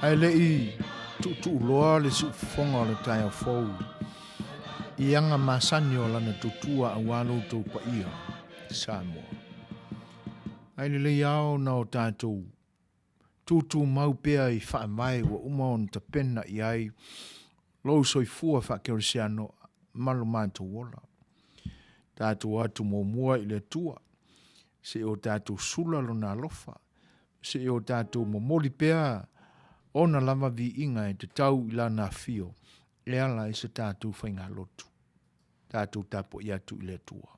Ae le i tuutuuloa le siufofoga o le taeao fou i aga masani o lana tautua aua lo outou paia, Samoa. Ae lelei ao na o tatou tutumau pea i faavae ua uma ona tapena i ai lou soifua faakerisiano ma lo matou ola. Tatou atu muamua i le Atua, se i o tatou sula lona alofa, se i o tatou momoli pea ona lava viiga e tatau i lana afio e ala ai se tatou faigalotu. Tatou tapuai atu i le Atua.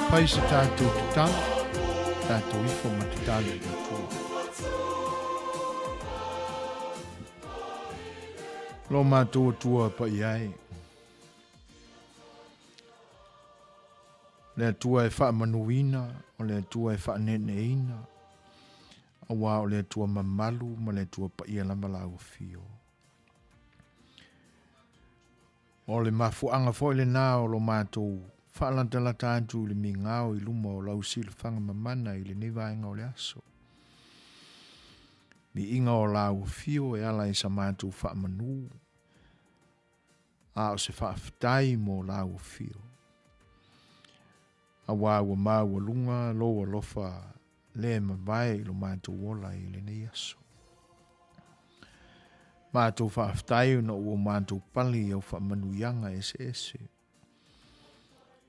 Pai se tātou tatalo, tātou ifo ma tatalo i le Atua. Lo mātou Atua pa i ai. Le Atua e faamanuina, o le Atua e faaneeneeina, auā o le Atua mamalu ma le Atua paia lava lau afio. O le mafuaaga foi lena o lo matou faalatalata atu i le migao i luma o lau silafaga mamana i lenei vaega o le aso. Viiga o lau afio e ala i sa matou faamanu, a o se faafetai mo lau afio. Aua ua maualuga lou alofa le mavae i lo matou ola i lenei aso. Matou faafetai ona ua matou pale i au faamanuiaga eseese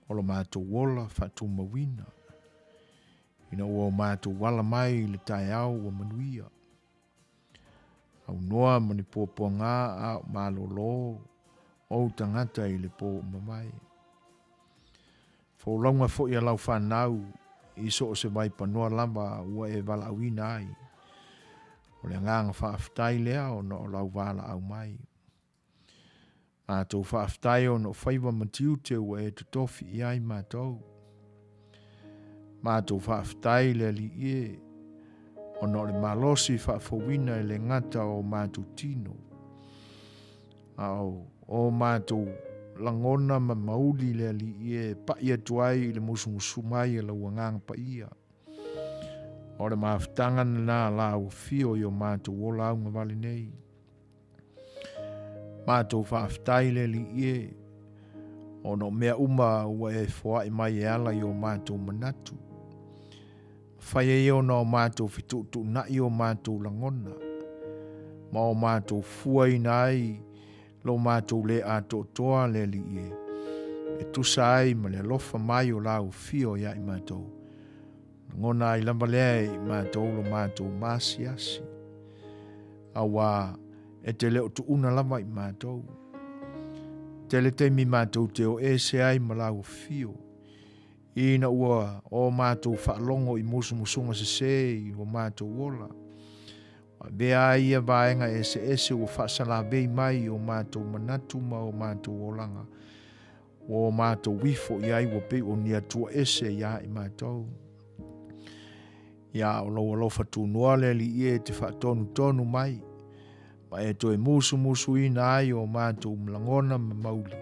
o lo matou ola faatumauina ina ua o matou ala mai i le taeao ua manuia. Aunoa ma ni puapuaga a o malolo ou tagata i le po ua mavae. Folauga foi a lau fanau i so o se vaipanoa lava ua e valaauina ai. O le agaga faafetai lea ona o lau valaau mai. Matou faafetai ona o faiva ma tiute ua e totofi i ai matou. Matou faafetai le Alii e, ona o le malosi faafouina e le gata o matou tino, a o o matou lagona ma mauli le Alii e pai atu ai i le musumusu mai a lau Agaga Paia. O le mafutaga lena la ua fio i o matou ola augavale nei. Matou faafetai le Alii e, ona o mea uma ua e foai mai e ala i o matou manatu. Fai ai ona o matou fetuutuunai o matou lagona, ma o matou fuaina ai lo matou le atoatoa le Alii e, e tusa ai ma le alofa mai o lau afio ia i matou. Lagona ai lava lea e i matou lo matou maasiasi, auā e te le o tuuna lava i matou. Tele taimi matou te o ese ai ma lau afio, ina ua o matou faalogo i musumusuga sesē i o matou ola. Ua avea ai ia vaega eseese ua faasalavei mai i o matou manatu ma o matou olaga, Ua o matou ifo i ai ua pei o ni Atua ese ia i matou. Ia o lou alofa tunoa le Alii e te faatonutonu mai, ma e toe musumusuina ai o matou lagona ma mauli.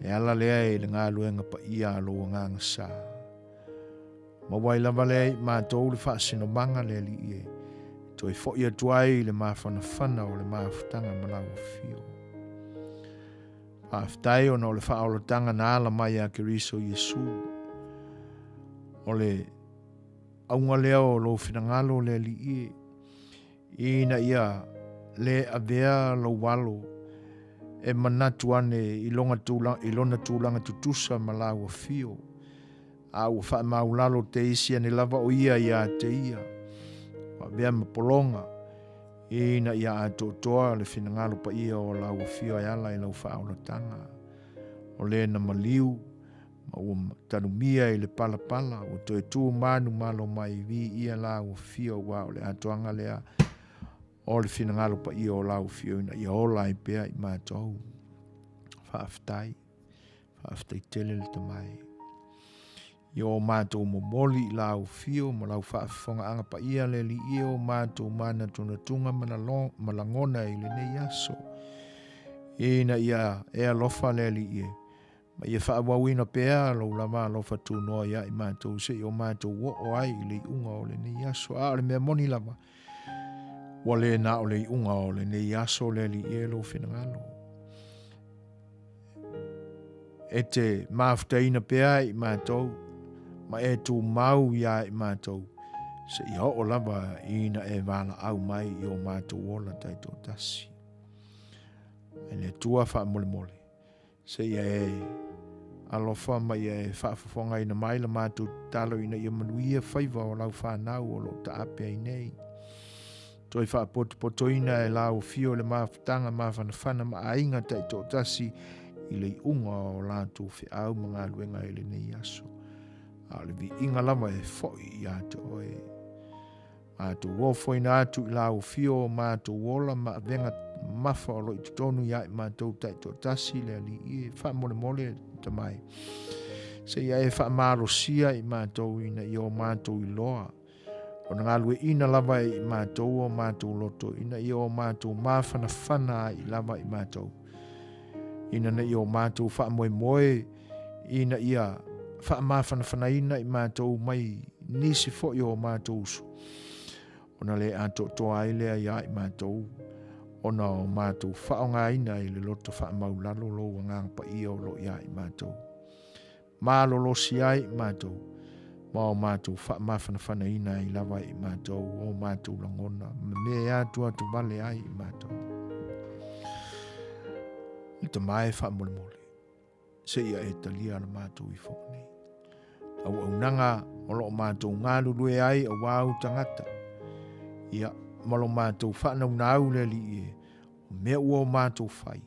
E ala lea i le galuega paia a lou Agaga Sa. Maua ai lava lea i matou le faasinomaga le Alii e toe foi atu ai i le mafanafana o le mafutaga ma lau afio. Faafetai ona o le faaolataga na ala mai ia Keriso Iesu. O le auga lea o lou finagalo le Alii e, ina ia le avea lou alo e manatu ane i lona tulaga tutusa ma lau afio, a ua faamaulalo te isi ane lava o ia ia te ia, ua avea ma pologa, Ina ia atoatoa le finagalo paia o lau afio e ala i lau faaolataga, o le na maliu ma ua tanumia i le palapala, ua toe tu manumalo mai viia lau afio, aua o le atoaga lea o le finagalo paia o lau afio ina ia ola ai pea i matou. Faafetai. Faafetai tele le Tamai. I o matou momoli i lau afio ma lau faafofogaaga paia le Alii e o matou manatunatuga ma lagona i lenei aso. Ina ia e alofa le Alii e, ma ia faaauauina pea lou lava alofa tunoa ia i matou se i o matou oo ai i le iuga o lenei aso. A o le mea moni lava, ua le na o le iuga o lenei aso le Alii e lou finagalo. E te mafutaina pea i matou, ma e tumau iā i matou, seia oo lava ina e valaau mai i o matou ola taitoatasi. E le Atua faamolemole, seia e alofa ma ia e faafofogaina mai la matou tatalo ina ia manuia faiva o lau fanau o lo o taape ai nei. Toe faapotopotoina e lau afio le mafutaga mafanafana ma aiga taitoatasi i le iuga o latou feau ma galuega i lenei aso. A o le viiga lava e foi ia te oe. Matou ofoina atu i lau afio o matou ola ma avega mafa o lo i totonu ia i matou taitoatasi le Alii e faamolemole tamai. Seia e faamalosia i matou ina ia o matou iloa Ona galueaiina lava e i matou o matou loto, ina ia o matou mafanafana ai lava i matou. Ina ne i o matou faamoemoe ina ia faamafanafanaina i matou mai nisi foi o matou uso, ona le atoatoa ai lea iā i matou, ona o matou faaaogaina i le loto faamaulalo lou Agaga Paia o lo o iā i matou. Malolosi ai i matou, ma o matou faamafanafanaina ai lava i matou o matou lagona ma mea e atuatu vale ai i matou. Le Tama e faamolemole, seia e talia la matou ifoga nei. Auaunaga o lo o matou galulue ai auā ou tagata, ia, ma lo matou faanaunau le Alii e, O mea ua o matou fai,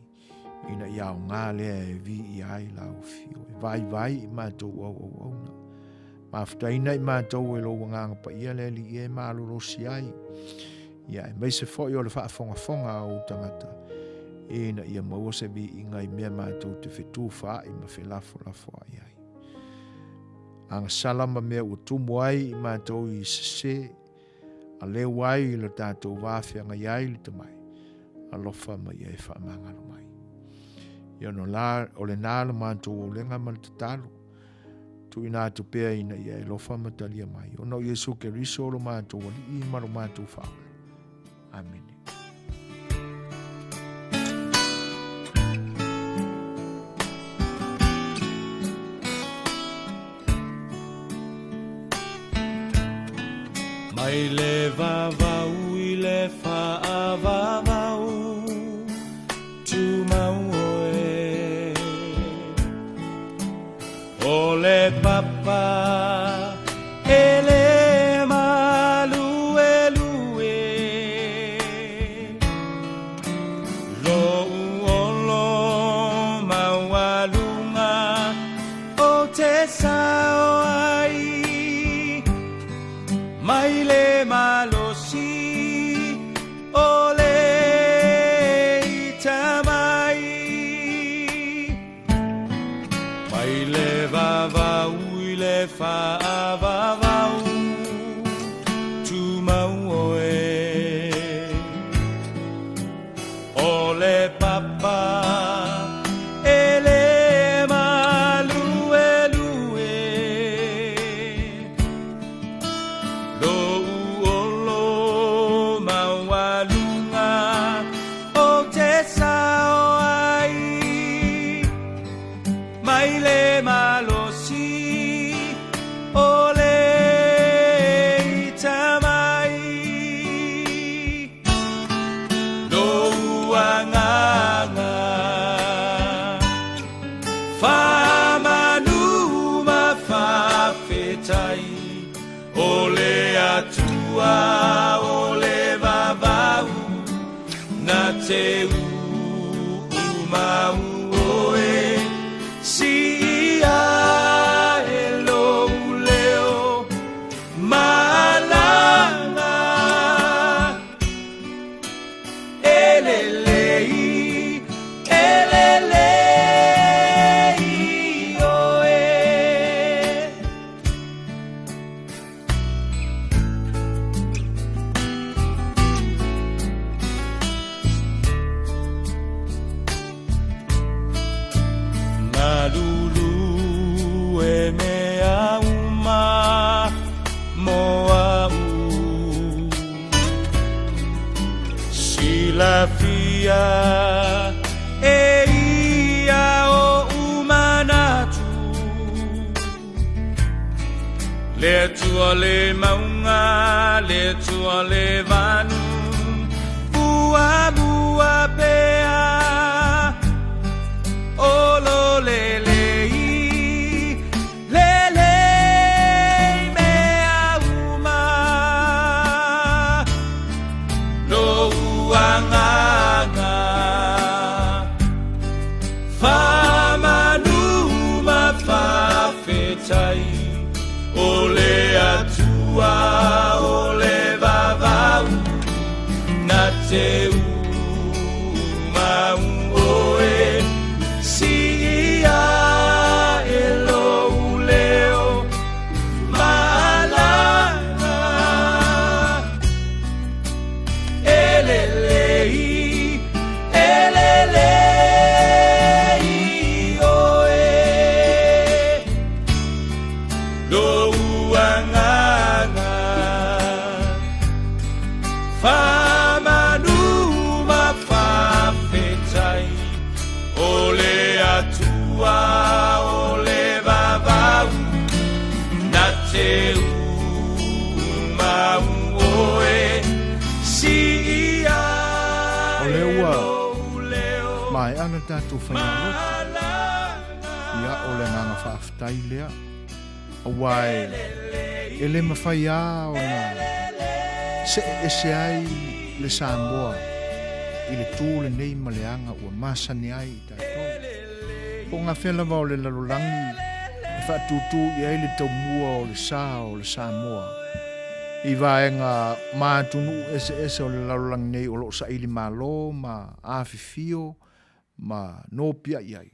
ina ia aoga lea e viia ai lau afio, e vaivai i matou auauauna. Mafutaina i matou e lou Agaga Paia le Alii e malolosi ai, ia aemaise foi o le faafogafoga a ou tagata, ina ia maua se viiga i mea matou te fetufaai ma felafolafoai ai. Agasala ma mea ua tumu ai i matou i sese, A leu ai i lo tatou va feagai ai le tamai, alofa ma ia e faamagalo mai. Ia ona la, o lena lo matou olega ma le tatalo, tuuina atu pea ina ia e alofa ma talia mai, ona o Iesu Keriso lo matou Alii ma lo matou Faaola. Amene. Mai le vavau i le faavavau Tumau oe O le papa e le maluelue Lou olo maualuga o te sao ai Mai le malosi o le ita mai Mai le vavau i le faavavau Tumau oe O le papa e le maluelue Lou olo maualuga o te sao ai Mai le malosi o le ita mai Lou agaga Faamanu ma faafetai O le Atua o le vavau Na te uumau oe Siia e lou leo Malaga E lelei, e lelei oe. Galulue mea uma mo a'u. Silafia e ia oʻu manatu Le Atua le mauga, le Atua le vanu Muamua pea o lo lelei Lelei mea uma Lou agaga Faamanu ma faafetai O le Atua o le vavau Na te umau oe Siia e lou leo Malaga E lelei, e lelei. lea ua maea le tatou faigalotu. Ia, o le agaga faafetai lea. Aua e le mafai lava ona see ese ai le Samoa i le tu lenei ma le aga ua masani ai i tatou. Po o gafea lava o le lalolagi e faatūtū i ai le taumua o le sa o le Samoa i vaega ma atunuu eseese o le lalolagi nei o lo o saili malo ma afifio ma nopiai ai.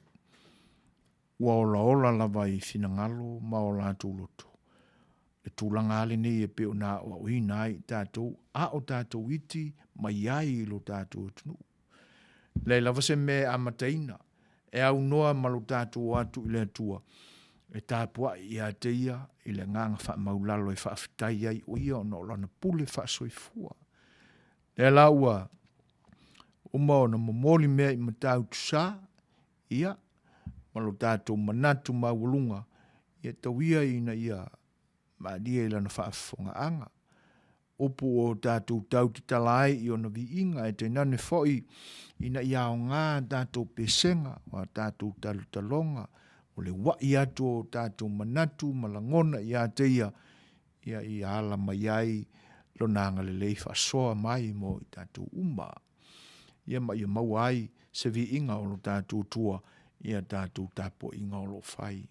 Ua olaola lava i finagalo ma o latou loto. Le tulaga lava lenei e pei ona aoaoina ai i tatou a o tatou iti mai ai i lo tatou atunuu. Leai lava se mea e amataina e aunoa ma lo tatou o atu i le Atua e tapuai ia te Ia i le agaga faamaulalo e faafetai ai o Ia ona o Lana pule faasoifua. Lea la ua uma ona momoli mea i Matautu Sa, ia, ma lo tatou manatu maualuga, ia tau ia ina ia malie i lana faafofogaaga. Upu o tatou tau tatala ai i ona viiga, ae tainane foi ina ia aoga a tatou pesega, o a tatou talotaloga, o le ua'i atu o tatou manatu ma lagona ia te ia, ia ia ala mai ai lona agalelei faasoa mai mo i tatou uma. Ia ma ia maua ai se viiga o lo tatou Atua i a tatou tapuaiga o lo o fai.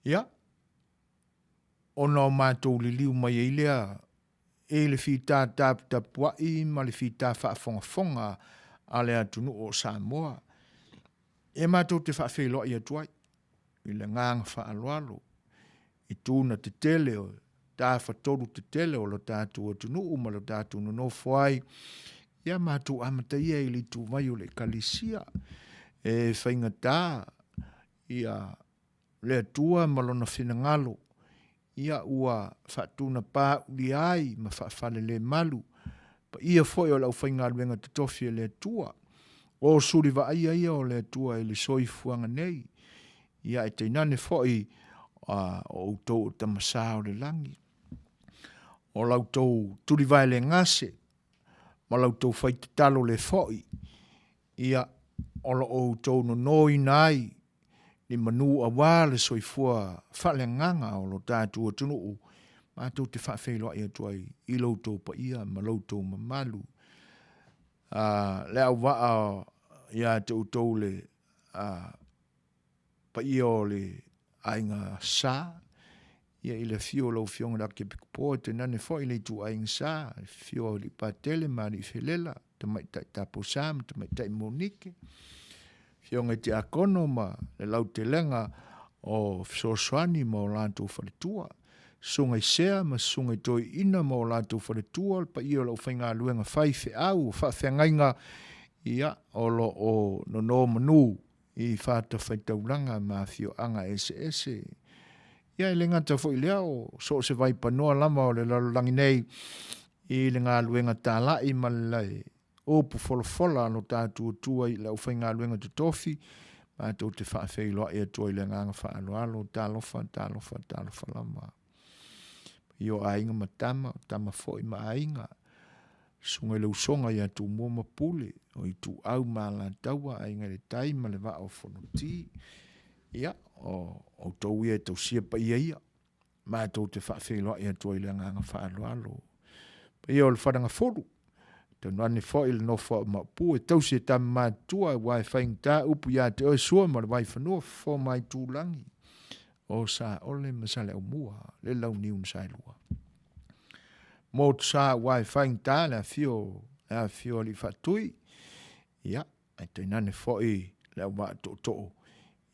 Ia, ona o matou liliu mai ai lea i le fita taputapuai ma le fita faafogafoga a le atunuu o Samoa, e matou te faafeiloai atu ai i le agaga faaaloalo i tuna tetele o tafatolu tetele o lo tatou atunuu ma lo tatou nonofo ai, ia matou amataia i le ituvai o le Ekalesia e faigata ia le Atua ma Lona finagalo, ia ua faatunapaulia ai ma faafalelemalu paia foi o le aufaigaluega totofi a le Atua, o suli vaaia ia o le Atua i le soifuaga nei, ia ae tainane foi o outou o tama sa o le lagi. O la outou tulivae le gase ma la outou faitatalo le foi, ia o lo outou nonoina ai ni manu auā le soifua faaleagaga o lo tatou atunuu, matou te faafeiloai atu ai i lo outou paia ma lo outou mamalu. Le auvaa ia te outou le paia o le aiga Sa, ia i le afio o lau Afioga i le Arkiepikopo, e tainane foi le ituaiga Sa, le afio o Alii Patele ma Alii Felela, Tamaitai Tapo Sa ma Tamaitai Monike, Afioga i Tiakono ma le lautelega o fesoasoani ma o latou faletua, Susuga i Sea ma Susuga i Toeaina ma o latou faletua, le paia o le aufaigaluega faifeau o faafeagaiga, ia, o lo o nono manu i fatafaitaulaga ma afioaga eseese. Ia, e le gata foi i lea, o so o se vaipanoa lava o le lalolagi nei i le galuega talai ma le upu folafola a lo tatou Atua i le aufaigaluega totofi, matou te faafeiloai atu ai i le agaga faaaloalo, talofa, talofa, talofa lava. I o aiga ma tama, o tama foi ma aiga, susuga i le usoga ia Tumua ma Pule, o Ituau ma Alataua, Aiga i le Tai ma le Vaa o Fonoti. Ia, o outou ia e tausia paia ia, matou te faafeiloai atu ai i le agaga faaaloalo. Paia o le Faleagafulu, taunane foi le nofo a Maopu e tausi e tama matutua aua e faigata upu ia te oe Sua ma le Vaifanua, Fofo ma Aitulagi, o Saole ma Saleaaumua, le Launiu na Saelua. Motusa aua e faigata le afio, le afio Alii Faatui, ia, ae tainane foi le auvaa tootoo,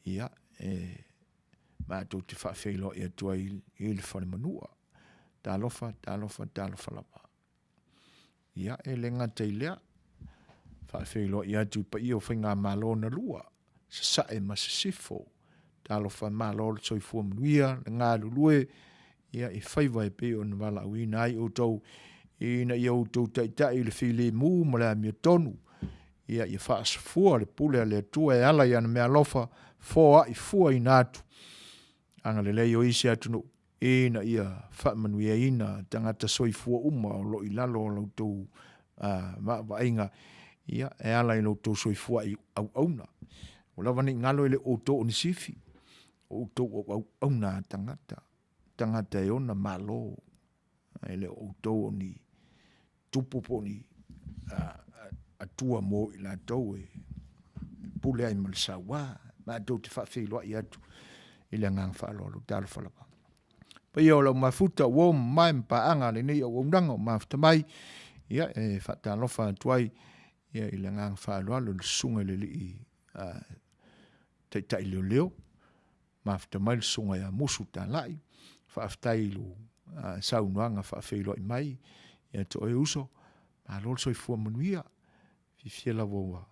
ia, e matou te faafeiloai atu ai i le falemanua. Talofa, talofa, talofa lava. Ia, e le gata i lea, faafeiloai atu i paia o faigamalo na lua, Sasae ma Sisifo. Talofa malo le soifua manuia, le galulue, ia, i faiva e pei ona valaauina ai outou ina ia outou taitai i le filemu ma le amiotonu, ia, ia faasafua le pule a le Atua e ala i ana meaalofa, foai fuaina atu agalelei o isi atunuu ina ia faamanuiaina tagata soifua uma o lo o i lalo o la outou vaavaaiga ia e ala i lo outou soifua auauna. Ua lava nei galo e le o outou o nisi ifi, o outou o auauna a tagata, tagata e ona Malo, e le o outou o ni tupu po o ni atua mo i latou e pule ai ma le saua. Matou te faafeiloai atu i le agaga faaaloalo. Talofa lava. Paia o lau mafuta ua o mamae ma paaga a lenei auaunaga o mafuta mai, ia e faatalofa atu ai ia i le agaga faaaloalo i le susuga i le alii taitai leoleo, mafuta mai le susuga ia Musu Talai, faafetai i lo saunoaga faafeiloai mai ia te oe uso, malo le soifua manuia, fiafia lava ua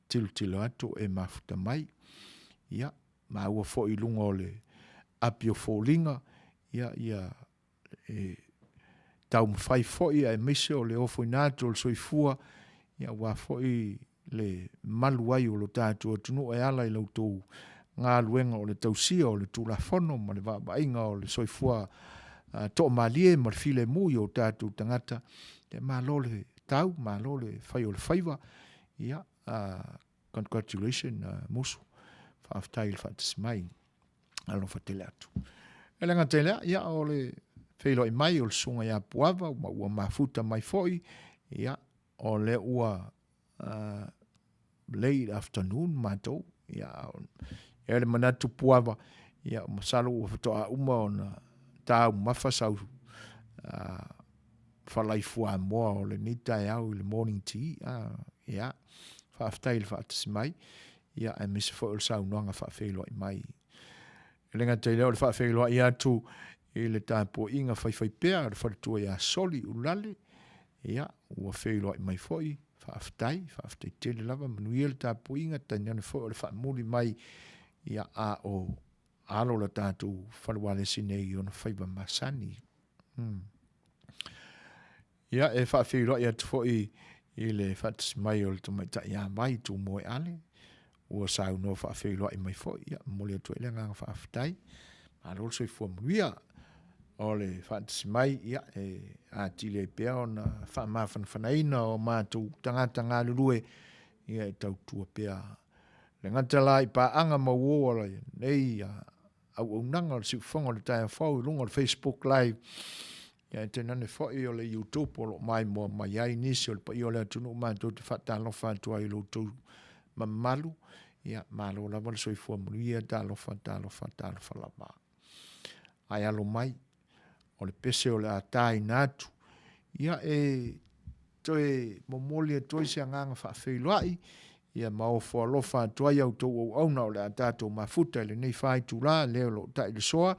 tilotilo atu e mafuta mai. Ia, maua foi i luga o le api o foliga, ia, ia e taumafai foi aemaise o le ofoina atu o le soifua, ia aua foi le malu ai o lo tatou atunuu e ala i la outou galuega o le tausia o le Tulafono ma le vaavaaiga o le soifua toamalie ma le filemu i o tatou tagata. Ia malo le tau, malo le fai o le faiva. Ia, congratulations Musu. Faafetai i le faatasi mai. Alofa tele atu. E le gata i lea, ia, o le feiloai mai o le susuga ia Puava, ma ua mafuta mai foi, ia, o lea ua late afternoon matou, ia, e le manatu Puava, ia, masalo ua faatoa uma ona taumafa sau falai fuamoa o lenei taeao i le morning tea, ia, faafetai i le faatasi mai, ia, aemaise foi o le saunoaga faafeiloai mai. E le gata i lea o le faafeiloai atu i le tapuaiga faifaipea a le faletua ia Soli Ulale, ia, ua feiloai mai foi, faafetai, faafetai tele lava, manuia le tapuaiga, tainane foi o le faamuli mai, ia, a o alo la tatou fale ualesi nei i ona faiva masani. Ia, e faafeiloai atu foi i le faatasi mai o le tamaitai ia Vai Tumoeale, ua saunoa faafeiloai mai foi. Ia, momoli atu ai le agaga faafetai. Malo le soifua manuia. O le faatasi mai, ia, e atili ai pea ona faamafanafanaina o matou tagata galulue, ia, e tautua pea. Le gata la i paaga ma uo o lenei auaunaga o le siufofoga o le taeao fou i luga o le Facebook Live, ia e tainane foi o le YouTube o lo o maimoa mai ai nisi o le paia o le atunuu matou te faatalofa atu ai i lo outou mamalu. Ia, malo lava le soifua manuia, talofa, talofa, talofa lava. Ae alo mai, o le pese o le a tāina atu, ia e toe momoli atu ai se agaga faafeiloai, ia ma ofo alofa atu ai a outou auauna o le a tatou mafuta i lenei faitula lea o lo o tai le soa,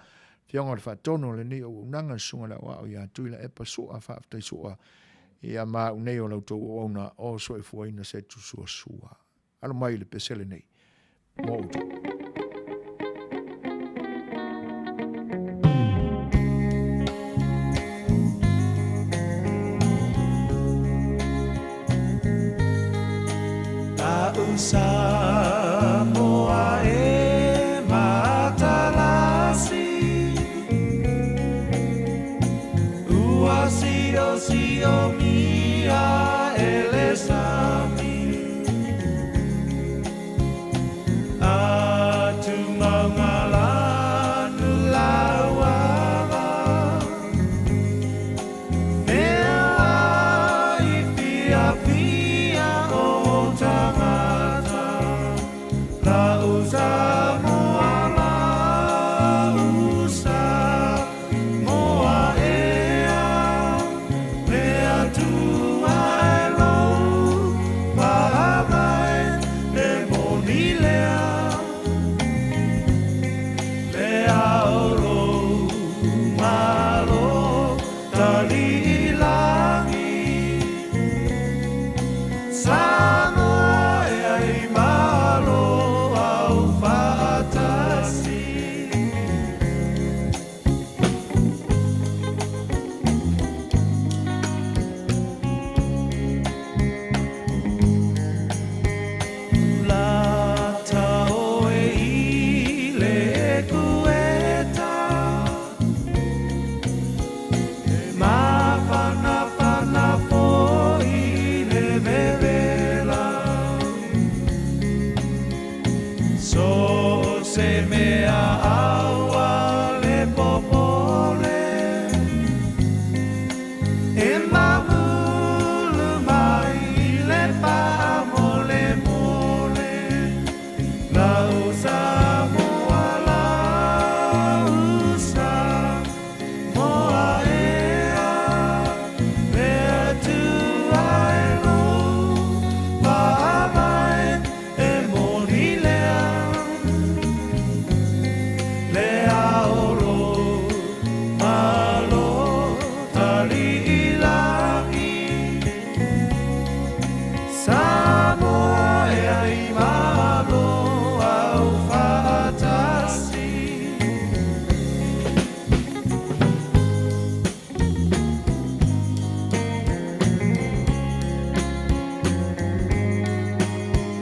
Afioga o le Faatonu o lenei auaunaga, le Susuga i le Aoao ia Tuilaepa Sua, faafetai Sua, ia ma au nei o la outou auauna o soifuaina Setu Suasua. Alo mai i le pese lenei mo outou. La'u Samoa e matalasi Ua siosiomia e le sami Atu mauga lanu lauala Mea i fiafia o tagata La'u Samoa la'u Samoa ea Le Atua e lou. le vela. So se mea aua le popole. E mamulu mai le faamolemole. Lau Samoa, lau Samoa ea, le Atua e lou faavae e moni lea. Le ao lo malo taliilagi. Samoa ea i malo au faatasi.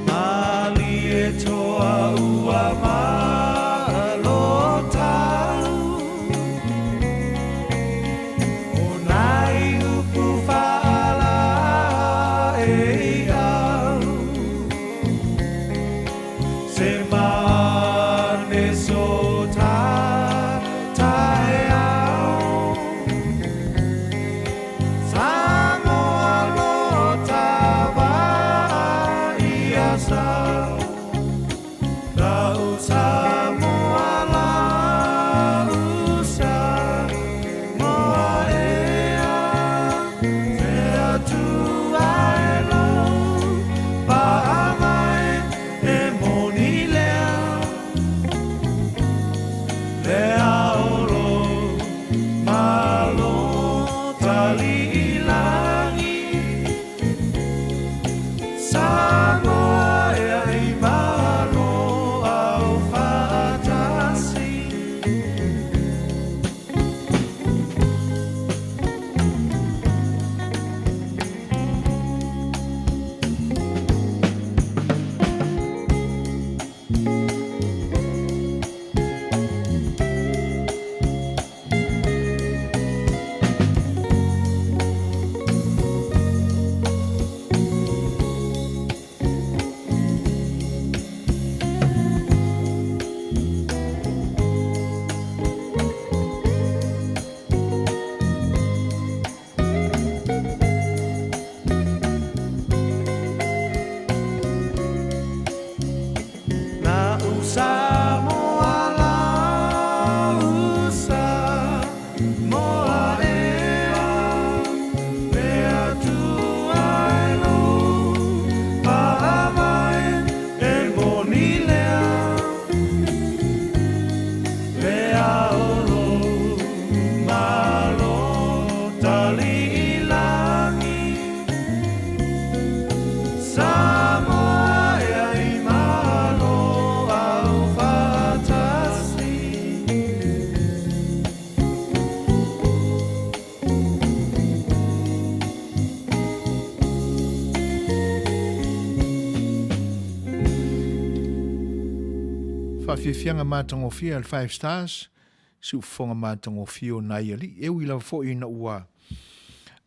Malie toa ua malo tau. O nai upu faala e au. Se mane so ta taeao. Samoa lo tava ia sau. Lau Samoa, lau Samoa ea, le Atua e lou faavae e moni lea. Le ao lo malo taliilagi. Samoa ea i malo au faatasi. Lau Samoa, lau Samoa ea, le Atua e lou faavae e moni lea. Le ao lo malo taliilagi. Samoa ea i malo au faatasi. Faafiafiaga matagofie a le Five Stars, siufofoga matagofie o nai alii. E ui lava foi ina ua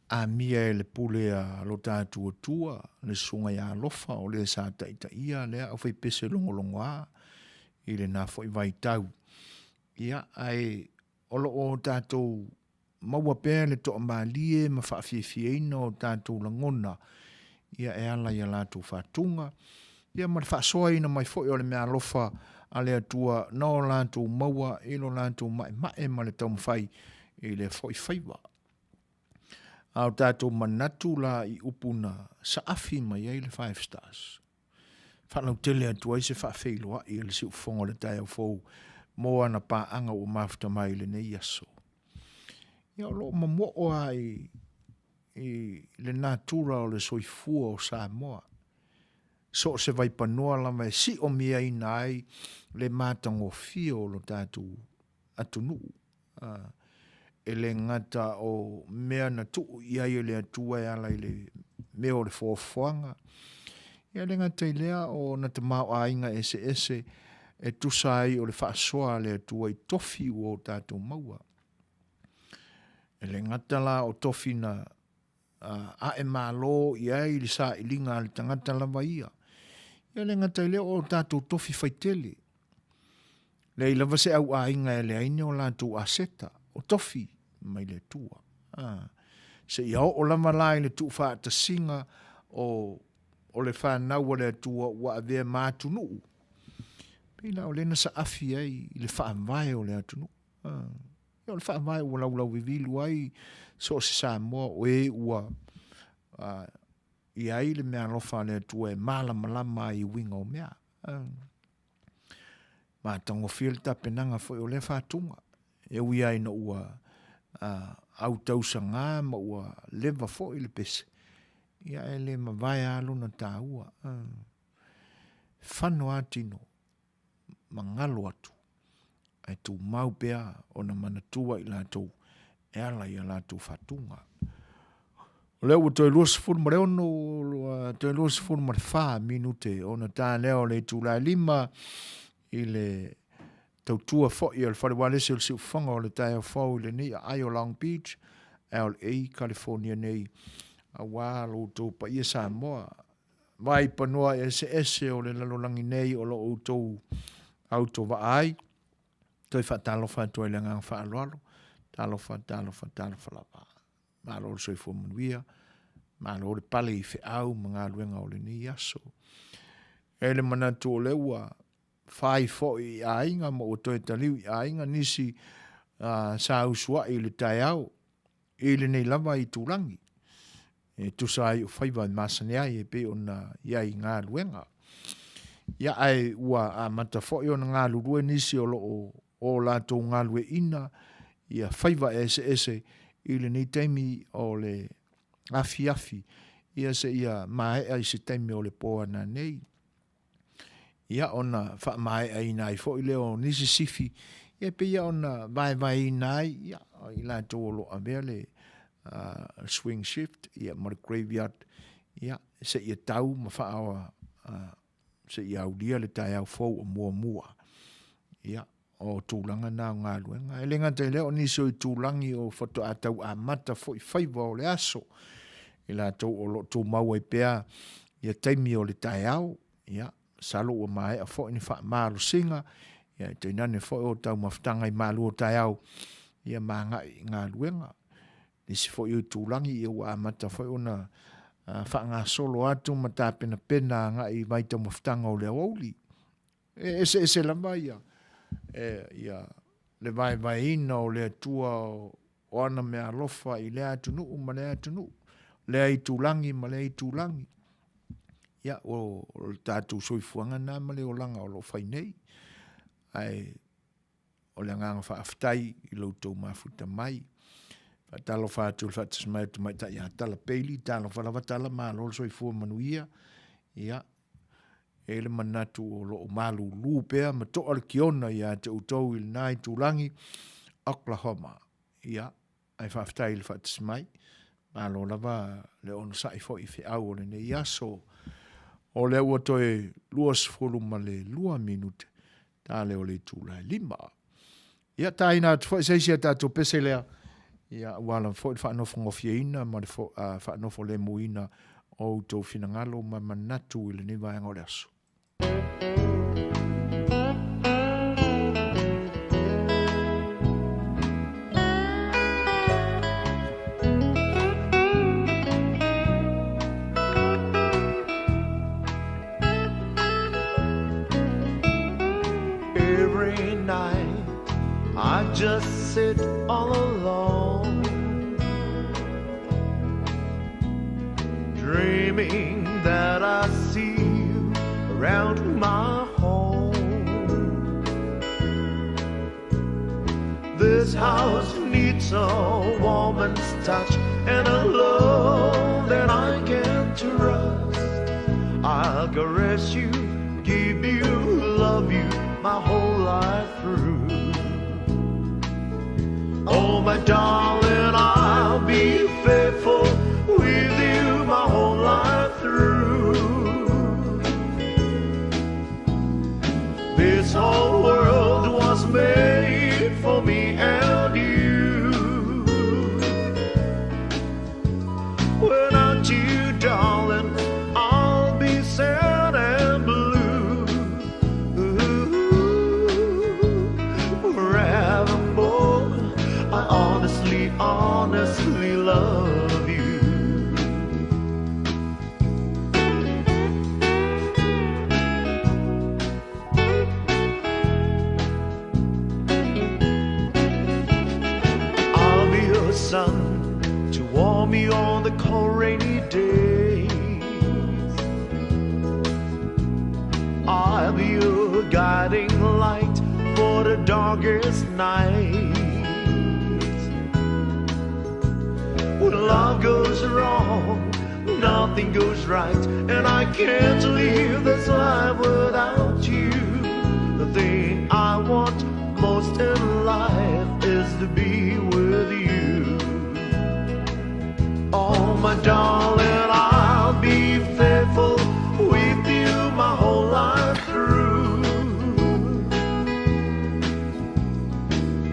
amia e le pule a lo tatou Atua, le Susuga ia Alofa, o le sa taitaia lea aufaipese logologoa i lena foi vaitau. Ia, ae o lo o tatou maua pea le toamalie ma faafiafiaina o tatou lagona, ia e ala i a latou faatuga, ia ma le faasoaina mai foi o le meaalofa a le Atua na o latou maua i lo latou maemae ma le taumafai i lea foi faiva. A o tatou manatu la i upu na saafi mai ai le Five Stars, faalautele atu ai se faafeiloai a le siufofoga o le taeao fou mo ana paaga ua mafuta mai i lenei aso. Ia o lo o mamo'o lava i, i le natura o le soifua o Samoa. So o se vaipanoa lava e si'omiaina ai le matagofie o lo tatou atunuu. E le gata o mea na tuu i ai e le Atua e ala i le mea o le foafoaga, ia le gata i lea o na tamaoaiga eseese e tusa ai o le faasoa a le Atua i tofi ua o tatou maua. E le gata la o tofi na ae malo i ai le sailiga a le tagata lava ia. Ia le gata i lea o tatou tofi faitele. Leai lava se au aiga e leai ni o latou aseta, o tofi mai le Atua. A, seia oo lava la i le tuufaatasiga o, o le fanau a le Atua ua avea ma atunuu. Pei la o lea na saafi ai i le faavae o le atunuu. A, ia o le faavae ua laulauvivilu ai so o se Samoa o e ua a, i ai le meaalofa a le Atua e malamalama ai i uiga o mea. A, matagofie le tapenaga foi o lea faatuga. E ui lava ina ua autausaga ma ua leva foi le pese, ia ae le mavae lava lona taua. Fano lava tino ma galo atu, ae tumau pea ona manatua i latou e ala i a latou faatuga. O lea ua toe 26, toe 24 minute ona ta lea o le itula e 5 i le tautua foi a le Fale Ualesi o le Siufofoga o le taeao fou i lenei aai o Long Beach, LA, California nei, aua lo outou paia Samoa, vai panoa eseese o le lalolagi nei o lo outou autovaa ai. Toe faatalofa atu ai le agaga faaaloalo, talofa, talofa, talofa lava. Malo le soifua manuia, malo le pale i feau ma galuega o lenei aso. E le manatu o lea ua fai foi i aiga ma ua toe taliu i aiga nisi uh, sa usuai i le taeao i lenei lava itulagi e tusa ai o faiva e masani ai e pei ona i ai i galuega. Ia ae ua amata foi ona galulue nisi o lo o o latou galueaiina ia faiva eseese i lenei taimi o le afiafi ia seia maea i se taimi o le po a nanei. Ia ona faamaeaina ai foi lea o nisi sifi ia e pei ona vaevaeina ai ia i latou o lo o avea le uh, swing shift ia ma le graveyard ia seia tau ma faaoa uh, seia aulia le taeao fou o muamua. Ia, o tulaga na o galuega. E le gata i lea o nisi o itulagi o faatoa tau amata foi faiva o le aso i latou o lo o tumau ai pea ia taimi o le taeao, ia, masalo ua maea foi ni faamalosiga, ia e tainane foi o taumafataga i malu o taeao, ia ma agai i galuega. Nisi foi o itulagi ia ua amata foi ona faagasolo atu ma tapenapena agai i vaitaumafataga o le aoauli. E eseese lava ia, e, ia le vaevaeina o le Atua o ana meaalofa i lea atunuu ma lea atunuu, lea itulagi ma lea itulagi. Ia, o, o le tatou soifuaga na ma le olaga o lo o fai nei. Ae o le agaga faafetai i lo outou mafuta mai. Faatalofa atu i le faatasi mai o Tamaitai ia Tala Bailey, talofa lava Tala, malo le soifua manuia. Ia, e i ai le manatu o lo o malūlū pea ma toa le kiona ia te outou i lena itulagi, Oklahoma. Ia, ae faafetai i le faatasi mai. Malo lava le onosai foi i feau o lenei aso. O lea ua toe 22 minute ta lea o le itula e 5. Ia, taina atu foi se isi a tatou pese lea, ia, ua lava foi le faanofogofieina ma le faanofolemuina o outou finagalo ma manatu i lenei vaega o le aso. Every night I just sit all alone Dreaming that I see you around my home This house needs a woman's touch And a love that I can trust I'll caress you, give you, love you My whole life through Oh, my darling, I'll be faithful with you my whole life through. This whole world was made for me and you. I'll be your guiding light for the darkest night. When love goes wrong, nothing goes right, and I can't live this life without you. The thing I want most in life is to be with you. Oh, my darling, I'll be faithful with you my whole life through.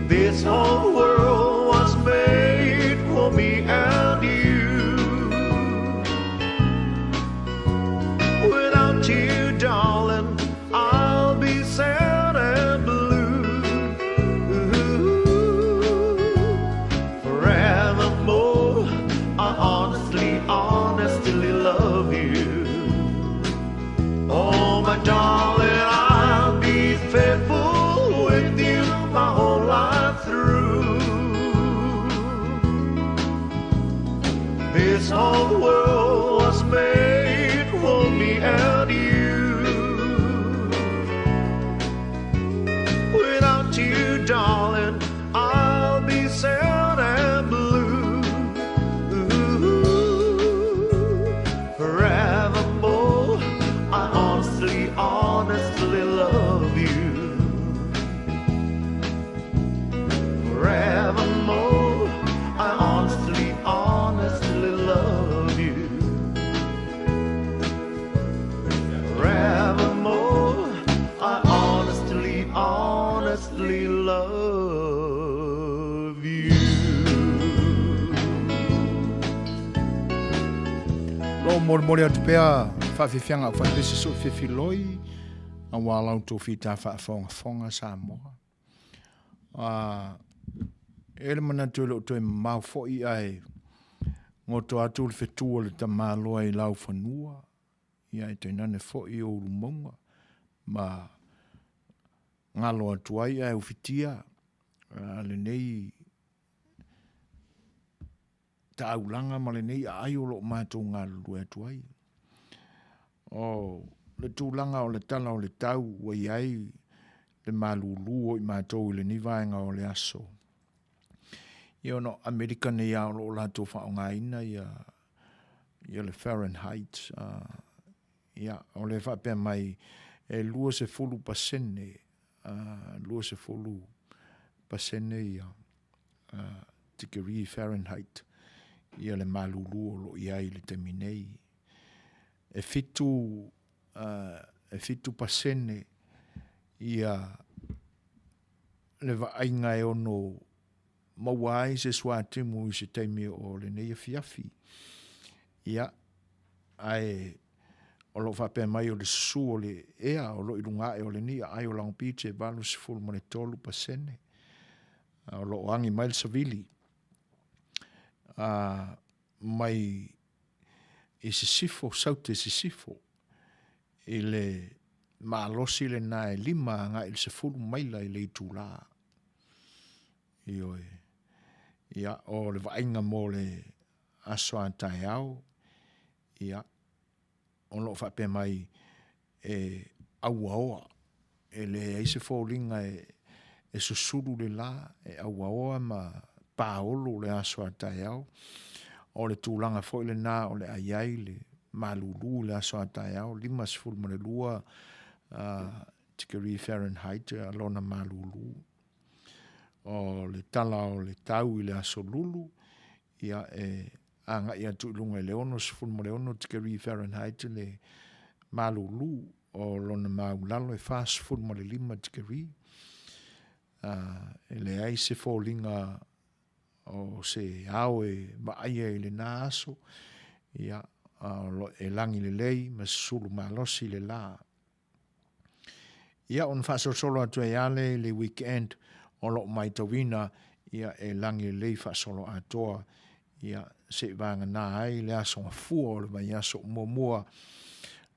This whole world was made for me and you. Without you, darling, I'll be sad and blue. Forevermore, I honestly, honestly love you. Oh, my darling, I'll be faithful with you my whole life through. This whole world was made for me and you. Without you, darling, I'll be sad and blue. Forevermore, I honestly, honestly love you. Forevermore, I honestly, honestly love you. Forevermore, I honestly, honestly love you. Lo molemole atu pea faafiafiaga au faapese soo fefiloi aua la outou fita faafogafoga Samoa. E le manatu e le o toe mamao foi ae goto atu le fetu o le tamaloa i laufanua, ia e tainane foi o ulumauga ma galo atu ai ae ufitia lenei taulaga ma lenei aai o lo o matou galulue atu ai. O le tulaga o le tala o le tau ua i ai le malulu o i matou i lenei vaega o le aso. Ia ona o Amerika nei lava o lo o latou faaaogaina ia ia le Fahrenheit. Ia, o le faapea mai e 20%, 20% ia degree Fahrenheit ia le malulu o lo o i ai i le taimi nei. E 7% ia le vaaiga e ono maua ai se suatimu i se taimi o lenei afiafi. Ia, ae o lo o faapea mai o le susu o le ea o lo o i luga ae o lenei aai o Long Beach e 83%. O lo o agi mai le savili mai i sisifo, saute sisifo, i le malosi lena e 5 agai i le 10 maila i le itula. Ioe. Ia, o le vaaiga mo le aso a taeao, ia, o lo o faapea mai e auaoa, e leai se foliga e susulu le la, e auaoa ma paolo le aso a taeao. O le tulaga foi lena o le a i ai le malulu i le aso a taeao, 52 degree Fahrenheit lona malulu. O le tala o le tau i le aso Lulu, ia e agai atu i luga i le 66 degree Fahrenheit le malulu, o lona maulalo e 45 degree. E leai se foliga o se ao e vaaia i lena aso, ia, e lagi lelei ma susulu malosi le la. Ia, ona faasolosolo atu ai lava lea i le weekend o lo o matauina, ia, e lagi lelei faasoloatoa, ia, seivagana ai le aso gafua o le vaiaso muamua,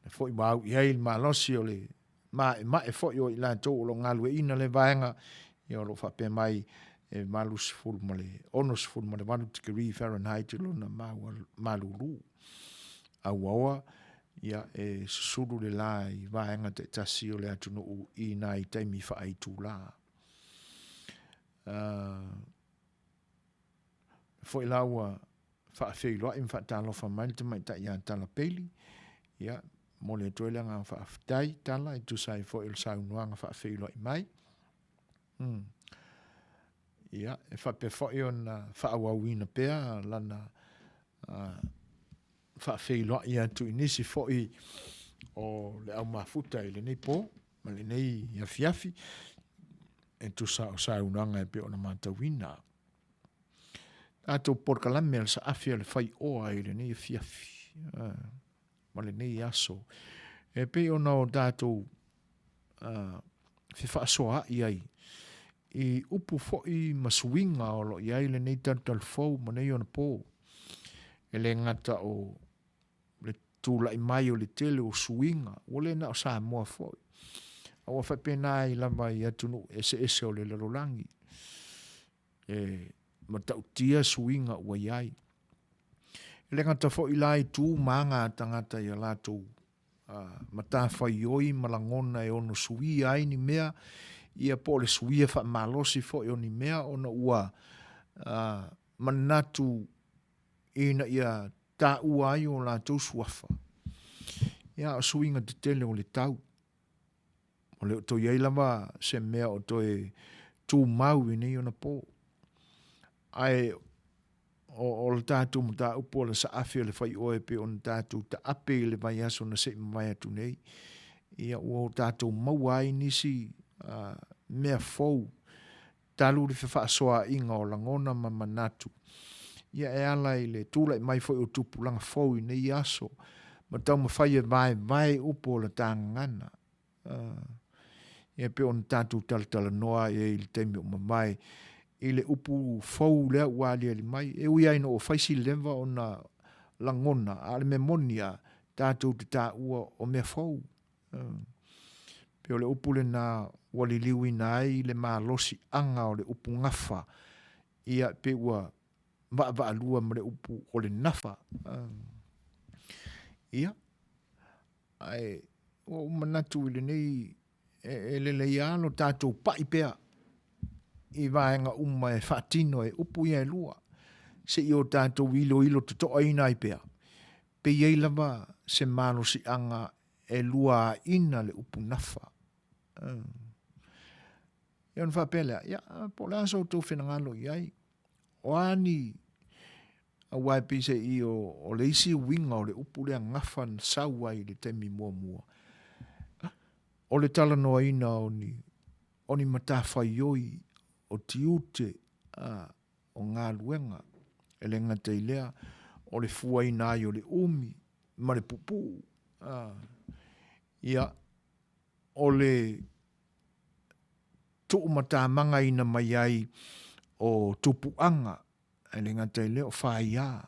lea foi ua au i ai le malosi o le maemae foi o i latou o lo o galueaiina lea vaega, ia, o lo o faapea mai e 68 degree Fahrenheit lona malulu. Auaoa. Ia, e susulu le la i vaega taitasi o le atunuu i nai taimi faaitula. Foi la ua faafeiloai ma faatalofa mai le tamaitai ia Tala Peli, ia, momoli atu ai le agaga faafetai Tala e tusa ai foi o le saunoaga faafeiloai mai. Ia, e faapea foi ona faaauauina pea lana faafeiloai atu i nisi foi o le au mafuta i lenei po ma lenei afiafi e tusa o saunoaga e pei ona matauina. Tatou polokalame a le saafi a le faioa i lenei afiafi ma lenei aso e pei ona o tatou fefaasoaai ai i upu foi ma suiga o lo o i ai lenei talutalufou ma nei ona po. E le gata o le tulai mai o le tele o suiga, ua le na o Samoa foi, a ua faapena ai lava i atunuu eseese o le lalolagi. E matautia suiga ua i ai. E le gata foi la i tu ma aga a tagata i a latou matafaioi ma lagona e ono suia ai ni mea, ia po o le suia faamalosi foi o ni mea ona ua manatu ina ia taua ai o latou suafa. Ia, o suiga tetele o le tau. O le o toe i ai lava se mea o toe tumau i nei ona po. Ae o le tatou mataupu o le saafi o le faioe pei ona tatou taape i le vaiaso na se i mavae atu nei, ia ua o tatou maua ai nisi mea fou talu le fefaasoaaiga o lagona ma manatu, ia e ala i le tulai mai foi o tupulaga fou i nei aso ma taumafai e vaevae upu o le ta gagana. Ia pei ona tatou talatalanoa ai i le taimi o mavae i le upu fou lea ua aliali mai. E ui lava ina ua fai si leva ona lagona, a o le mea moni lava, tatou te taua o mea fou. Pei o le upu lena ua liliuina ai le malosiaga o le upu gafa, ia pei ua vaavaalua ma le upu o le nafa. Ia, Ae ua ou manatu i lenei e lelei lava lo tatou pai pea i vaega uma e faatino e upu ia e lua, se i o tatou iloilo totoaina ai pea, pe i ai lava se malosiaga e luaina le upu nafa. Ia ona faapea lea, ia, po o le a so outou finagalo i ai, o a ni, aua e pei se i o, o le isi uiga o le upu lea gafa na sau ai i le taimi muamua, o le talanoaina o ni, o ni matafaioi, o tiute, a, o galuega, e le gata i lea, o le fuaina ai o le umi ma le puupuu, a, ia, o le tuumatamagaina mai ai o tupuaga, e le gata i lea o faia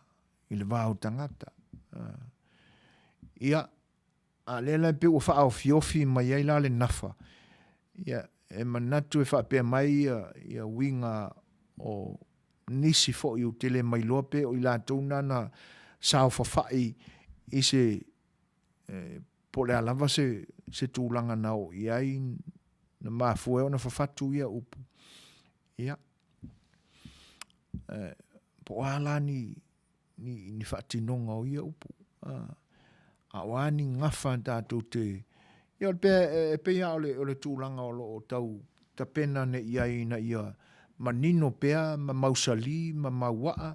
i le va o tagata. Ia, a lea la e pei ua faaofiofi mai ai la le nafa, ia, e manatu e faapea mai ia, ia uiga o nisi foi ou te le mailoa pe o i latou na na saofafai i se po o le a lava se, se tulaga na oo i ai, na mafua ai ona fafatu ia upu, ia, po o a la ni, ni, ni faatinoga o ia upu, a o a ni gafa tatou te, ia o le pea, e pei lava o le, o le tulaga o lo o tau tapena nei i ai ina ia manino pea ma mausali ma mauaa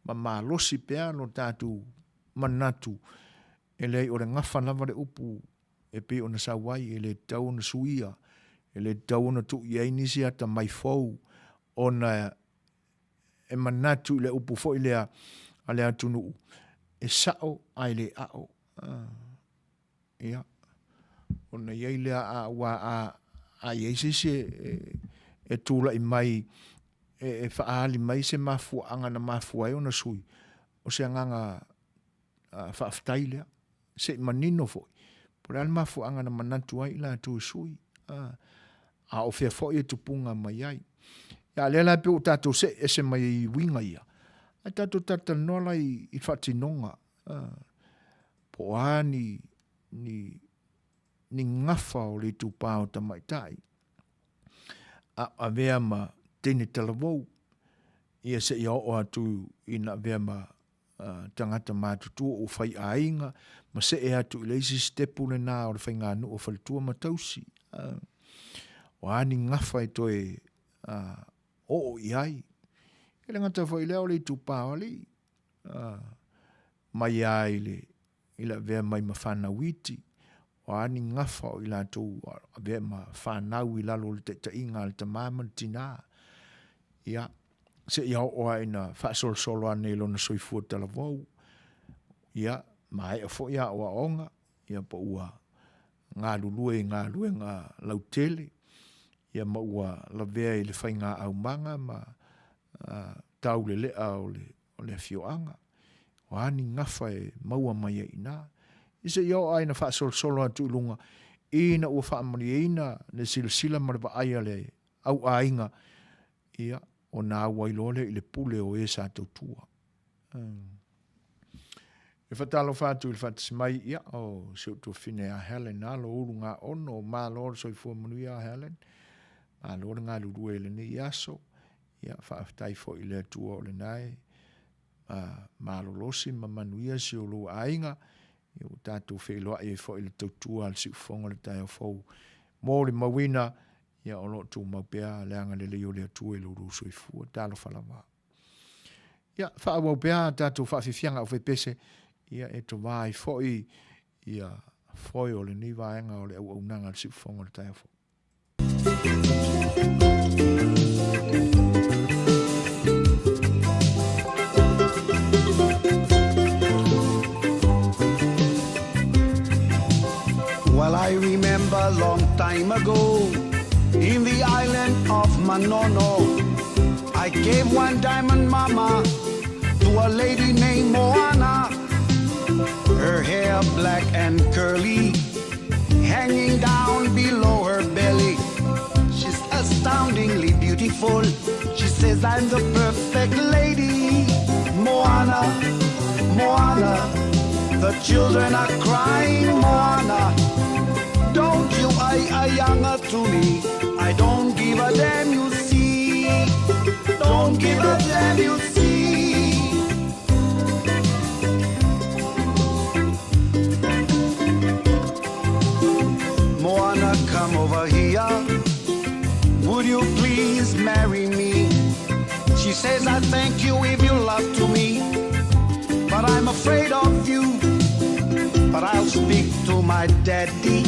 ma malosi pea lo tatou manatu E leai, o le gafa lava le upu e pei ona sau ai, e le tatau ona suia, e le tatau ona tuu i ai nisi atamai fou, ona e manatu i le upu foi lea a le atunuu, e sao ae le ao. Ia, ona i ai lea, aua a, a i ai se isi e tulai mai e faaali mai se mafuaaga na mafua ai ona sui, o se agaga faafetai lea, se i manino foi, po o le a le mafuaaga na manatu ai i latou e sui, a o fea foi e tupuga mai ai. Ia, a lea la e pei ua tatou see ese mai ai i uiga ia, ae tatou talatalanoa la i faatinoga, po o a ni. ni, ni gafa o le itupa o tamaitai, a o avea ma teine talavou, ia seia oo atu ina avea ma tagata matutua ua faiaiga ma see atu i le isi sitepu lena o le faiganuu a faletua ma tausi. O a ni gafa e toe oo i ai. E le gata foi i lea o le itupa o alii, mai lava i le i le avea mai ma fanau iti, o a ni gafa o i latou avea ma fanau i lalo o le taitaiga a le tamā ma le tinā. Ia, seia oo lava ina faasolosolo ane i lona soifua talavou, ia, maea foi aoaoga, ia po ua galulue i galuega lautele, ia ma ua lavea i le faiga aumaga ma taulelea o le o le afioaga. O a ni gafa e maua mai ai i ina. I seia oo lava ina faasolosolo atu i luga, ina ua faamalieina le silasila ma le vaai a le au aiga, ia, ona auai loa lea i le pule o e sa tautua. E faatalofa atu i le faatasi mai, ia, o si ou tuafafine ia Helen Alo Ulugaono, malo le soifua manuia Helen, malo le galulue i lenei aso. Ia, faafetai foi i le Atua o lena e malolosi ma manuia si o lou aiga, ia ua tatou feiloai ai foi i le tautua a le siufofoga o le taeao fou molimauina, ia o lo o tumau pea le agalelei o le Atua i lo lou soifua. Talofa lava. Ia, faaauau pea a tatou faafiafiaga aufaipese, ia e tovā ai foi ia foe o lenei vaega o le auaunaga a le siufofoga o le taeao fou. Well, I remember long time ago in the island of Manono, I gave one diamond mama to a lady named Moana. Her hair black and curly, hanging down below her belly. She's astoundingly beautiful. She says I'm the perfect lady. Moana, Moana, the children are crying, Moana. Don't you I ayanga to me. I don't give a damn, you see. Don't give a damn, you see. Moana, come over here. Would you please marry me? She says, I thank you if you love to me, but I'm afraid of you. But I'll speak to my daddy,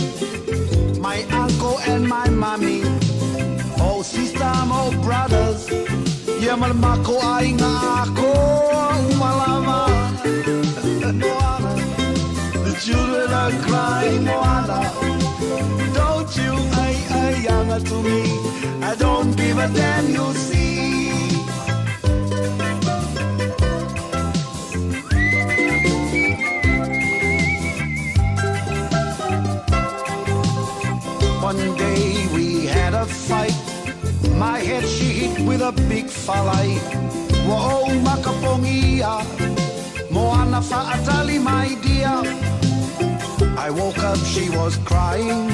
my uncle and my mommy. Oh, sister, oh, brothers. Ia ma le mako aiga ako umalama. Moana, the children are crying, Moana. Don't you ai ai anga to me. I don't give a damn, you see. One day we had a fight. My head she hit with a big falai. Ua ou makapogia, Moana fa'atali my dear. I woke up, she was crying.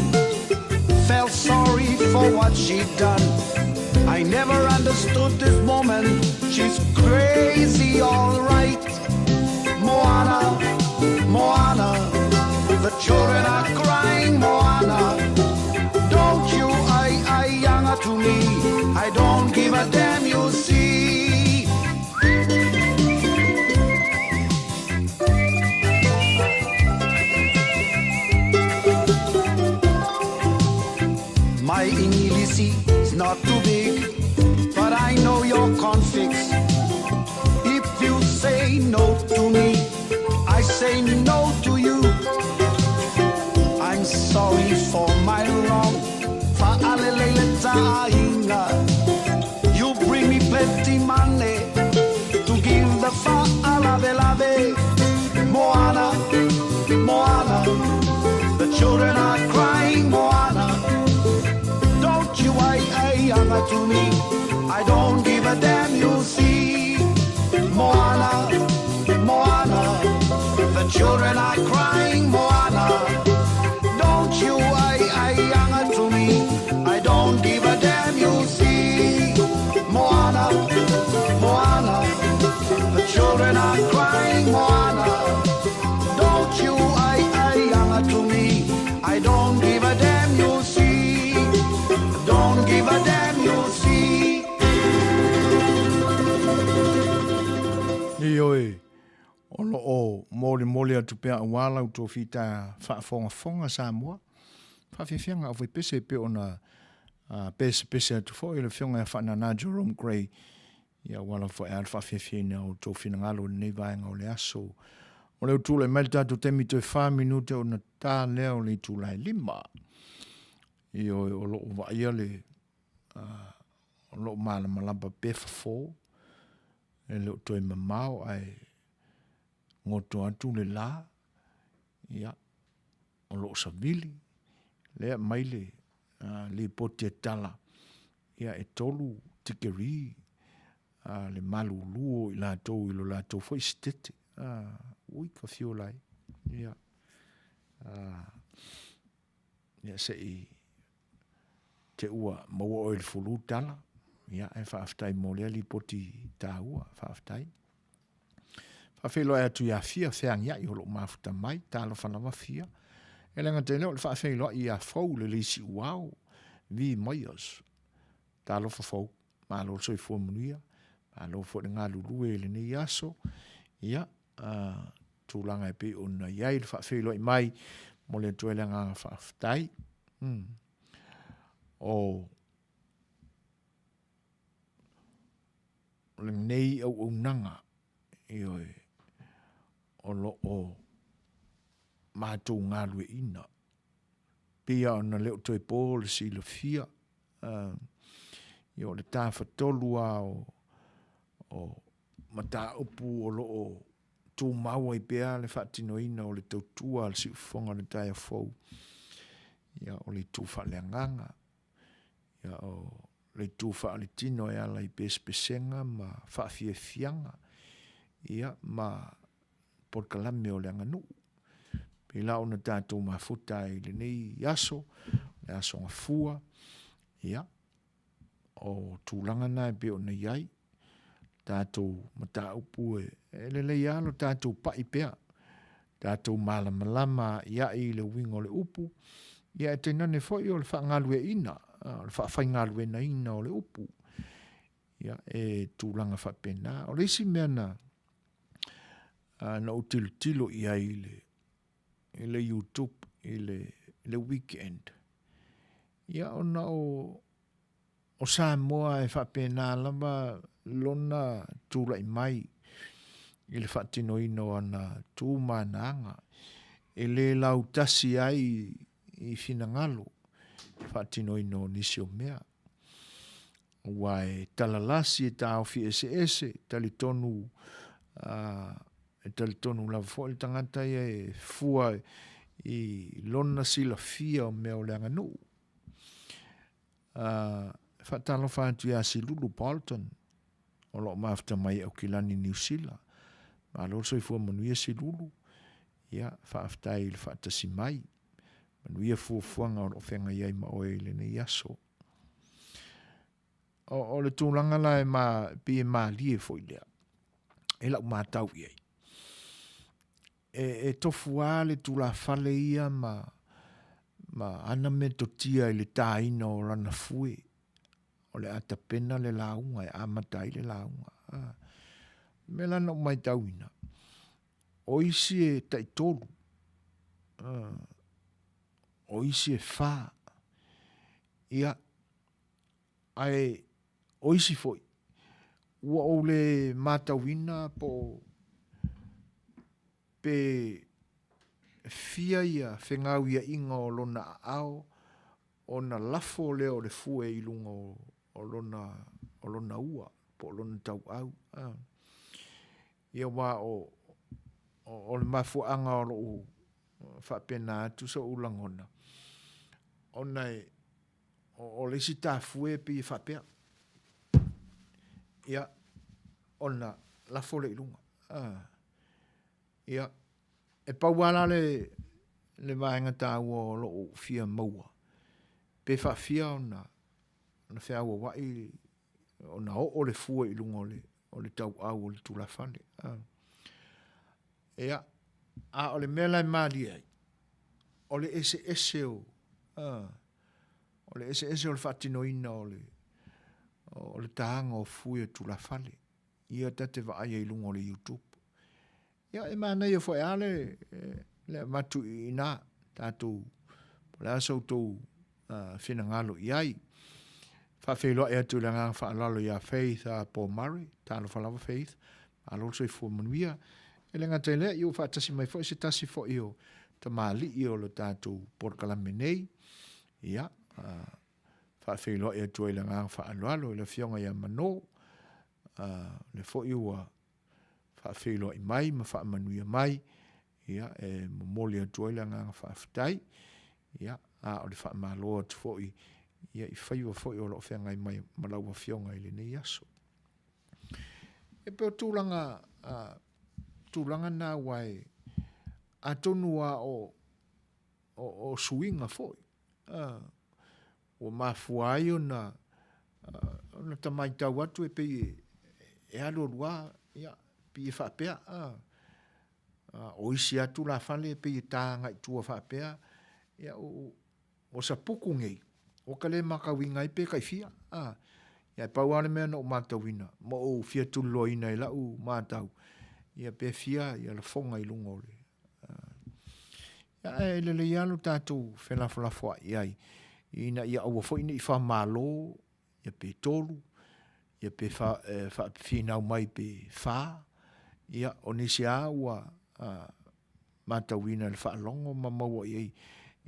Felt sorry for what she'd done. I never understood this woman. She's crazy, all right. Moana, Moana, the children are crying, Moana. Don't you ai ai anga to me. I don't give a damn, you see. My English is not too big, but I know your configs. If you say no to me, I say no to you. I'm sorry for my wrong. Fa'alelele ta'aiga. You bring me plenty money to give the fa'alavelave. Moana, Moana, the children are crying, Moana. Don't you ai ai anga to me. I don't give a damn, you see. Moana, Moana, the children are crying, Moana. I don't give a damn, you see. Don't give a damn, you see. Ioe, o lo o molimoli atu pea aua lau tou fita faafogafoga Samoa. Faafiafiaga au faipese e pei ona pesepese atu foi le Afioga ia Faanana Jerome Gray Ia ua lava foi a le faafiafiaina o outou finagalo i lenei vaega o le aso. O lea ua tulai mai le tatou taimi toe 4 minute ona ta lea o le itula e 5. Ioe, o lo o vaaia le o lo o malamalama pea fofo, e le o toe mamao ae goto atu le la, ia, o lo o savili, lea mai le lipoti e tala, ia e 3 tikeri le malulu o i latou i lo latou foi sitete. Ui ka fiu lai. Ia, ia se i te ua maua oe i le fulu tala. Ia, e faafetai mo lea lipoti taua, faafetai. Faafeiloai atu ia Fia feagiai o loo mafuta mai, talofa lava Fia. E le gata i lea o le faafeiloai ia Fou le leisi uao, V Myers. Talofa Fou, malo le soifua manuia, malo foi le galulue i lenei aso. Ia, tulaga e pei ona i ai le faafeiloai mai, momoli atu ai le agaga faafetai. O lenei auaunaga, ioe, o lo o matou galueaiina. Pei lava ona le o toe po le silafia, ia o le tafatolu lava o, o mataupu o lo o tumau ai pea le faatinoina o le tautua a le siufofoga o le taeao fou, ia o le itu faaleagaga, ia o le itu faaletino e ala i pesepesega ma faafiafiaga, ia, ma polokalame o le aganuu. Pei la ona tatou mafuta ai i lenei aso, le aso Gafua, ia, o tulaga na e pei ona i ai, tatou mataupu e, e lelei lava lo tatou pai pea, tatou malamalama a'ia'i i le uiga o le upu, ia e tainane foi o le faagalueaiina, o le faafaigaluegaina o le upu, ia e tulaga faapena. O le isi mea na, na ou tilotilo i ai i le, i le YouTube i le, le weekend, ia ona o, o Samoa e faapena lava lona tulai mai i le faatinoina o ana tu ma ana aga, e le lautasi ai i finagalo i le faatinoina o nisi o mea. Aua e talalasi, e taofi eseese, e talitonu, e talitonu lava foi le tagata ia e fua i lona silafia o mea o le aganuu. E faatalofa atu ia Silulu Bolton, o lo o mafuta mai i Aukilani, Niu Sila. Malo le soifua manuia Silulu. Ia, faafetai i le faatasi mai. Manuia fuafuaga o lo o feagai ai ma oe i lenei aso. O, o le tulaga la e ma, pei e malie foi lea, e lau matau i ai. E, e tofu lava le tulafale ia ma, ma ana metotia i le tāina o lana fue, o le a tapena le lauga e amata ai le lauga. Ah. Me la na ou matauina, o isi e taitolu, ah, o isi e whā, ia, ae o isi foi, ua ou le matauina po o pe fia ia fegauiaiga o lona aao ona lafo lea o le fue i luga o lona, o lona ua po o lona tauau. Ia aua o, o le mafuaaga o lou faapena atu so'u lagona, ona e, o le isi tafue e pei e faapea, ia, ona lafo lea i luga. Ia, e pau lava la le, le vaega taua o lo o fia maua, pe faafia ona, ona feauauai ona oo le fue i luga o le, o le tauau o le tulafale. Ia, a o le mea la e malie ai, o le eseese o, o le eseese o le faatinoina o le, o le tāga o fue o tulafale. Ia ta te vaai ai i luga o le YouTube. Ia, e manaia foi a le, le avatu i ina, tatou, po o le a sa outou finagalo i ai. Faafeiloai atu i le agaga faaaloalo ia Faith Paul Murray, talofa lava Faith, malo le soifua manuia. E le gata i lea, ia ua faatasi mai foi se tasi foi o tamalii o le tatou polokalame nei. Ia, faafeiloai atu ai i le agaga faaaloalo i le afioga ia Mano, o lea foi ua faafeiloai mai ma faamanuia mai, ia, e momoli atu ai le agaga faafetai, ia, a o le faamalo atu foi, ia, i faiva foi o lo o feagai mai ma lau afioga i lenei aso. E pei o tulaga, a, tulaga na aua e, atonu a o, o, o suiga foi, a, ua mafua ai ona, ona ta matau atu e pei e alualu lava, ia, pei e faapea, a, o isi lava tulafale e pei e ta agai i tua faapea, ia, o sapuku nei, ua ka le matauina ai pe tai fia, a. Ia, e pau lava le mea na ou matauina, ma ou fia tuliloaina i lau matau, ia pe fia ia lafoga i luga o le, Ia, ae lelei lava lo tatou felafolafoai ai, ina ia aua foi ne i faamalo, ia pe tolu, ia pe fa, e, faafinau mai pe fa, ia, o nisi lava ua a, matauina i le faalogo ma maua i ai,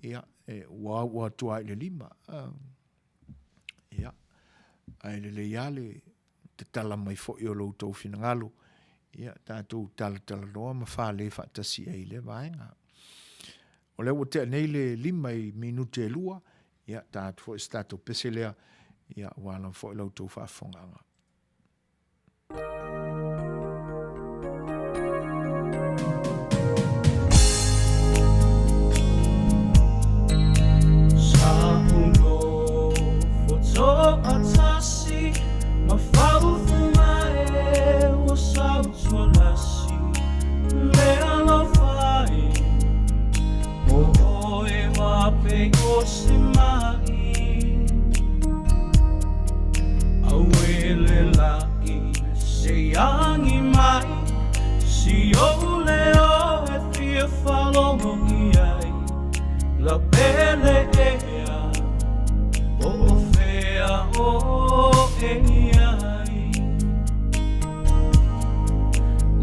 ia, e, ua aua atu lava i le lima. A, ia, ae lelei lava le tatala mai foi o lo outou finagalo, ia, tatou talatalanoa ma fale faatasi ai i lea vaega. O lea ua tea nei le 5 i minute e 2, ia, ta atu foi se tatou pese lea, ia, aua lava foi la outou faafofogaaga.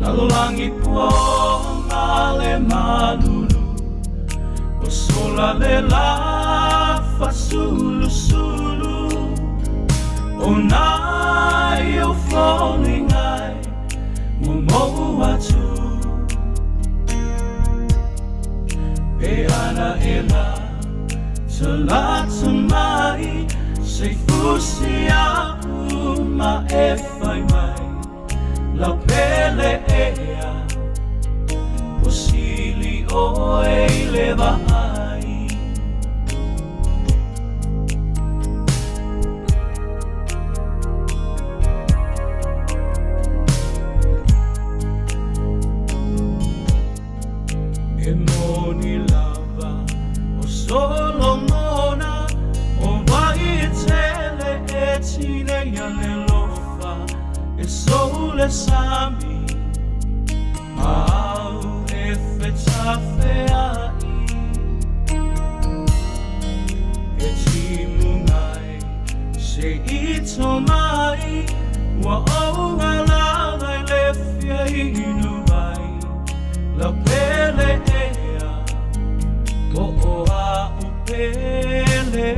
Lalolagi pua o le malulu Ua sola le la fasulusulu O nai o foliga e ua mou atu Pe ana e la talata mai Se fusi a'u ma e fai mai Lau pele ea Ua sili ʻoe i le vaai E moni lava ʻo Solomona ʻO wai e tele e tineia le alofa E sou le sami Ma au e fetafeaʻi E timuga e se i tomai Ua ou alaala i le fia inu wai Lau pele ea Po o a'u pele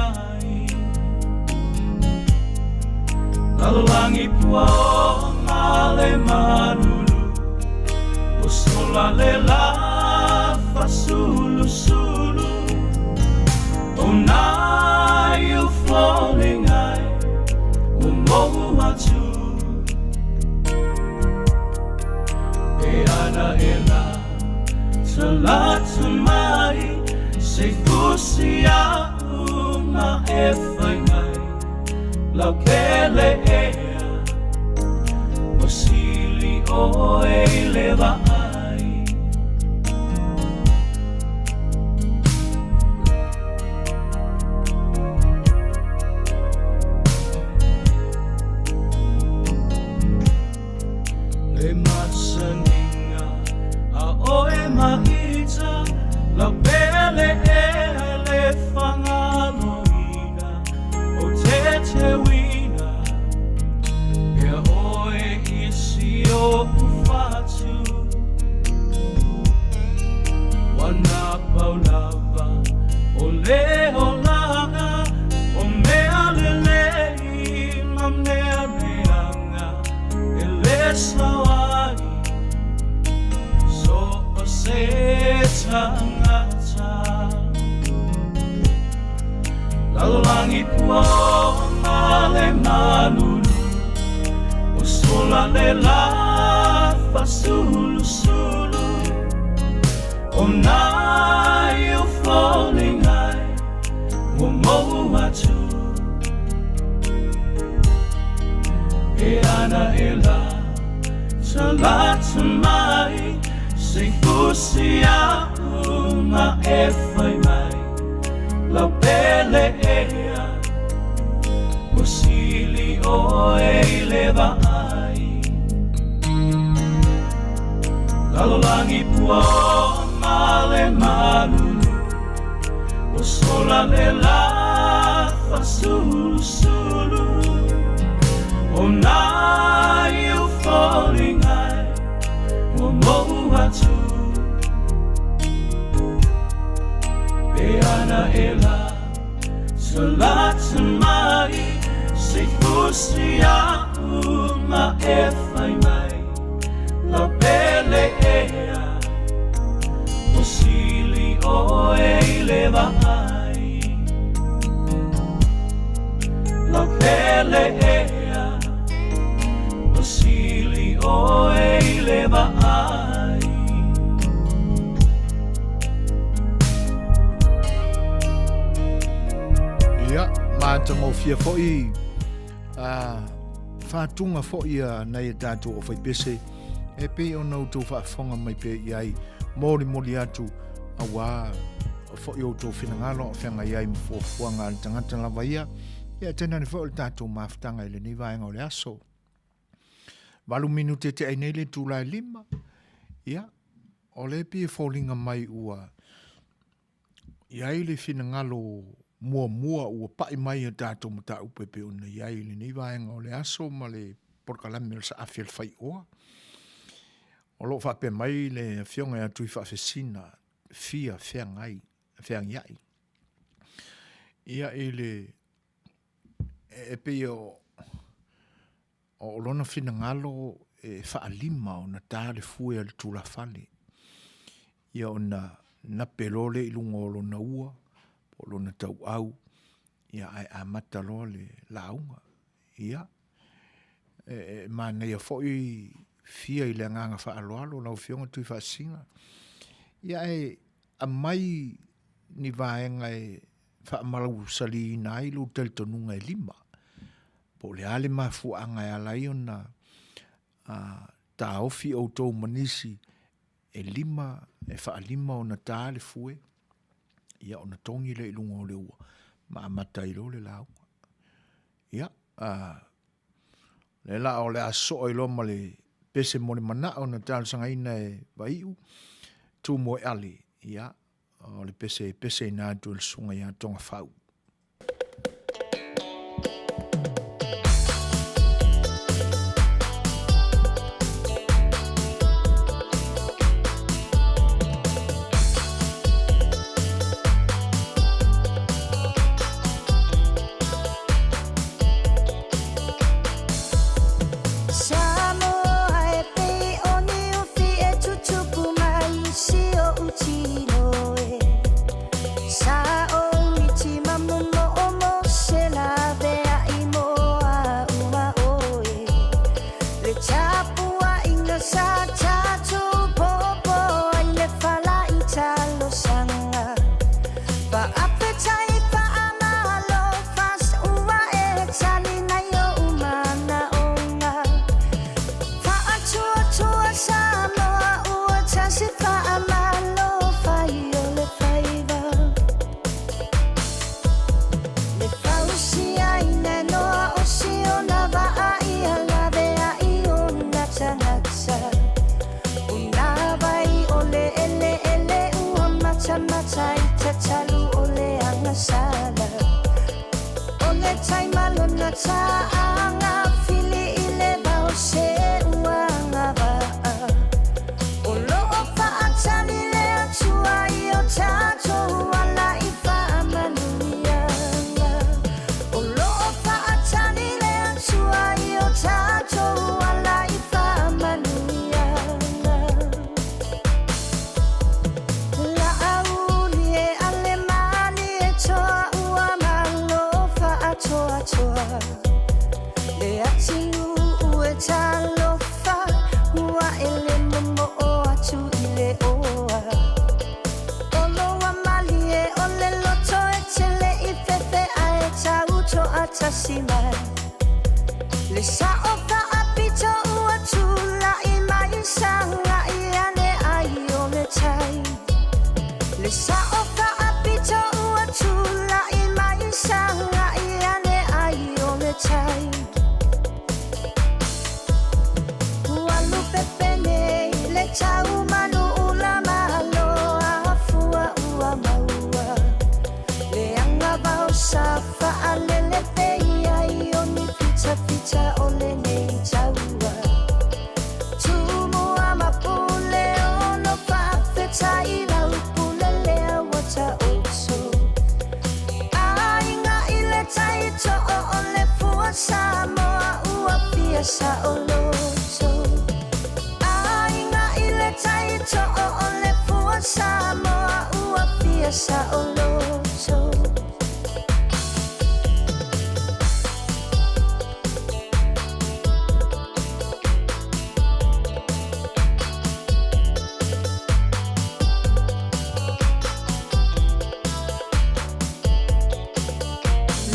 ai Lalolagi pua o male malulu Ua sola le la fasulusulu O nai o foliga e ua mou atu E ana e la talata mai Se fusi a'u ma e fai mai Lau pele ea Ua sili ʻoe i le vaai. Lalolagi pua o male malulu O sola le la fasulusulu O nai o foliga ua mou atu E ana e la talata mai Se i fusi a'u ma e fai mai Lau pele ea Ua sili ʻoe i le vaai Lalolagi pua o male malulu Ua sola le la fasulusulu O nai ou foliga e Ua mou atu Pe ana e la talata mai Se i fusi a'u ma e fai mai Lau pele ea Ua sili ʻoe i le vaai Lau pele ea Ua sili ʻoe i le vaai Ia, matagofie foi a faatuga foi a nai a tatou aufaipese e pei ona outou faafofoga mai pea i ai molimoli atu auā foi outou finagalo o feagai ai ma fuafuaga a le tagata lava ia. Ia, tainane foi o le tatou mafutaga i lenei vaega o le aso. 8 minute te ai nei le itula e 5. Ia, o lea e pei e foliga mai ua i ai le finagalo muamua ua pai mai a tatou mataupu e pei ona i ai i lenei vaega o le aso ma le polokalame o le Saafi a le Faioa. O lo o faapea mai le Afioga ia Tuifaafesina Fia Feagai, Feagiai. Ia i le e pei o o lona finagalo e faalima ona ta le fue a le tulafale, ia ona nape loa lea i luga o lona ua po o lona tauau, ia ae amata loa le lauga. Ia, e manaia foi fia i le agaga faaaloalo lau Afioga Tuifaasisina, ia ae aumai ni vaega e faamausaliina ai lou talitonuga e lima, po o le a le mafuaaga e ala ai ona taofi outou ma nisi e lima, e faalima ona ta le fue, ia ona togi lea i luga o le ua ma amata ai loa le lauga. Ia, lea la o le a sosoo ai loa ma le pese mo le manao na talosagaina e Vaiu, Tumoeale, ia, O le pese e peseina atu e le susuga ia Togafau. fia saoloto. Aiga i le tai too o le fua Samoa ua fia saoloto.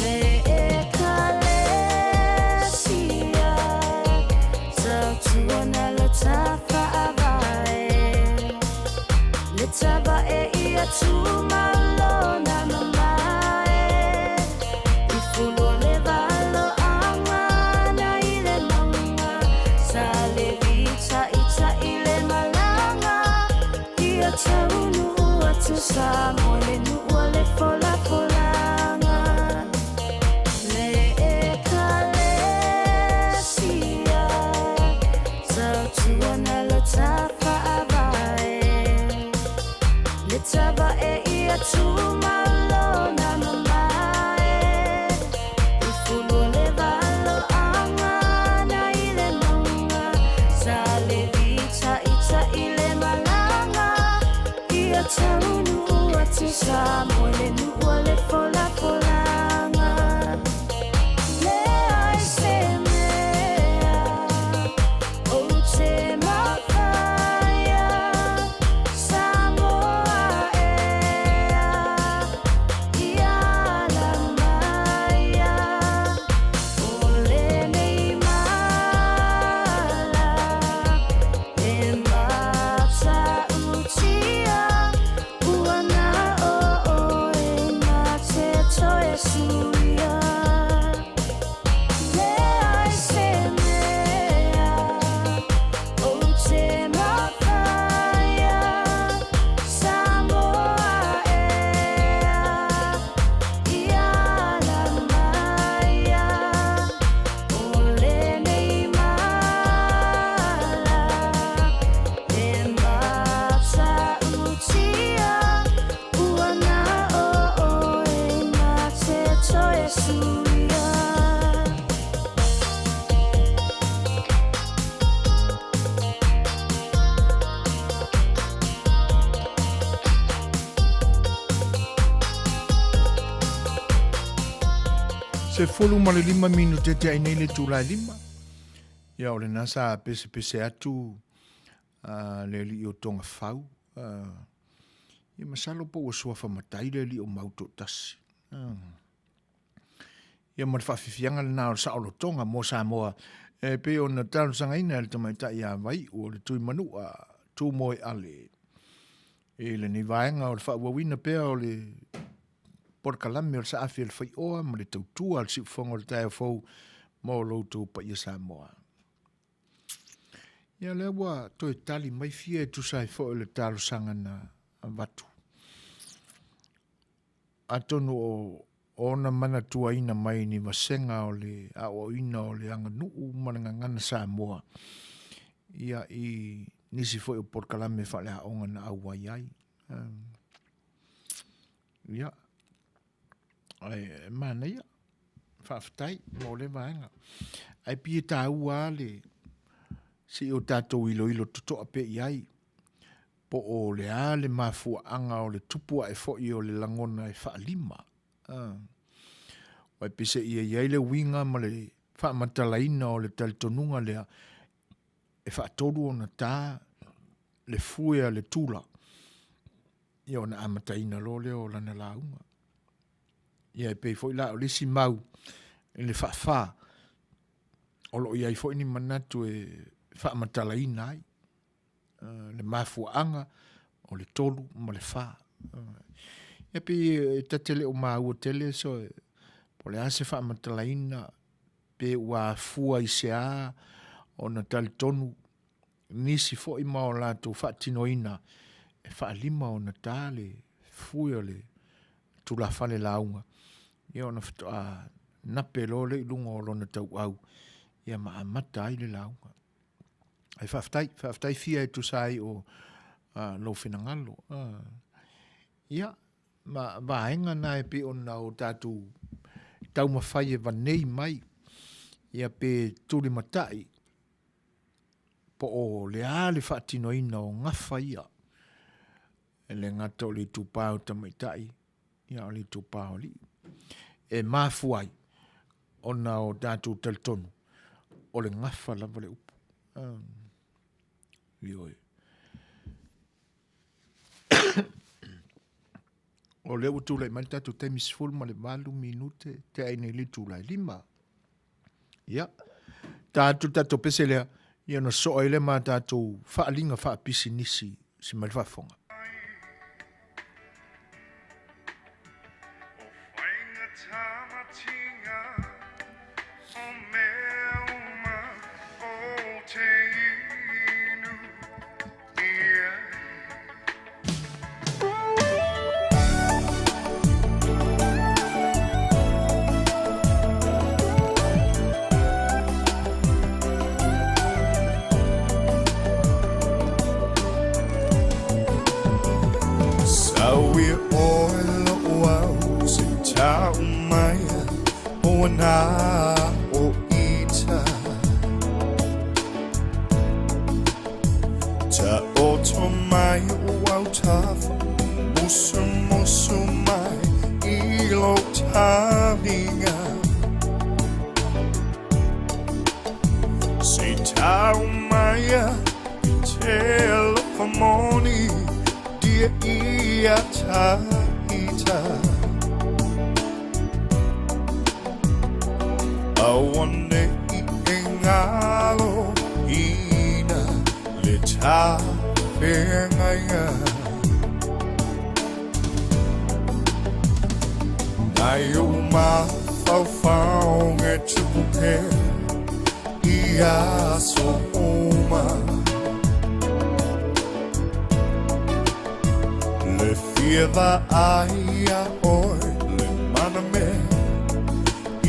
Le Ekalesia tautuana lo tafa'avae Le tavae ia tumalona mamae I fulu o le valoaga na i le mauga Sa levi ta'ita'i le malaga Ia taunuu atu Samoa le nuu o le folafolaga Le Ekalesia Tautuana lo tafa'avae Le tavae ia tumalona mamae I fulu o le valoaga na i le mauga Sa levi ta'ita'i le malaga Ia taunuu atu Samoa le nuu o le folafolaga Leai se mea ou te mafaia Samoa ea Ia ala maia O lenei mala E matautia Ua na o oe na te toe suia Leai se mea ou te mafaia Samoa ea Ia ala maia O lenei mala E matautia Ua na o oe na te toe suia. 15 minute te ai nei le itula e lima. Ia o lena sa pesepese atu le alii o Togafau. Ia masalo po ua suafa matai le alii o Mautoatasi. Ia ma le faafiafiaga lena o le saolotoga mo Samoa e pei ona talosagaina e le tamaitai ia Vaiu o le Tuimanua Tumoeale i lenei vaega o le faaauauina pea o le polokalame o le saafi a le faioa ma le tautua a le siufofoga o le taeao fou mo lo outou paia Samoa. Ia lea ua toe tali mai fia e tusa ai foi o le talosaga na avatu. Atonu o ona manatuaina mai ni vasega o le aoaoina o le aganuu ma le gagana Samoa ia i nisi foi o polokalame faaleaoga na auai ai. Ia, ae manaia, faafetai mo lea vaega. Ae pei e taua lava le se i o tatou iloilo totoa pea i ai, po o le a le mafuaaga o le tupu ae foi o le lagona e faalima. Aua e pei seia i ai le uiga ma le faamatalaina o le talitonuga lea, e faatolu ona ta le fue a le tula, ia ona amataina loa lea o lana lauga. Ia e pei foi la o le isi mau i le faafa, o lo o i ai foi ni manatu e faamatalaina ai le mafuaaga o le tolu ma le fa. Ia pei e ta te le o maua tele so po o le a se faamatalaina pe ua afua i se a ona talitonu nisi foi ma o latou faatinoina e faalima ona ta le fue o le tulafale lauga, ia ona faatoa nape loa lea i luga o lona tauau ia ma amata ai le lauga. Ae faafetai, faafetai fia e tusa ai o lou finagalo. Ia, ma vaega na e pei ona o tatou taumafai e vanei mai. Ia pe tulimatai po o le a le faatinoina o gafa ia, e le gata o le itupa o tamaitai, ia o le itupa o alii. E mafua ai ona o tatou talitonu o le gafa lava le upu. Ioe. O lea ua tulai mai le tatou taimi 18 minute tea ai nei le itula e 5. Ia, ta atu le tatou pese lea, ia ona soo ai lea ma tatou faaaliga faapisinisi si mai le faafofoga. Sau ia oe lo'u au se i tau mai o ana o ita Taoto mai o au tafa Musumusu mai i lou talinga Se i tau mai i te alofa moni Dia ia ta ita Auane'i e ngalo ina le tafeagaiga. Nai ou mafaufauga e tupu pea i aso uma. Le fia vaai ia oe le mana mea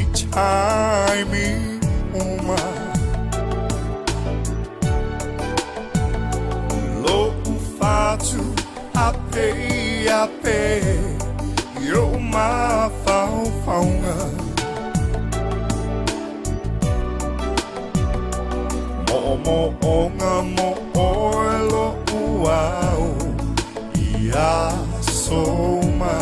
i taimi uma. Lo'u fatu a pei a pe i ou mafaufauga. Mo'omo'oga mo oe lo'u au i aso uma.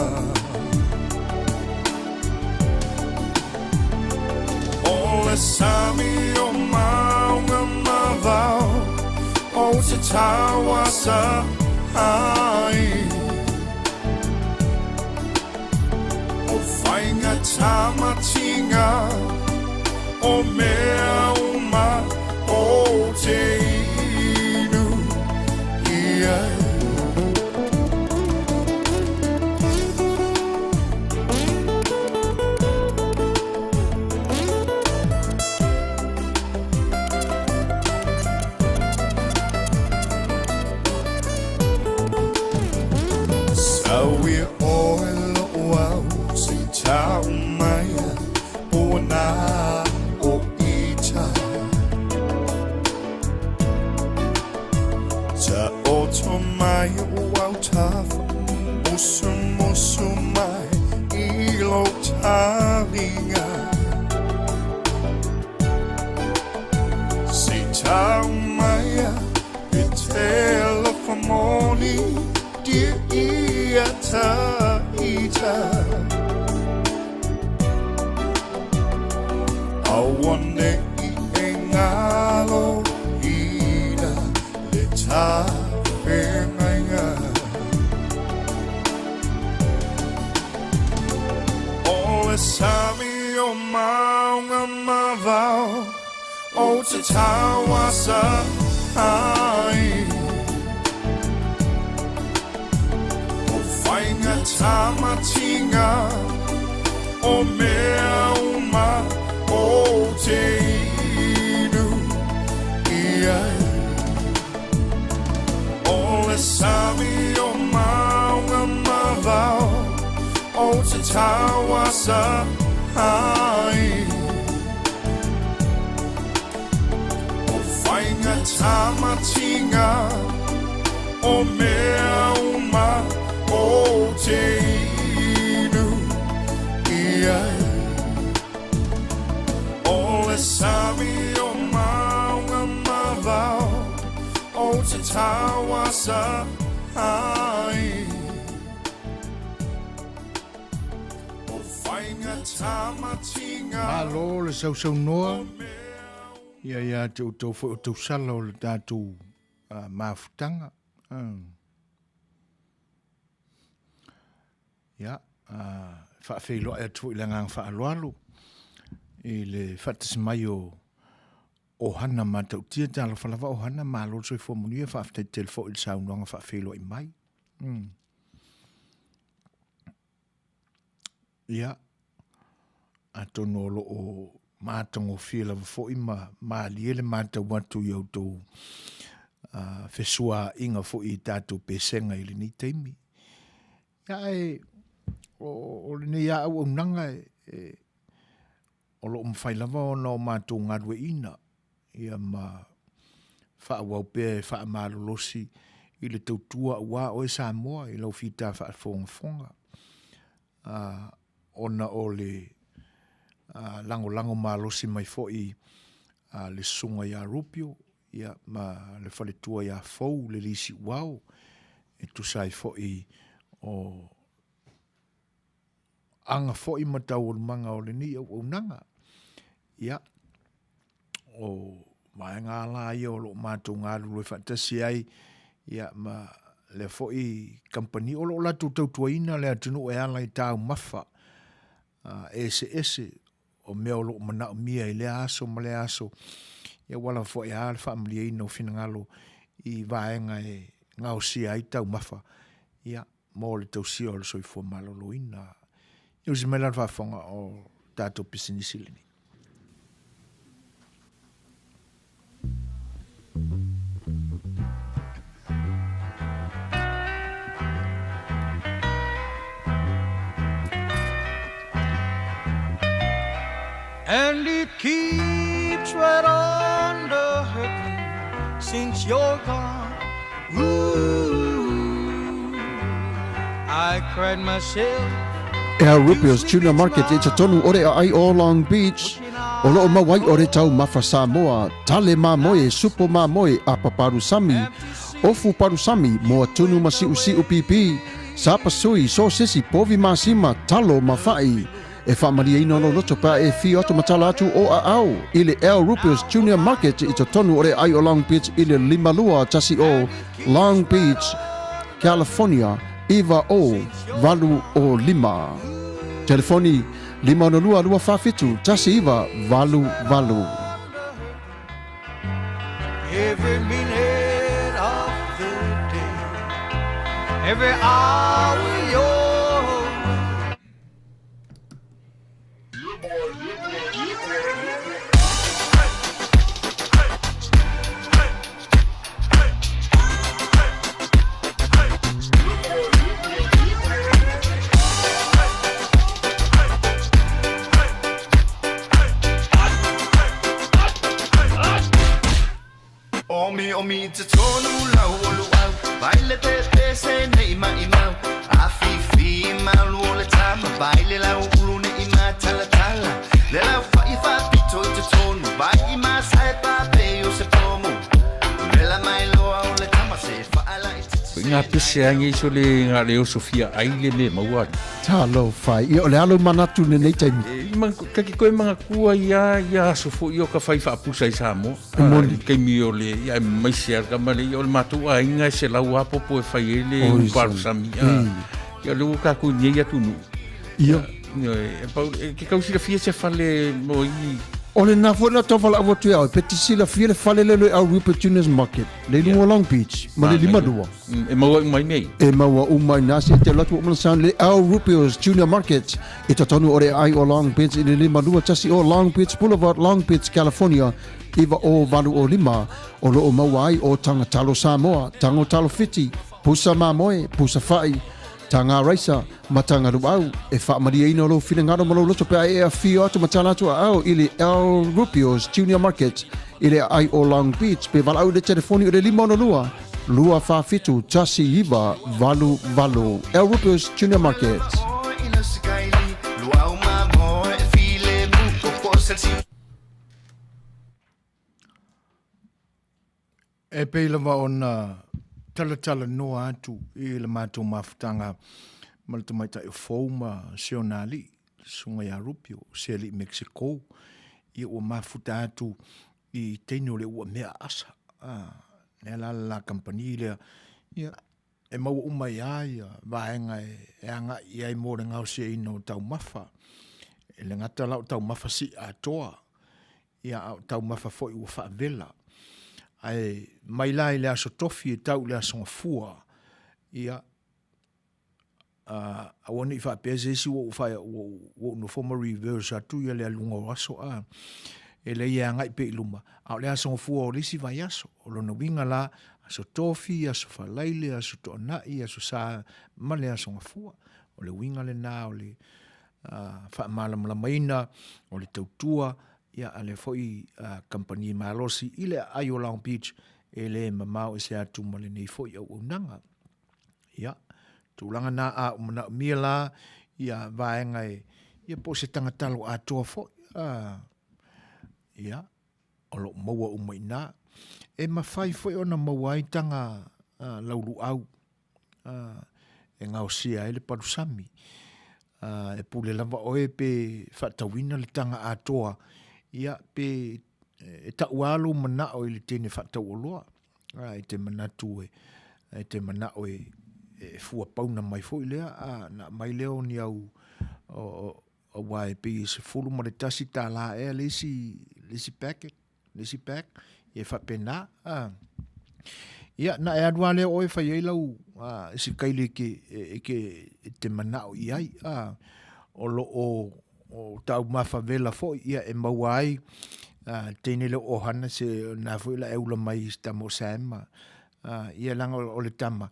O le sami o mauga ma vao o te tauasa ai. O faiga tamatinga o mea uma o te inu i ai. Sau ia oe lo'u au se i tau mai ua na o ita. Taoto mai o au tafa, musumusu mai i lou talinga. Se i tau mai i te alofa moni, dia ia ta ita. Auane'i e ngalo ina le tafeagaiga. O le sami o mauga ma vao o te tauasa ai. O faiga tamatinga o mea uma o te inu i ai. O le sami o mauga ma vao o te tauasa ai. O faiga tamatinga o mea uma o te inu i ai. O le sami. Tawasa ai O whainga tamatinga Malo le sausaunoa ia ia te outou foi o tausala o le tatou uh, mafutaga. Uh. Ia, uh, faafeiloai atu foi i le agaga faaaloalo i le faatasi mai o Ohana matautia, talofa lava Ohana, malo le soifua manuia, faafetai tele foi i le saunoaga faafeiloai mai. Mm. Ia, atonu o lo o matagofie lava foi ma malie le matau atu i outou uh, fesuaaiga foi i tatou pesega i lenei taimi. Ia, ae o, o lenei a auaunaga e, e, o lo o mafai lava ona o matou galueaiina ia ma faaauau pea e faamalolosi i le tautua aua oe Samoa i lau fita faafogafoga ona o le lagolago malosi mai foi a le Susuga ia Rupio ia ma le faletua ia Fou le alii Siuao e tusa ai foi o aga foi ma taualumaga o lenei auaunaga. Ia, o vaega la ia o lo o matou galulue faatasi ai, ia, ma lea foi kamupani o lo o latou tautuaina le atunuu e ala i taumafa eseese o mea o lo o manaomia i lea aso ma lea aso, ia ua lava foi a le faamalieina o finagalo i vaega e gaosia ai taumafa, ia, mo le tausia o le soifua maloloina. Ia usi mai la le faafofoga o tatou pisinisi lenei. And it keeps right on the hurting since you're gone. Ooh, I cried myself Al Rupio's Tuna Market i totonu o le aai o Long Beach, o loo mau ai o le taumafa Samoa, tale mamoe, supo mamoe, apa palusami, ofu palusami, moa tunu ma siusiu pipi, sapasui, sosesi, povi masima, talo ma fa'i. E faamalieina lou loto pe a e afio atu ma tala atu o aao i le Al Rupio's Junior Market i totonu o le aai o Long Beach i le 5210 Long Beach, California 90805. Telefoni 562 247 1988. Every minute of the day, every hour you're Omi omi te tonu lau o luau Vai le te te se nei mai mau A fi fi malu o le tama Vai le lau ulu ne i ma tala tala Le lau fa i fa pito i te tonu Vai i ma sai pa pe o se pomu Vela mai loa o le tama se fa ala i te Ngā pese a ngei so le ngā leo Sofia ai le me maua. Talofa, ia o le alo manatu lenei taimi. E, ma, ka ki koe mga kua ia, ia aso fo i o ka whai whaapusa i Samoa. E moni. Ah, Keimi o le, ia e mai se ar kama le, ia o le mātou a inga e se lau apopo e whai e le uparu sami. Ah, ia le ua kākou nei atu nu. Ia. Ia, e, pau, e, ke kau silafia se fale mo i... O le na foi na tau whalaau atu e au, pe te silafia le fale le le au Rupert Junior's Market, le lunga Long Beach, ma le lima lua. Mm, e maua uma i mei. E maua uma i nā se te alu atu o mana sound le Al Rupio's Junior Market i totonu o le aai o Long Beach i le 521 o Long Beach Boulevard, Long Beach, California, 90805. O loo maua ai o Taga Talo Samoa, Tago Talo Fiti, Pusa Mamoe, Pusa Fa'i, Taga Raisa, ma Taga Luau. E faamalieina lou finagalo ma lou loto pe a e afio atu ma tala atu aao i le Al Rupio's Junior Market i le aai o Long Beach pe valaau i le telefoni o le 562 247 1988. Al Rupio's Junior Market. E pei lava ona talatalanoa atu i le matou mafutaga ma le tamaitai o Fou ma si ona alii, le Susuga ia Rupio, o se alii Mexico, ia ua mafuta atu i teine o le ua mea aasa. A, lea la le la kamupani lea, ia, e maua uma ai lava ia vaega e agai i ai mo le gaosiaina o taumafa. E le gata la o taumafa sii atoa, ia a o taumafa foi ua faavela. Ae mai la i le Aso Tofi e tau i le Aso Gafua, ia, aua ne i faapea se isi ua ou fai, ua ou nofo ma reverse atu ia le aluga o aso, a, e leai e agai pea i luma, a o le Aso Gafua o le isi vaiaso. O lona uiga la, Aso Tofi, Aso Faraile, Aso Toonai, Aso Sa ma le Aso Gafua. O le uiga lena o le faamalamalamaina o le tautua ia a lea foi kamupani malosi i le aai o Long Beach e le mamao ese atu ma lenei foi auaunaga. Ia, tulaga na a o manaomia la ia vaega e ia po o se tagatalo atoa foi. Ia, o lo o maua uma i ina. E mafai foi ona maua ai taga lauluau e gaosia ai le palusami. E pule lava oe pe faatauina le taga atoa, ia pe e tau lava lou manao i le teine faatauoloa. E te manatu e te manao e fua pauna mai foi lea, ona aumai lea o ni au aua e pei e $11 ea le isi, le isi packet, le isi pack, ia e faapena. A. Ia, na e alu lava lea o oe e fai ai lau a, isi kaili e ke, e ke, e te manao i ai. A. O lo o, o taumafa vela foi, ia e maua ai a, le teine lea o Ohana, se na foi la e ula mai i si tama o Sam, a, ia leaga o le tama,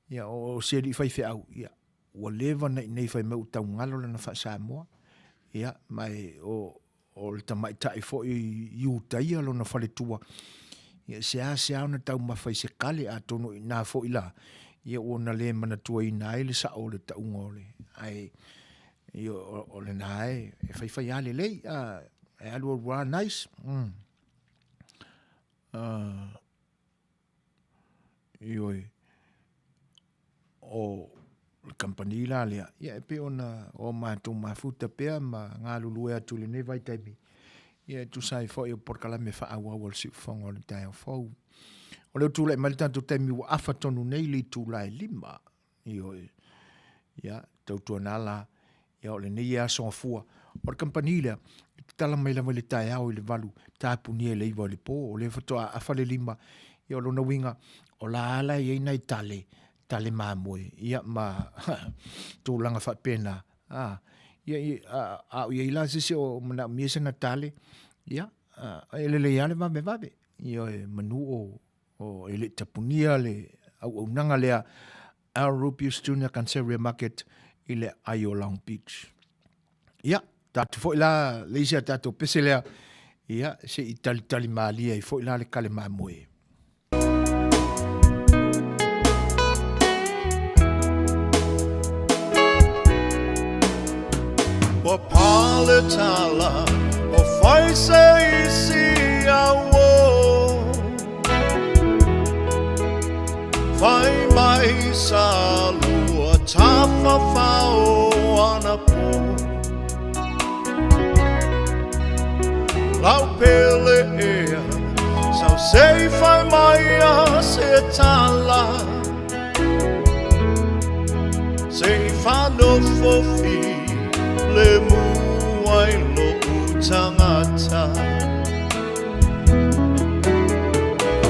ia o si alii faifeau, ia, ua leva ona i inei fai mai ua taugalo lana faa-Samoa, ia, ma e, o, o le tamaitai foi Iutaia lona faletua, ia, e seasea ona taumafa i se kale, atonu o i ina foi la, ia ua ona le manatuaina ai le sao o le tauga o le, ae, ia, o, o lena e, e faifai lava lelei, a, e alualu lava nice. Ioe, o le kamupani la lea, ia e pei ona o matou mafuta pea ma galulue atu i lenei vaitaimi, ia e tusa ai foi o polokalame faaauau a le siufofoga o le taeao fou. O lea ua tulai mai le tatou taimi ua afa tonu nei le itula e 5. Ioe. Ia, tautuana la, ia o lenei aso gafua. O le kamupani lea, e tatala mai lava i le taeao i le 8, tapunia i le 9 o le po, o lea faatoa afa le 5. Ia o lona uiga, o la la e i ai nai tale, tale mamoe, ia ma tulaga faapena. A, ia, ia, a, a o i ai la se isi o manaomia sana tale, ia, a, e lelei lava le vavevave. Ioe, manu o O, e le i tapunia le auaunaga lea Al Rupius Junior Canceria Market i le ai o Long Beach. Ia, tatou foi la le isi a tatou pese lea, ia, se i talitali malie ai foi la le kale mamoe. Ua pale tala o fai se isi au Fai mai sa lua tafafao ana pō Lau pele ea Sau sei fai mai a se tala Sei whanofo fi le muai lo tangata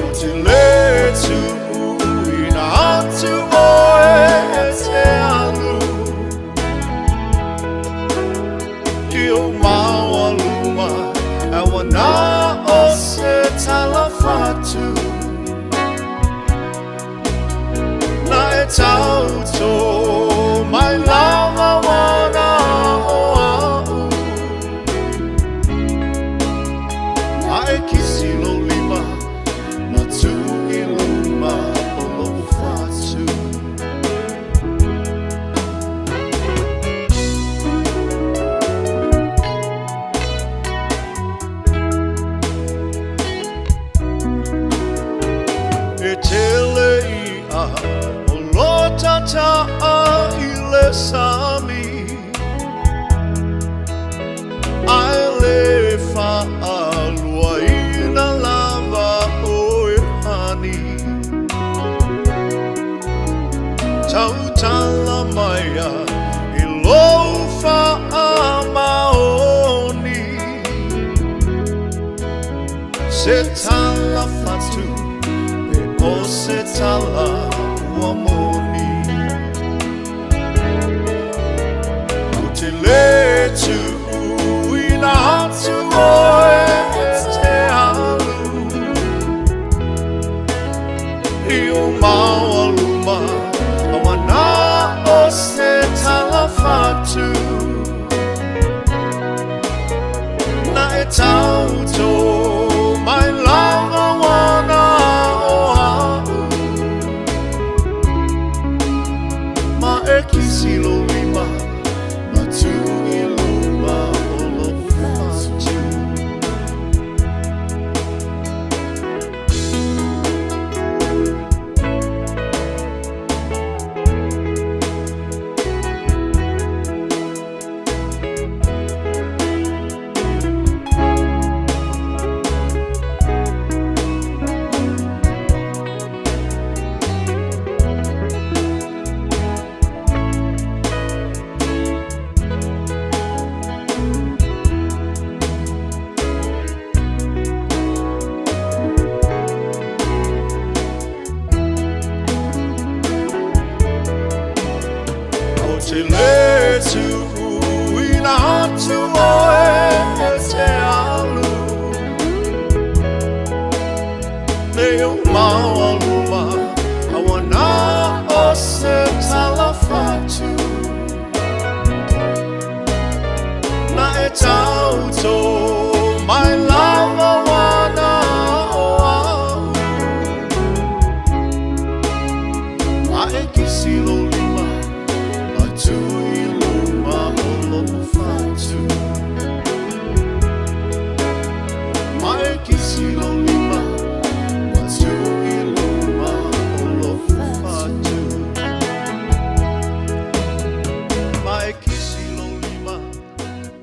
O te le tuuina atu oe e te alu I o maualuma aua na o se tala fatu Na e tauto mai lava wana o au A e kisi lou lima ma tu i luma o lou fatu. se tala fatu, pe o se tala ua moni. Ou te lē tuuina atu oe e te alu i ou maualuma, a ua na o se tala fatu. Na e tauto mai lava wana o a'u Ma e kisi lou lima ma tuu i luma o lou fatu. Ou te lē tuuina atu oe e te alu Nei ou maualuma a ua na o se tala fatu Na e tauto mai lava wana o a'u Ma e kisi lou lima ma tuu i luma o lou fatu Ma e kisi lou lima ma tuu i luma o lou fatu Ma e kisi lou lima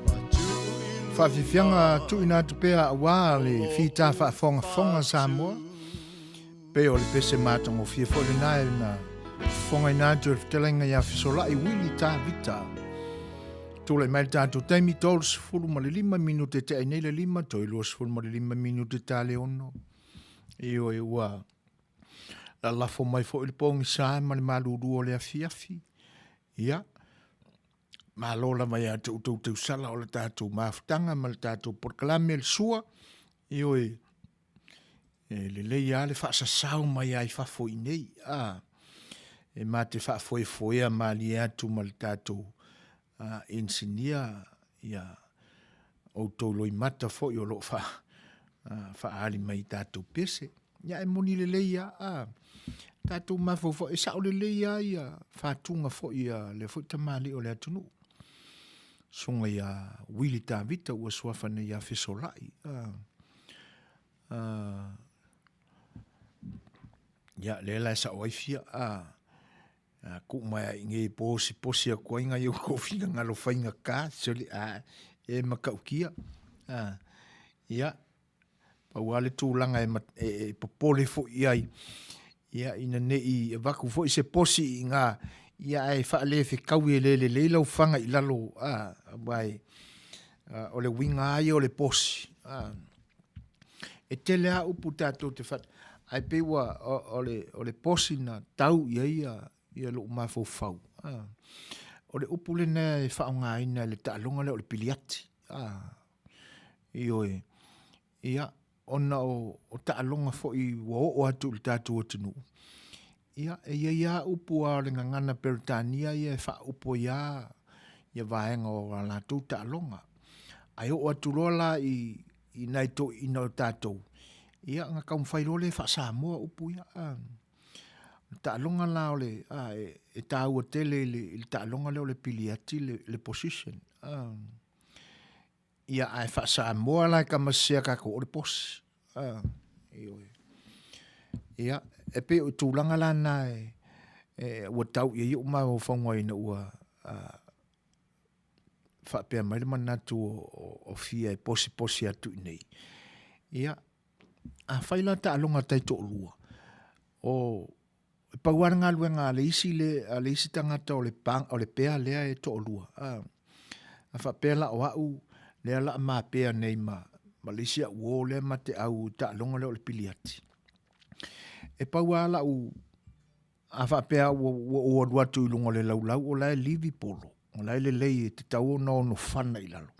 ma tuu i luma Faafiafiaga tuuina atu pea aua le fita faafogafoga Samoa. Pei o le pese matagofie foi lena e na fofogaina atu e le fetalaiga ia Fesolai Willie Tavita. Tulai mai le tatou taimi 35 minute te ai nei le 5 toe 25 minute ta le 6. Ioe ua lalafo mai foi le pogisa ma le malulu o le afiafi. Ia, malo lava ia te outou tausala o le tatou mafutaga ma le tatou polokalame le sua. Ioe, E lelei lava le faasasao mai lava i fafo i inei, a, e ma te faafoefoea malie atu ma le tatou inisinia ia outou loimata foi o lo o faa, faaali mai i tatou pese. Ia e moni lelei lava, a, tatou mafaufau, e sao lelei lava ia fatuga foi a lea foi tamalii o le atunuu. Susuga ia Willie Tavita ua suafa nei ia Fesolai. A, Ia, lea la e sao ai fia, a, a kuu mai ai nei posi posi atu ai nai outou finagalo faigata, sole, a, e matautia. A, ia, pau lava le tulaga e, e, e popole foi i ai, ia, ina ne i avatu foi se posi i ina, ia, ae faalefetaui e le lelei lau faga i lalo, a, aua e, a, o le uiga lava ia o le posi, a, E tele lava upu tatou te wha... Ae pei ua o, o, le, o le posi na tau i ai ia, ia lou mafaufau. Ah. O le upu lena e faaaogaina i le taaloga lea o le piliati. Ah. Ioe. Ia, ona o, o taaloga foi ua oo atu i le tatou atunuu. Ia, e i ai lava upu a o le gagana Peretania ia e faaupu ai lava ia vaega o a latou taaloga. Ae oo atu loa la i, i nai toeaiina o tatou, ia ona taumafai loa lea e faa-Samoa upu ia. A, o le taaloga la o le, a, e, e taua tele i le, i le taaloga lea o le piliati le, le position. A, Ia, ae faa-Samoa la e tamasese a tatou o le posi. Ah, ioe. Ia, e pei o tulaga la na e, e ua tau i ai ou mafaufauga ina ua a, faapea mai le manatu o, o, o Fia e posiposi atu i nei. Ia, afai la taaloga taitoalua, o E pau lava le galuega a le isi le, a le isi tagata o le, pa, o le pea lea e toalua. A, a faapea la o au lea la a mapea nei ma, ma le isi au uō lea ma te au i taaloga lea o le piliati. E pau lava lau, a faapea ua, ua ou alu atu i luga o le laulau, o la e livi polo, o la e lelei e tatau ona ono fana i lalo.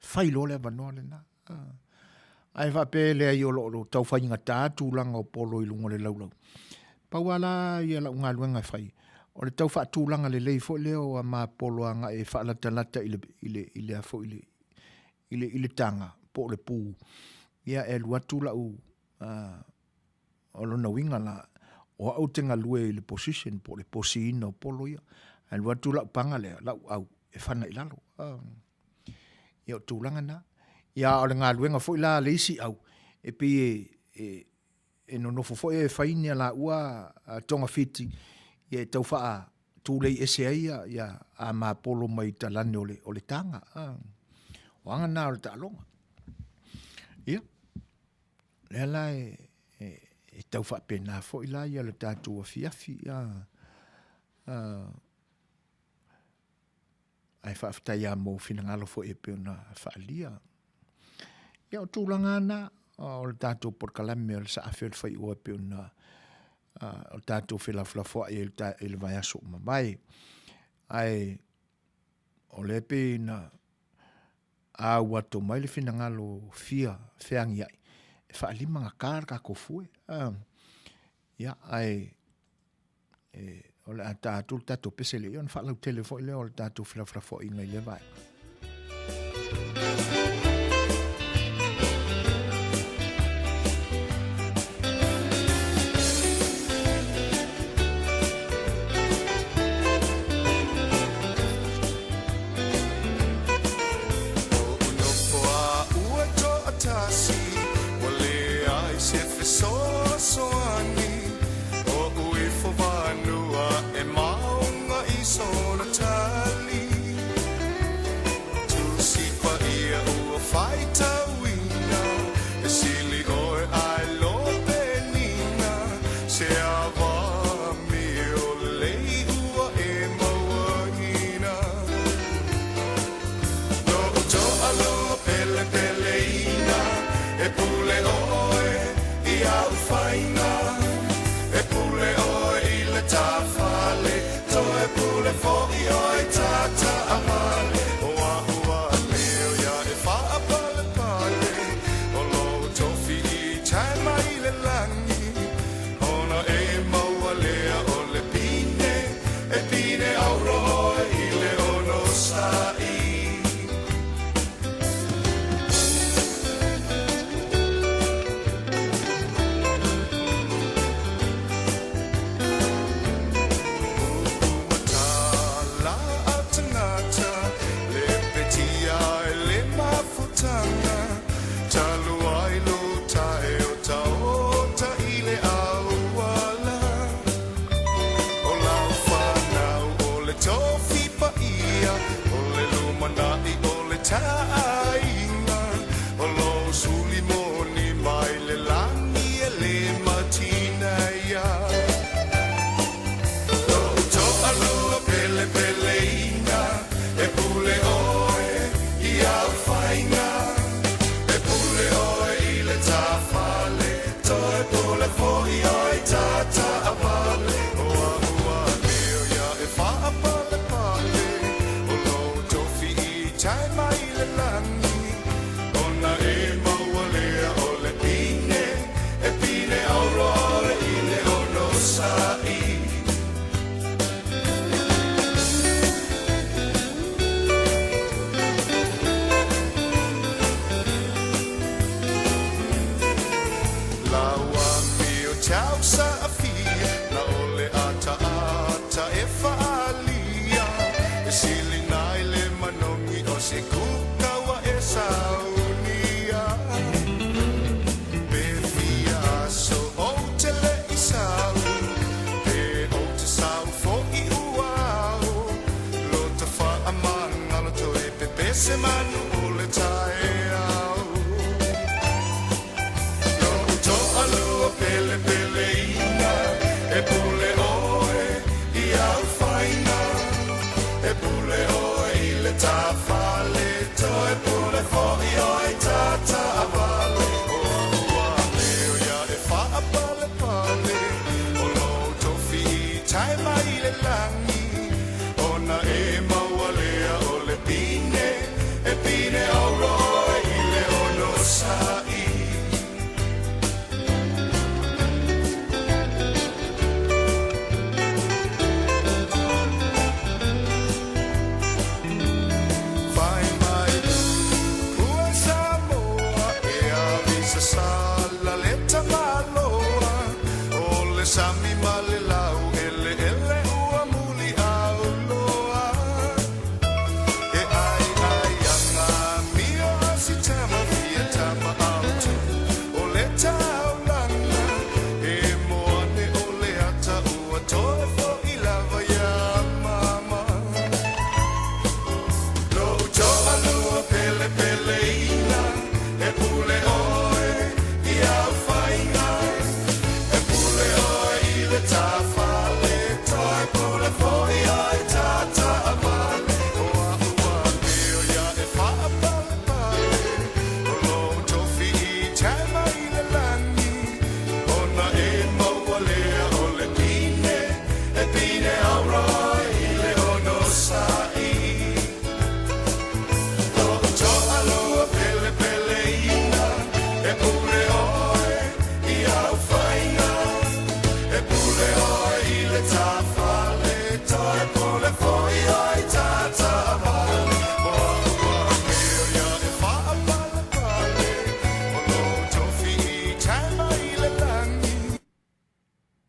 Fai loa le avanoa lena. Ae faapea e leai o lo o tau faigata tulaga o polo i luga o le laulau. Pau lava la ia lau galuega e fai, o le tau faatulaga lelei foi lea o a ma polo agai e faalatalata i le, i le, i le a foi i le, i le, i le taga po o le pu. Ia e alu atu lau, o lona uiga la, o au ou te galue i le position po o le posiina o polo ia. Alu atu lau paga lea, lau au, e fana i lalo. Ia o tulaga na. Ia a o le galuega foi la a le isi au, e pei e, e, e nonofo foi e fai ni a laua togafiti, ia e tau faa tulei ese ai ia, ia a mapolo mai talane o le, o le taga. O aga na o le taaloga. Ia, lea la e, e, e tau faapena foi la ia le tatou afiafi. Ia, Ae faafetai lava mo finagalo foi e pei ona faaalia. Ia o tulaga lava na o le tatou polokalame o le Saafi o le Faiua e pei ona o tatou felafolafoai ai i le vaiaso ua mavae. Ae o lea pei na au atu mai le finagalo fia feagiai e faalimagata le tatou fue. Ia, ae e, o le a ta atu le tatou pese le ona faalautele foi lea o le tatou felafolafoaiga i lea vaega.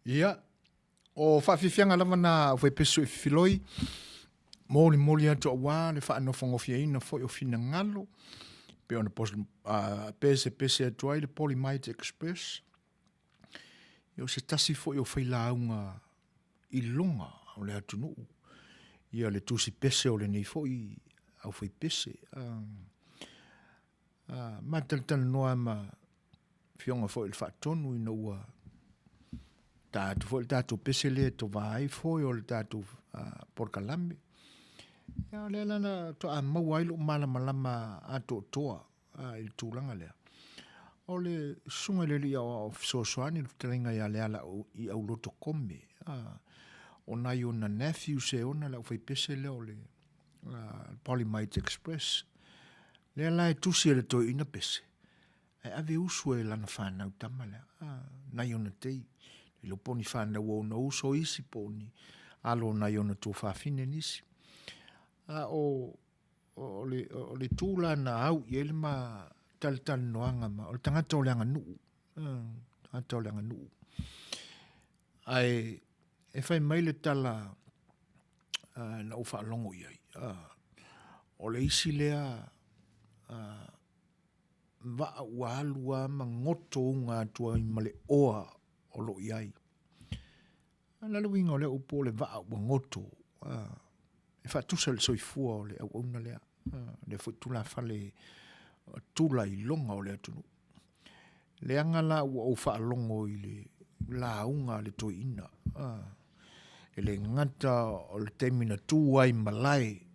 Ia, o faafiafiaga lava na a Aufaipese Soififiloi, molimoli atu aua le faanofonofieina foi o finagalo, pe ona pesepese atu ai le Polymite Express. Ia, o se tasi foi o failauga iloga o le atunuu, ia le tusi pese o lenei foi aufaipese. Ma talatalanoa ma Afioga foi i le Faatonu ina ua ta atu foi le tatou pese lea e tova ai foi o le tatou polokalame. Ia, o lea la na faatoa maua ai lou malamalama atoatoa i le tulaga lea. O le susuga i le Alii Aoao Fesoasoani le fetalaiga ia Leala i Auloto Kome, o nai ona nephews e ona le aufaipese lea o le Polymite Express. Lea la e tusi e le toeaina pese, ae ave usu e lana fanau tama lea, nai ona tei. Le iloa po o ni fanau a ona uso isi po o ni alo o nai ona tuafafine nisi. A o o le, o le itu la na au i ai le ma talatalanoaga ma, o le tagata o le aganuu, tagata o le aganuu. Ae e fai mai le tala na ou faalogo i ai, o le isi lea vaa ua alu lava ma gotouga atu ai ma le oa o lo o i ai. O le a le uiga o lea upu o le vaa ua goto? E faatusa i le soifua o le auauna lea, lea foi tulafale tula iloga o le atunuu. Leaga la ua ou faalogo i le lauga a le toeaina, e le gata o le taimi na tu ai i malae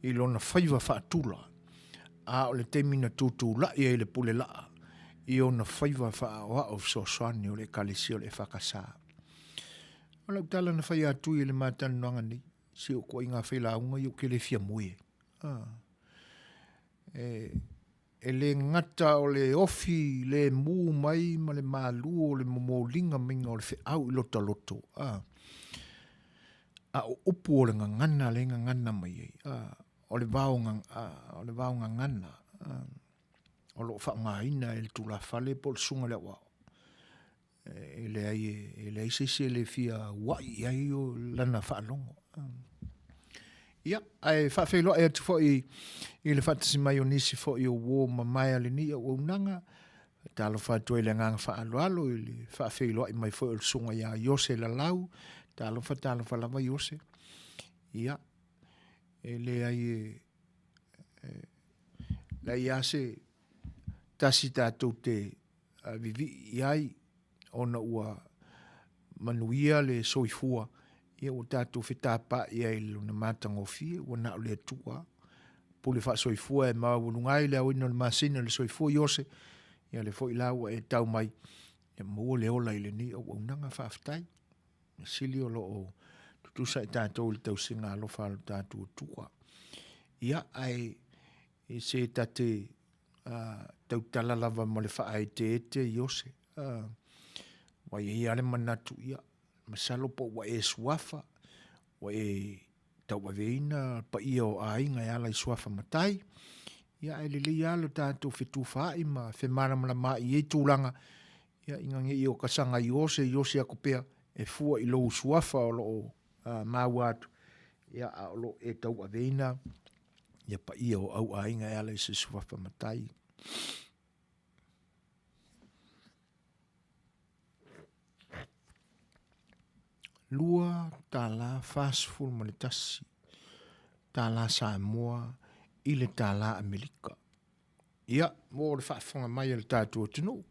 i lona faiva faatula, a o le taimi na tutulai ai i le pule laa i ona faiva faaaoao fesoasoani o le Ekalesia o le EFKS. O lau tala na fai atu i le ma talanoaga nei, si ou ituaiga failauga ia ou te le fia moe ai. Ah. E, e le gata o le ofi lemu mai ma le malu o le momoliga maiga o le feau i lota loto. Ah. A o upu o le gagana le gagana mai ai. Ah. O le vao, o le vao gagana. Ah. O lo o faaaogaina e le tulafale po o le susuga i le aoao. E leai, e leai se isi e le fia ua'i i ai o lana faalogo. Ia, ae faafeiloai atu foi i le faatasi mai o nisi foi o uo mamae a lenei auaunaga. Talofa atu ai le agaga faaaloalo i le faafeiloai mai foi o le susuga ia Iose Lalau. Talofa, talofa lava Iose. Ia, e leai e, e leai lava se tasi tatou te vivii i ai ona ua manuia le soifua, ia ua tatou fetapaai ai i lona matagofie, ua na o le Atua. Pule faasoifua e maualuga ai le aoina o le masina i le soifua Iose, ia lea foi la ua e tau mai, ia maua le ola i lenei auaunaga, faafetai. Mea sili o lo o tutusa i tatou i le tausiga alofa a lo tatou Atua. Ia, ae e se ta te tautala lava ma le faaeteete Iose. Ua i ai lava le manatu, ia, masalo po ua e suafa, ua e tauaveina paia o aiga e ala i suafa matai, ia ae lelei lava lo tatou fetufaai ma femalamalamaai i nei tulaga, ia ina ne i o ta saga Iose, Iose atu pea e fua i lou suafa o lo o maua atu, ia a o lo o e tauaveina ia paia o au aiga e ala i se suafa matai. $2.41 tālā Samoa i le tālā Amerika. Ia, mo le faafofoga mai a le tatou atunuu,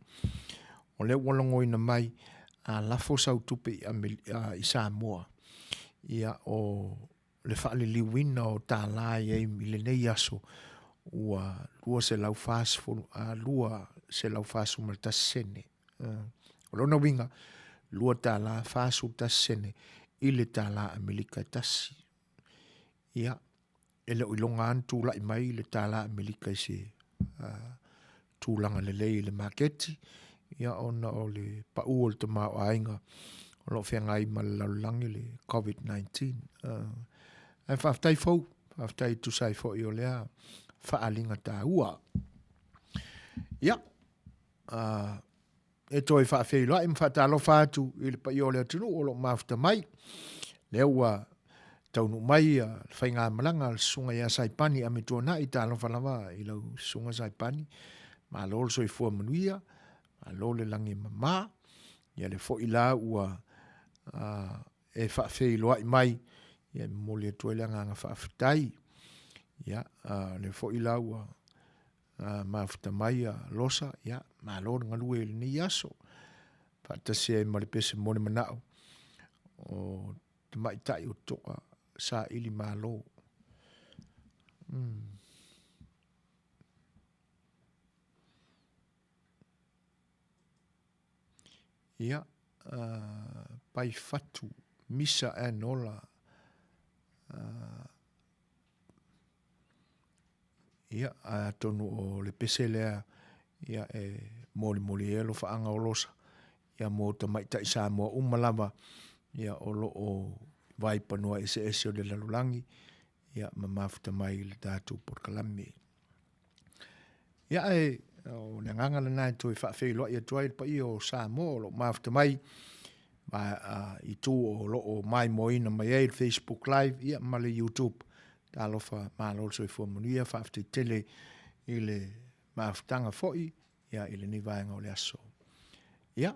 o lea ua logoina mai a lafo sau tupe i, Ameri i Samoa, ia o le faaliliuina o tālā i ai i lenei aso ua 240, 241 sene. O lona uiga, $2.41 sene i le tālā Amerika e tasi. Ia, e le o iloga lava ona tulai mai le tālā Amerika i se tulaga lelei i le maketi, ia ona o le pau o le tamaoaiga o lo o feagai ma le lalolagi le COVID-19. Ae faafetai fou, faafetai e tusa ai foi o lea faaaliga taua. Ia, uh, e toe faafeiloai ma faatalofa atu i le paia o le atunuu o lo o mafuta mai. Lea ua taunuu mai le faigamalaga a le Susuga ia Saipani Amituanai, talofa lava i lau Susuga Saipani, malo le soifua manuia, malo le lagi e mama. Ia lea foi la ua e faafeiloai mai, ia e momoli atu ai le agaga faafetai. Ia, lea foi la ua mafuta mai a Losa, ia, malo le galue i lenei aso. Faatasi ai ma le pese mo le manao o tamaitai o toa saili malo. Ia, pai fatu, misa Enola, Ia, atonu o le pese lea ia e molimoli ai alofaaga o Losa ia mo tamaitai Samoa uma lava ia o lo o vaipanoa eseese o le lalolagi ia ma mafuta mai i le tatou polokalame. Ia ae o le agaga lena e toe faafeiloai atu ai le paia o Samoa o lo o mafuta mai ma i tu o lo o maimoaina mai ai le Facebook Live ia ma le YouTube. Talofa malo le soifua manuia, faafetai tele i le mafutaga foi ia i lenei vaega o le aso. Ia,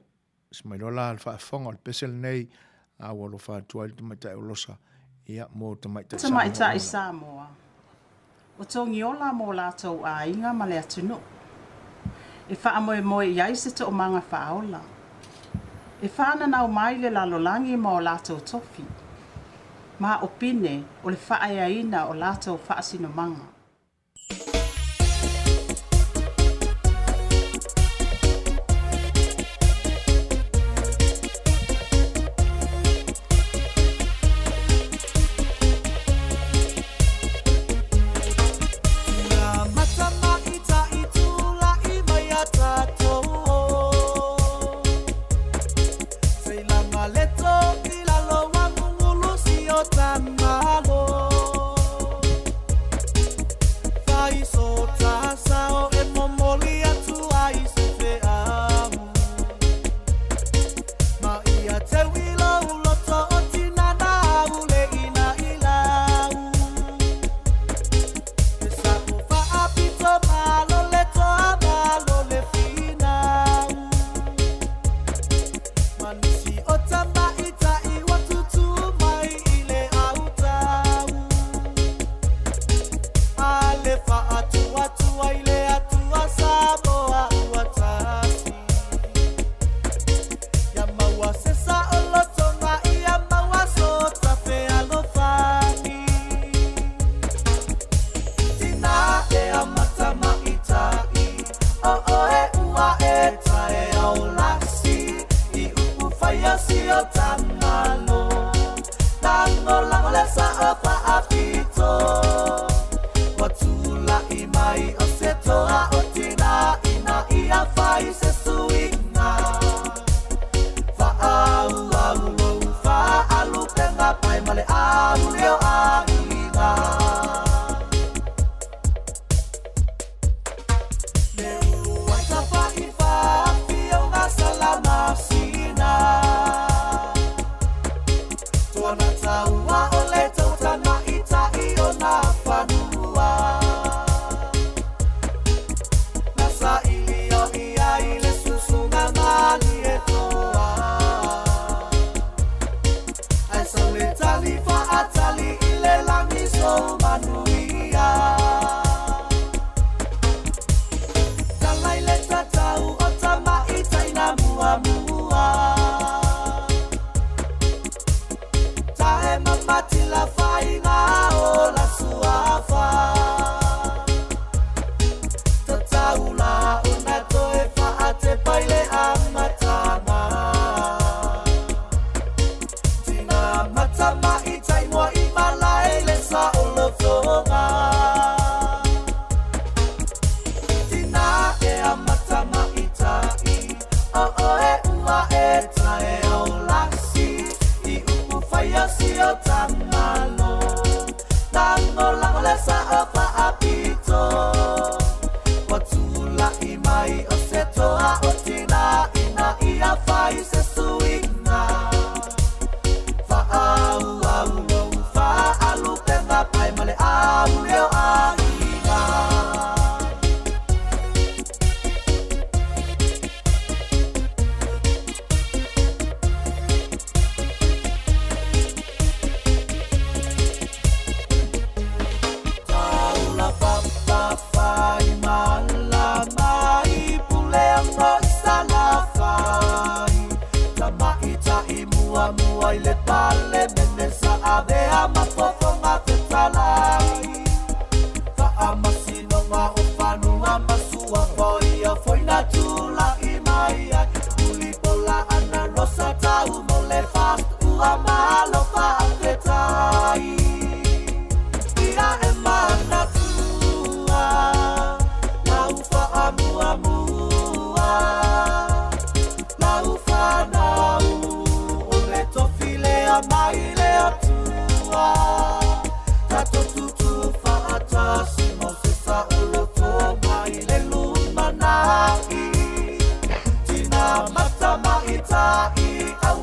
se mai loa la le faafofoga o le pese lenei a ua alofa atu ai le tamaitai o Losa ia mo tamaitai Samoa. Tamaitai Samoa. O Togiola mō lātou āinga ma le atunuu. E faamoemoe i ai se toomaga faaola. E whānanau mai le lalolagi ma o lātou tofi. Ma o pine o le whaaeaina o lātou faasinomaga.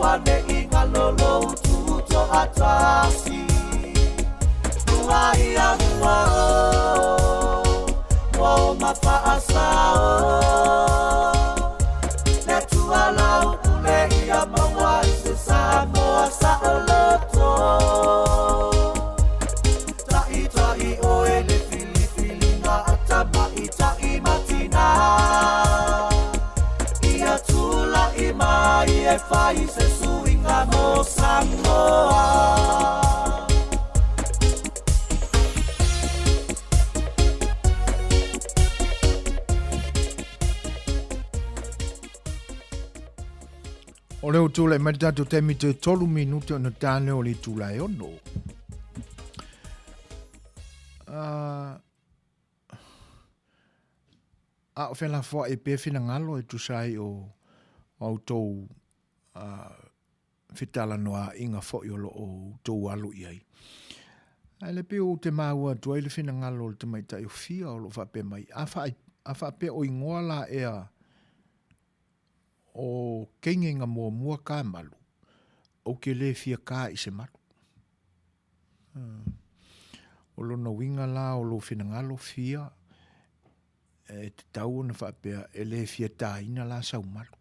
Samoa ne i galo lou tutoatasi. Lua ia mua o, mua o mafaasao. Le Atua lau pule ia maua i se Samoa saoloto. Taʻitaʻi ʻoe le filifiliga a tamaitai ma tinā. Ia tulaʻi mai e fai se suiga mo Samoa. O lea ua tulai mai le tatou taimi toe 3 minute ona tane o le itula e ono. Uh, a o felafoaʻi pea finagalo e tusa ai o outou uh, fetalanoaʻiga foi o lo o outou alu i ai. Ae le pei ou te maua atu ai le finagalo o le tamaitai o Fia o lo o faapea mai, a, fa, a faapea o igoa la ea o keigeiga muamua ka malu, ou ke lē fia ka i se malu. O lona uiga la o lou finagalo fia, e tatau ona faapea e lē fia tāina la sau malu.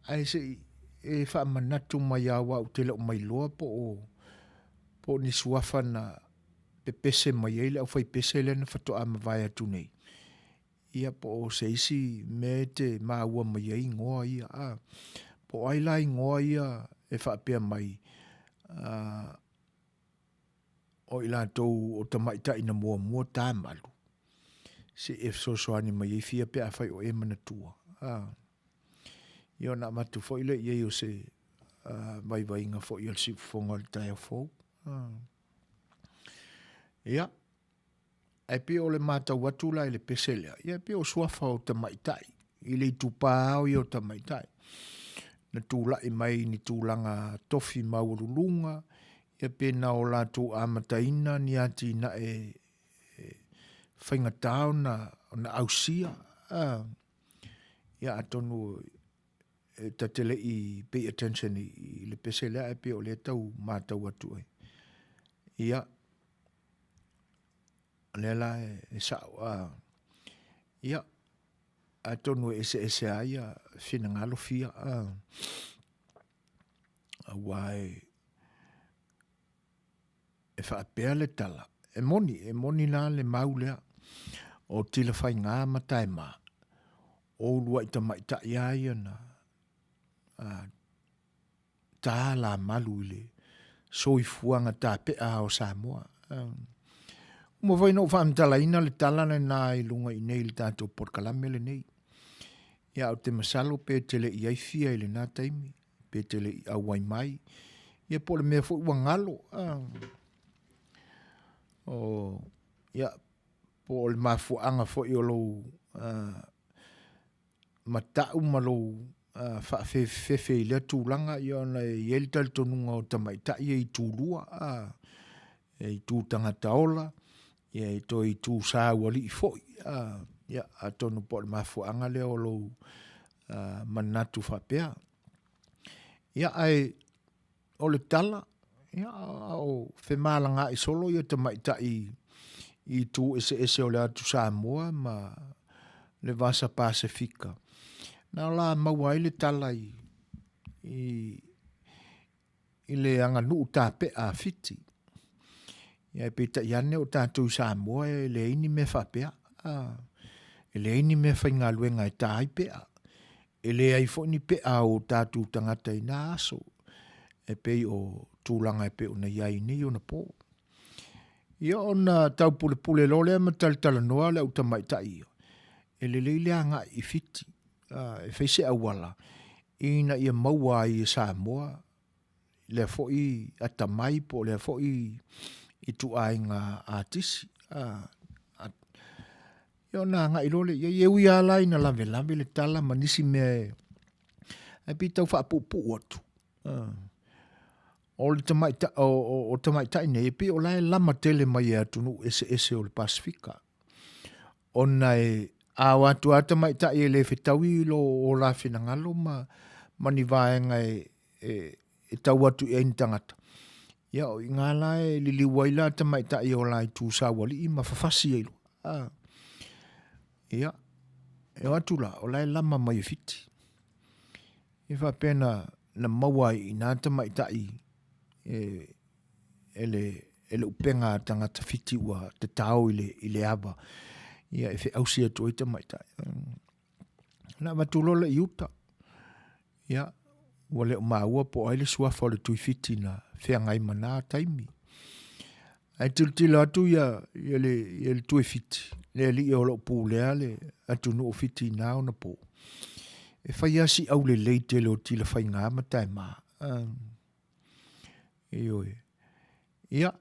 Ae se i e faamanatu mai lava aua ou te le o mailoa po o po o ni suafa na pepese mai ai le aufaipese lea na faatoa mavae atu nei Ia, po o se isi mea e te maua mai ai igoa ia, a. Po o ai la igoa ia e faapea mai, a, o i latou o tamaitai na muamua ta malu, se i e fesoasoani mai ai fia pe afai o e manatua, a. Ia ona avatu foi lea i ai o se a, vaivaiga foi a le siufofoga o le taeao fou, a. Ia. Ae pei o le matau atu la i le pese lea, ia e pei o suafa o tamaitai, i le itupa ao ia o tamaitai. Na tulai mai ni tulaga tofi maualuluga, ia pe na o latou amataina ni atinae e faigata ona, ona ausia. A, ia atonu e ta te le i pay attention i, i le pese lea, ae pei o lea tau matau atu ai. Ia, lea la e sa'o a ia atonu e eseese ai ia finagalo fia a auā e e faapea le tala e moni e moni la le mau lea o Tilafaiga ma Taema o ulua'i tamaitai a ia na a tā la malu i le soifuaga tape'a o Samoa. Ua uma foi ona ou faamatalaina le tala lena i luga i nei i le tatou polokalame lenei. Ia, ou te masalo pe te le i ai fia i lena taimi, pe te le i auai mai, ia po o le mea foi ua galo. O, ia, po o le mafuaaga foi o lou uh, matau ma lou faafefefefe i lea tulaga, ia ona e i ai le talitonuga o tamaitai e itulua, a, e itu tagata ola, ia e toe itu saualii foi, a, ia, atonu po o le mafuaaga lea o lou manatu faapea. Ia, ae O le tala, ia, a o femalagaai solo ia tamaitai i itu eseese o le atu Samoa ma le Vasa Pasefika. Na o la maua ai le tala i, i, i le aganuu tape'a a Fiti. Ia e peitai ane o tatou i Samoa e leai ni mea faapea. A, e leai ni mea faigaluega e ta ai pe'a. E leai foi ni pe'a a o tatou tagata i nā aso, e pei o tulaga e pei ona i ai nei ona pō. Ia ona taupulepule loa lea ma talatalanoa le au tamaitai ia, e lelei le agai i Fiti, e fai se auala ina ia maua ai e Samoa lea foi atamai po o lea foi ituaiga atisi. Ia ona agai loa lea i ai. E ui lava la ina lavelave le tala ma nisi mea e, ae pei tau faapuupuu atu. O le tamaitai, o, o, o tamaitai nei, e pei o la e lama tele mai e atunuu eseese o le Pasefika. Ona e, a o atu lava tamaitai e le fetaui i lo o la finagalo ma, ma ni vaega e, e, e tau atu i ai ni tagata. Ia, o i ngā la e liliu ai la tamaitai o la i Tūsaualii ma fafasi ai loa. A, ia, e o atu la, o la e lama mai e Fiti. E faapea na, na maua ai i nā tamaitai e, e le, e le upega a tagata Fiti ua tatao i le, i le ava. Ia, e feausi atu ai tamaitai. Na avatu loa le i uta. Ia, ua le o maua po o ai le suafa o le Tuifiti na feagai ma na taimi. Ae tilotilo atu ia, ia le, ia le Tuifiti, le alii o lo o pulea le atunuu o Fiti i na ona pō. E fai lava si aulelei tele o Tilafaiga ma Taema. Uh, ioe. Ia,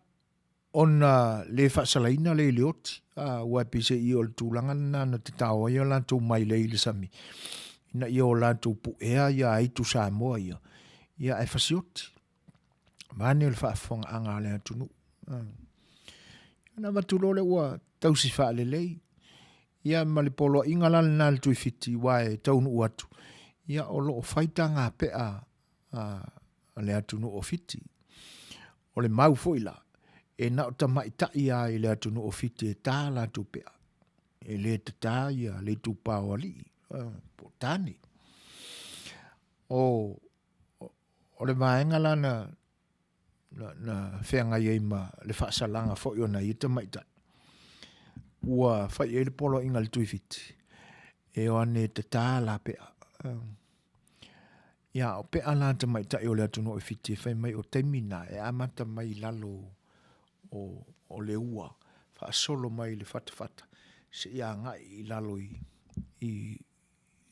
ona le faasalaina lea i le oti, a, aua e peiseai o le tulaga lena na tatao ai a latou mailei i le sami, ina ia o latou puea ia aitu Samoa ia, ia ae fasioti. Vaeane o le faafofogaaga a le atunuu. Ona avatu loa lea ua tausi faalelei, ia ma le poloaiga la lena a le Tuifiti, aua e taunuu atu, ia o lo o fai tagapea a le atunuu o Fiti. O le mau foi la, e na o tamaitai lava i le atunuu o Fiti e tā latou pea. E le tatā ia le itupa o alii, po o tāne. O, o le vaega la na, na, na feagai ai ma le faasalaga foi o nai ia tamaitai. Ua fai ai le poloaiga a le Tuifiti, e o ane tatā la pea. Ia, o pea la tamaitai o le atunuu e Fiti e fai mai o taimi na e amata mai i lalo o, o le ua, faasolo mai i le fatafata, seia agai i lalo i, i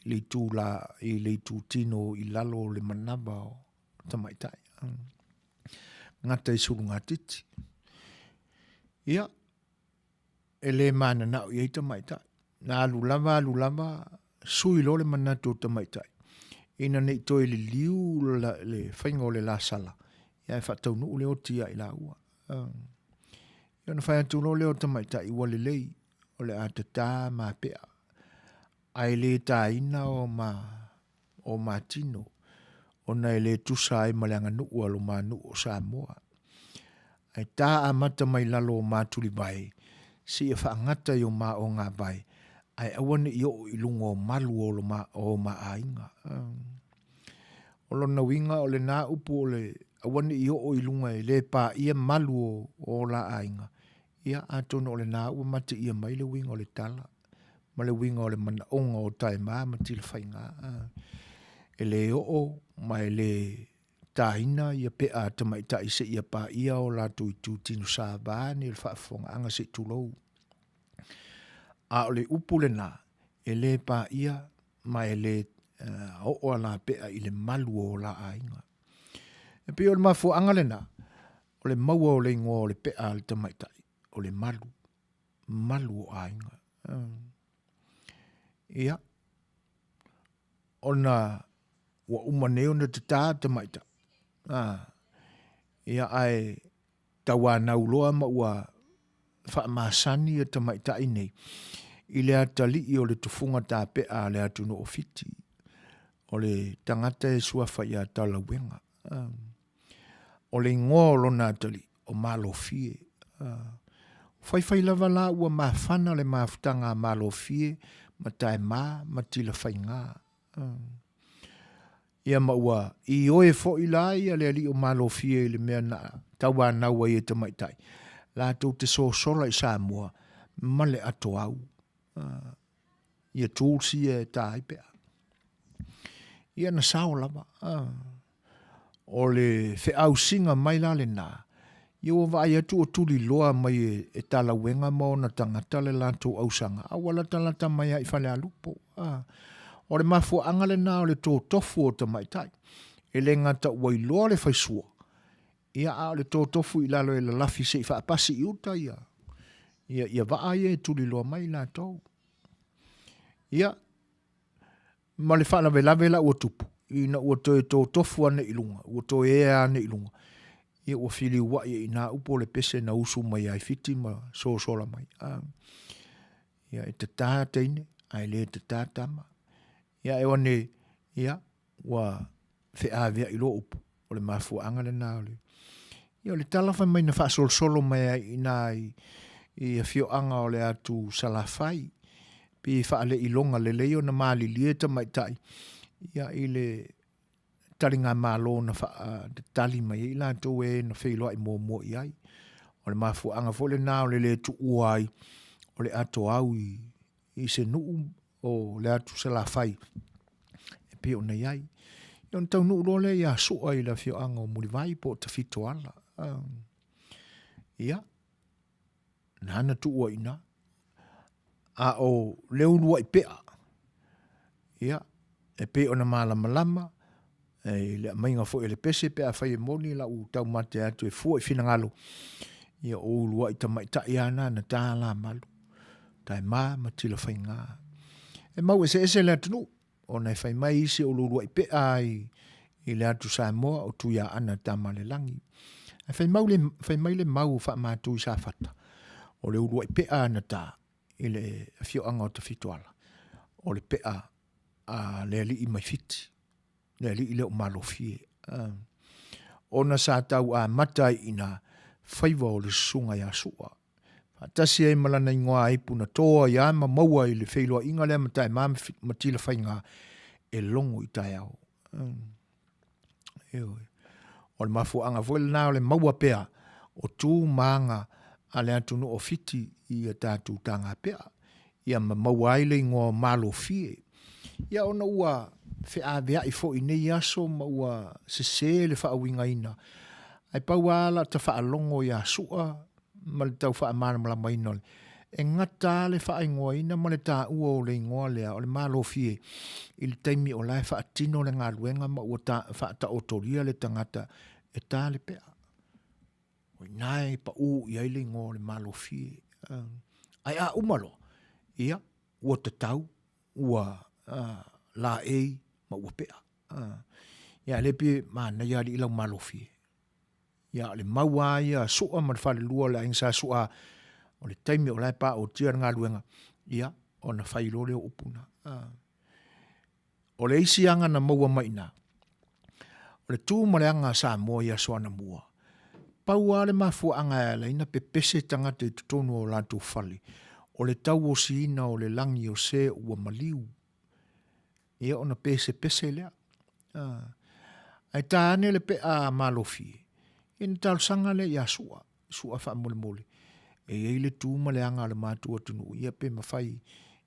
le itu la, i le itu tino i lalo o le manava o tamaitai. Gata i sulugatiti. Ia, e le mananao i ai tamaitai. Na alu lava, alu lava, sui loa le manatu o tamaitai, ina ne i toe liliu le faiga o le lasala, ia ae faataunuu le oti ia i laua. Ia ona fai atu loa lea o tamaitai, ua lelei, o le a tata mapea, ae le taina o ma o matino, ona e le tusa ai ma le aganuu a lo ma nuu o Samoa. Ae tā amata mai lalo o ma tulivae, seia faagata i o ma ogavae, ae aua ne i oo i luga o malu o lo ma, o ma aiga. O lona uiga o lena upu o le aua ne i oo i luga e le paia malu o, o la aiga, ia atonu o lena ua mateia mai le uiga o le tala. ma le uiga o le manaoga o Taema ma Tilafaiga. E le oo ma e le tāina ia pea a tamaitai seia paia o latou itutino sa vaeane le faafofogaaga se i tulou. A o le upu lena, e le paia ma e le oo a la pea i le malu o la aiga. E pei o le mafuaaga lena, o le maua o le igoa o le pea a le tamaitai, o le malu. malu o aiga. Ia, ona ua uma nei ona tatā tamaitai. Ah, ia ae tauanau loa ma ua faamasani ia tamaitai nei i le atalii o le tufuga tapea a le atunuu o Fiti, o le tagata e suafa ia Talauega. Ah. O le igoa o lona atalii, o Malofie. Faifai lava la ua mafana le mafutaga a Malofie ma Taema ma Tilafaiga. Ia ma ua ioe foi la ia le alii o Malofie i le mea na tauanau ai e tamaitai, latou te sosola i Samoa ma le atoau. Ia tools ia e tā ai pea. Ia na sao lava. O le feausiga mai la lena, ia ua vaai atu o tuliloa mai e, e Talauega ma ona tagata le latou ausaga, a ua latalata mai lava i Falealupo. A, o le mafuaaga lena o le totofu o tamaitai. E le gata ua iloa le faisua, ia a o le totofu i lalo e lalafi se i faapasi i uta ia, ia, ia vaa ia e tuliloa mai latou. Ia, Ma le faalavelave la ua tupu, ina ua toe totofu ane i luga, ua toe ea ane i luga, ia ua filiuai e i nā upu o le pese na usu mai ai Fiti ma sosola mai. A, ia e tatā teine, ae le tatā tama. Ia e wane, ia, ua... feaveai loa upu, o le mafuaaga lena o le ia o le tala fai mai na faasolosolo mai ai i ina i, i afioaga o le atu Salafai, pei e faaleiloga lelei ona malilie tamaitai ia i le taligamalo na faatatali mai ai i latou e na feiloai muamua i ai. O le mafuaaga foi lena o le le tuua ai o le atoau i, i se nuu o le atu Salafai e pei ona i ai. Ia ona taunuu loa lea ia Sua i le afioaga o Mulivai po o Tafitoala. Ia, na na tuua i ina. A o le uluai pea, ia, e pei ona malamalama, i le aumaiga foi o le pese pe afai e moni lau taumate atu e fua i finagalo, ia o uluai tamaitai lava na na ta lamalu, Taema ma Tilafaiga. E mau eseese le atunuu, ona e fai mai isi o le uluai pea i, i le atu Samoa o Tuiaana Tamalelagi. Ae fai, mau le, fai mai le mau o Faamatu i Safata, o le uluai pea na ta i le afioaga o Tafitoala, o le pea a le alii mai Fiti, le alii lea o Malofie. Ona sa tau amata ai i ina faiva o le susuga ia Sua. Faatasi ai ma lana igoa aipu na toa ia ma maua i le feiloaiga lea ma Taema ma Tilafaiga e logo i taeao. Ioe. O le mafuaaga foi lena o le maua pea o tu ma aga a le atunuu o Fiti i a tatou tagapea, ia ma maua ai le igoa o Malofie. Ia ona ua feaveai foi i nei aso ma ua sese le faauigaina, ae pau lava la ta faalogo ia Sua ma le tau faamalamalamaina o le e gata lava le faaigoaina ma le taua o le igoa lea o le Malofie i le taimi o la e faatino le galuega ma ua faataotolia le tagata e ta le pea. O i ina e pau i ai le igoa o le Malofie. Ae a uma loa, ia, ua tatau, ua laei ma ua pea. Ia, lea pei e manaia alii lau Malofie. Ia, o le mau lava ia a Sua ma le falelua o le aiga Sa Sua, o le taimi o la e paotia le galuega, ia, ona fai loa lea o upu na. O le isi aga na maua mai i ina, o le tu ma le aga a Samoa i aso anamua, pau lava le mafuaaga e ala ai ona pepese tagata i totonu o latou fale, o le tauosiina o le lagi o se ua maliu. Ia ona pesepese lea. Ae ta ane le pea a Malofie, ia ona talosaga lea ia Sua, Sua faamolemole, e i ai le tu ma le aga a le matou atunuu, ia pe mafai,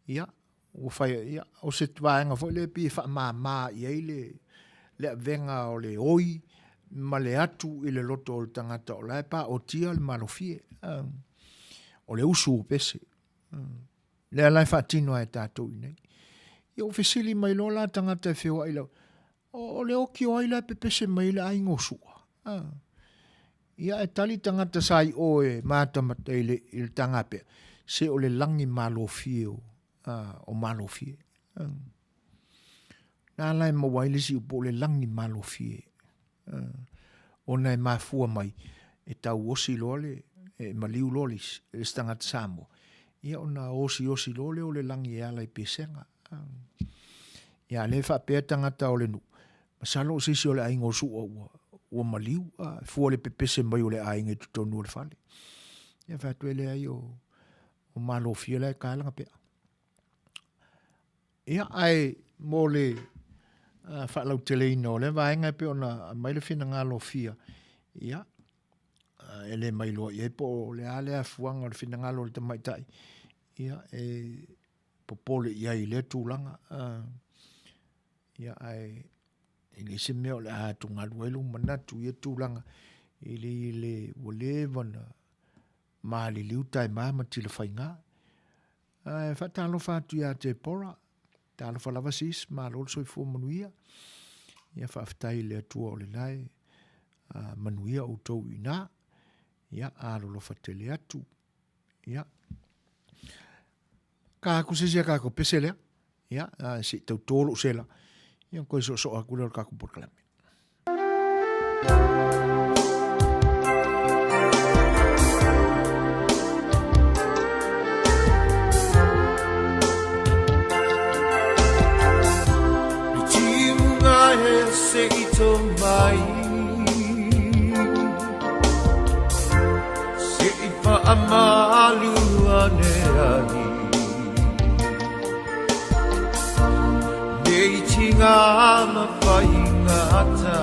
ia, ua fai, ia, o se vaega foi lea pei e faamama i ai le, le avega o le oi ma le atu i le loto o le tagata o la e paotia le malofie. O le usu o pese. Lea la e faatino ai e tatou i nei. Ia ua fesili mai loa la tagata e feoai lau, o, o le oki o ai la e pepese mai ai le aiga o Sua? Ah. Ia e tali tagata sa i o e matamata i le, i le tagapea, se o le lagi malofie o, ah, o malofie. Ah. Nā la e maua ai le isi upu o le lagi malofie. Ona e mafua mai e tauosi loa le, e maliu loa le isi, le isi tagata Samoa, ia ona osiosi loa lea o le lagi e ala i pesega. Ia a lea e faapea tagata o le nuu, masalo o se isi o le aiga o Su'a ua, ua maliu, a, e fua le pepese mai o le aiga i totonu o le fale. Ia fai atu e leai o, o Malofie la e tae lana pea. Ia, ae mo le faalauteleina o lea vaega e pei ona aumai le finagalo fia, ia, e le mailoa i ai po o le a le afuaga o le finagalo o le tamaitai, ia, e popole i ai i lea tulaga. Ia, ae e leai se mea o le a atugalu ai lou manatu i ia tulaga, e le, le, ua leva ona maliliu Taema ma Tilafaiga. Ae faatalofa atu ia Tepora, talofa lava sis, malo le soifua manuia. Ia faafetai i le Atua o le lae, manuia outou i ina. Ia alolofa tele atu. Ia. Ka aku se isi a kākou pese lea. Ia, se i tautō lou sela. Ia, koe soosoo atu lea o le kākou polokalame. se i tō mai Se i whaamalu ane ai Nei tinga ma whaingata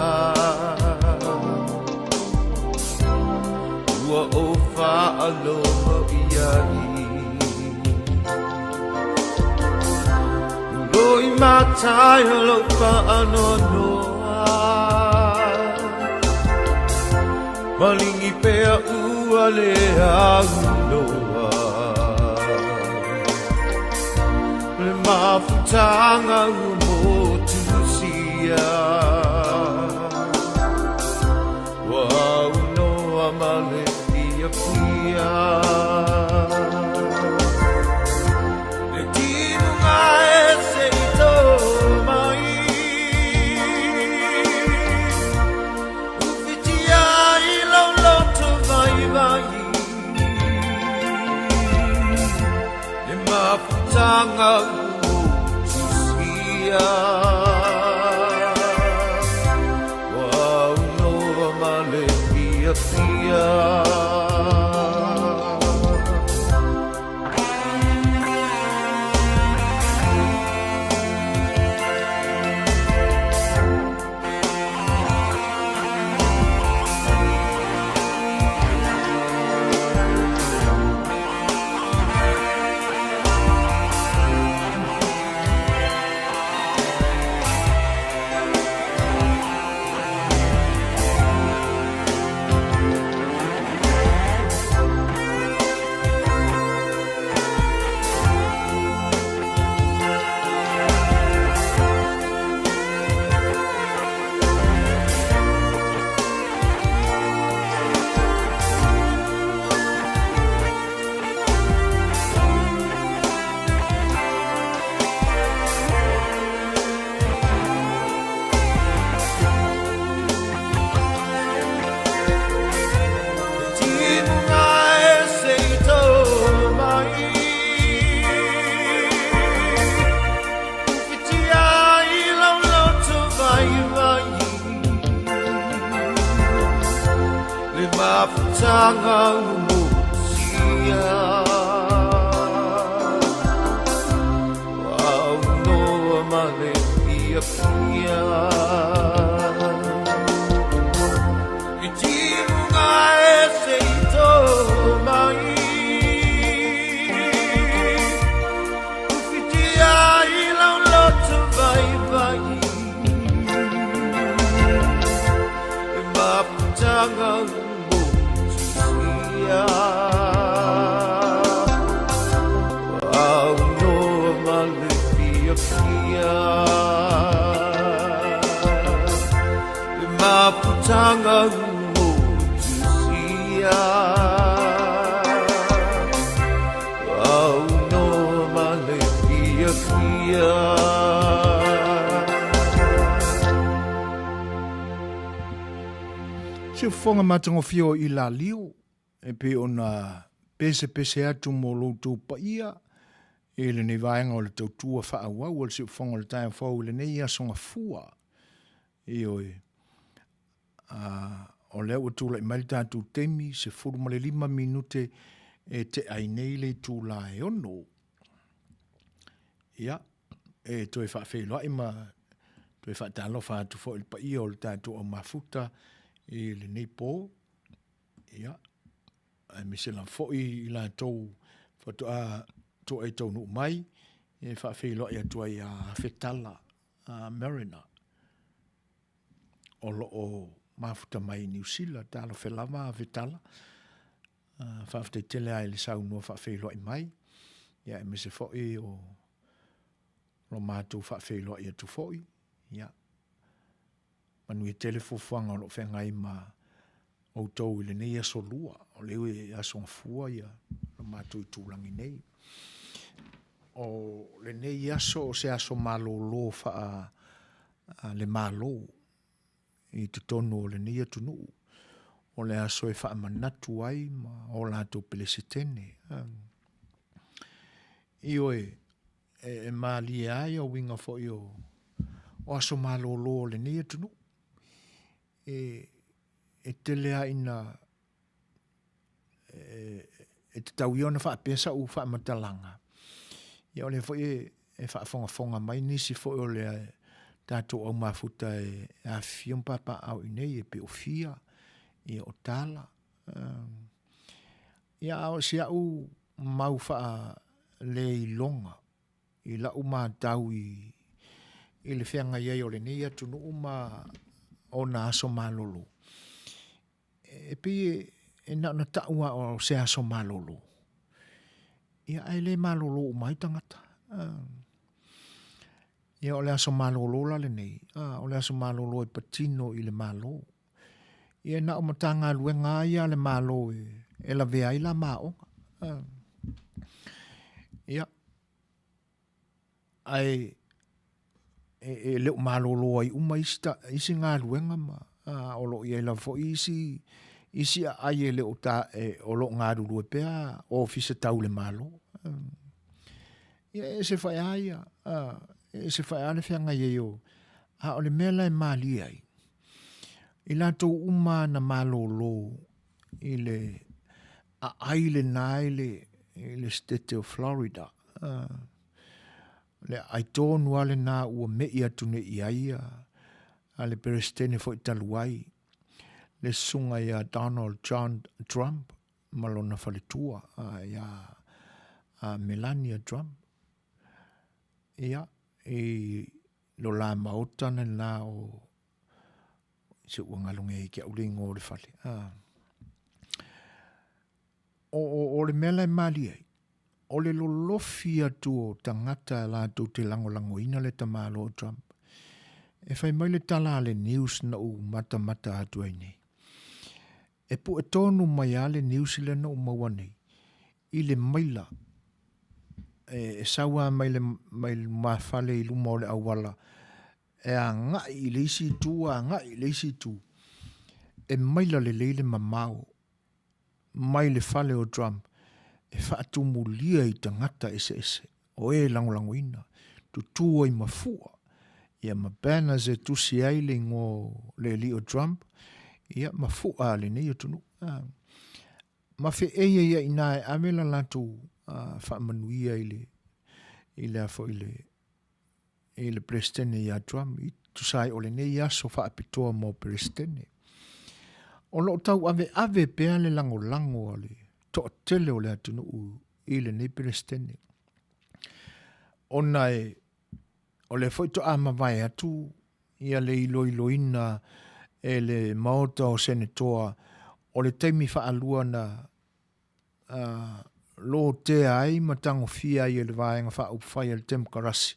Ua o whaaloho i ai Loi matai o lou faanoanoa Malingi pea ua le aunoa Le mafutaga ua motusia Ua aunoa ma le fiafia Le timuga e se i tō mai Uwhitia i lau loto vaivai Le mafutaga ua motusia Ua aunoa ma le fiafia. Siufofoga matagofie o Ilalio, e pei ona pesepese atu mo lo outou paia i lenei vaega o le tautua faaauau o le siufofoga o le taeao fou i lenei aso gafua. Ioe. O lea ua tulai mai le tatou taimi, 15 minute e tea ai nei le itula e 6. Ia, e toe faafeiloai ma toe faatalofa atu foi i le paia o le tatou au mafuta i lenei po. Ia, aemaise lava foi i latou faatoa toa e taunuu mai, e faafeiloai atu ai ia Fetala Mariner o lo o mafuta mai i Niu Sila. Talofa lava Fetala. Faafetai tele lava i le saunoa faafeiloai mai, ia aemaise foi o lo matou faafeiloai atu foi. Ia, manuia tele fuafuaga o lo o feagai ma outou i lenei aso lua, o lea e aso gafua ia lo matou itulagi nei. O lenei aso o se aso malōlō faa le Malo i totonu o lenei atunuu, o le aso e faamanatu ai ma o latou Peresetene. Ioe, e malie ai ia uiga foi o aso malōlō o lenei atunuu. E, e tele lava ina e, e tatau ia ona faapea sa'u faamatalaga, ia o lea foi e, e faafogafoga mai nisi foi o le tatou au mafuta e afifio ma papaaao i inei, e pei o Fia, ia o Tala. Ia a o si a'u mau faaleiloga i la'u matau i, i le feagai ai o lenei atunuu ma ona aso malolo, E pei e na ona ta'u a o se aso malolo, ia ae le malolo uma ai tagata. Ia o le aso malolo la lenei, o le aso malolo e patino i le Malo. Ia na o Matagaluega lava ia a le Malo e lavea ai la ma aoga. Ia, ae e le o malolo ai uma isi, ta, isi galuega ma a, o lo o i ai lava foi isi, isi aai e le o ta, e, o lo o galulue pea ofisa tau le Malo. Ia e ese foi lava ia, a, e ese foi lava le feagai ai o, a o le mea la e malie ai, i latou uma na malolo i le aai lena i le, i le Setete o Florida, Le aai tonu lava lena ua me'i atu nei i ai ia a le Peresetene foi talu ai, le susuga ia Donald John Trump ma lona faletua ia Melania Trump. Ia, i lo la maota lena o se ua galo nei ia te au le igoa o le fale. O, o, o le mea la e malie ai, o le lolofi atu o tagata latou te lagolagoina le tamaloa o Trump. E fai mai le tala a le news na ou matamata atu ai nei. E pue tonu mai lava le news lea na ou maua nei i le maila e, e sau lava mai le, mai le lumafale i luma o le auala e agai i le isi itu, agai i le isi itu, e maila lelei le mamao mai le fale o Trump e faatumulia i tagata eseese o e lagolagoina, tutū ai ma fua, ia ma banners e tusi ai le igoa o le alii o Trump, ia ma fua a lenei atunuu. Ma feei ai i ina e ave la latou faamanuia i le, i le a foi le, i le Peresetene ia Trump i tusa ai o lenei aso faapitoa mo Peresetene. O lo o tauaveave pea le lagolago a le toatele o le atunuu i lenei Peresetene. Ona e, o lea foi toa mavae atu ia le iloiloina e le Maota o Senetoa o le taimi faalua na lotea ai ma tagofia ai e le Vaega Faaupufai a le Temokarasi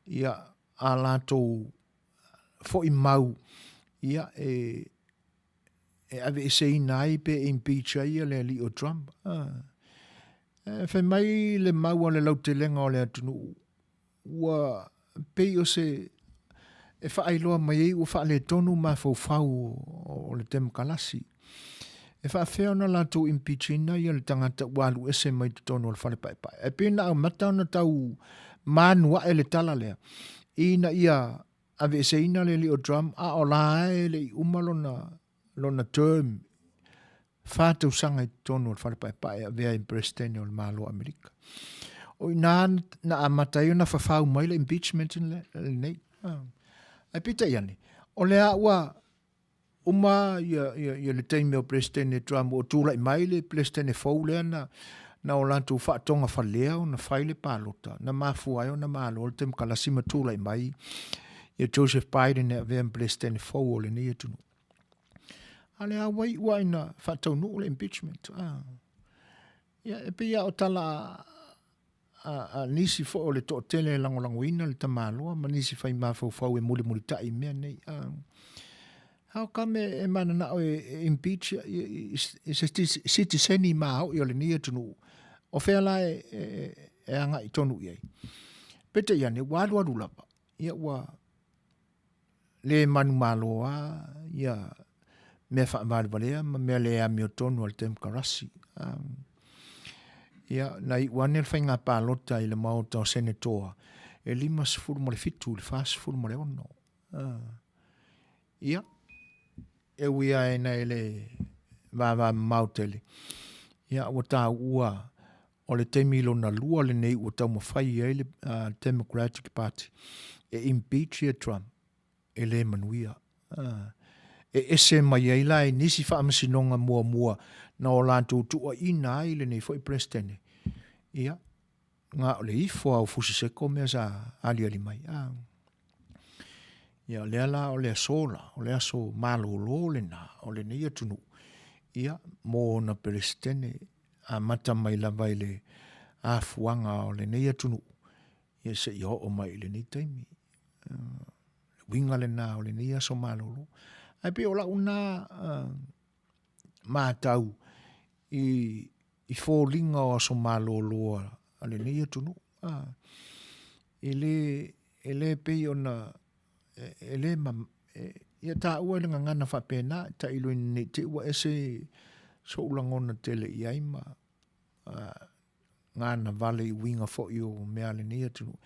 ia a latou foi mau ia e e aveeseina ai pe impeach ai ia le alii o Trump. E fai mai le mau a le lautelega o le atunuu ua pei o se e faailoa mai ai ua faaletonu mafaufau o le Temokalasi. E faafefea ona latou impeach ina ia le tagata ua alu ese mai totonu o le fale paepae. Ae pei na amata ona tau manu ae le tala lea ina ia aveeseina le alii o Trump a o la e le i uma lona lona term fa tausaga i totonu o le fale paepae e avea ai ma Peresetene o le Malo o Amerika. O i ina na amata ai ona fafau mai le impeachment lenei. Ae peitai ane, o lea ua uma ia, ia, ia le taimi o Peresetene Trump ua tulai mai le Peresetene fou lea na, na o latou faatogafalea ona fai le palota, na mafua ai ona malo le temokalasi ma tulai mai ia Joseph Biden e avea ma Peresetene fou o lenei atunuu. A lea ua iu lava ina faataunuu le impeachment. Ah. Ia, e pei lava o tala a, a, a nisi foi o le toatele e lagolagoina le tamaloa ma nisi fai mafaufau e mulimulitai i mea nei. Ah. How come e, e mananao e, e impeach i, i, i se sitiseni maoi o lenei atunuu? O fea la e, e, e agai tonu i ai? Peitai ane, ua alualu lava. Ia ua le manumalo lava ia mea faavalevalea ma mea le amiotonu a le Temokarasi. Ia, na iu ane le faiga palota i le Maota o Senetoa, e 57 i le 46. Ia. e ui lava ina e le vavamamao tele, ia ua taua o le taimi lona lua lenei ua taumafai ai le Democratic Party e impeach ia Trump e le manuia. E ese mai ai la i nisi faamasinoga muamua na o latou tuuaiina ai lenei foi Peresetene, ia, na o le ifo lava o fusiseko mea sa aliali mai. Ia, o lea la o le aso la, o le aso malolo lena o lenei atunuu, ia, mo ona Peresetene, amata mai lava i le afuaga o lenei atunuu, ia seia oo mai i lenei taimi. Le uiga lena o lenei aso malolo. Ae pei o lau na matau i foliga o aso malolo a lenei atunuu. E le, e le pei ona, e le, ia taua i le gagana faapena, tailoina nei te i ua ese so'u lagona tele i ai ma gana vale i uiga foi o mea a lenei atunuu,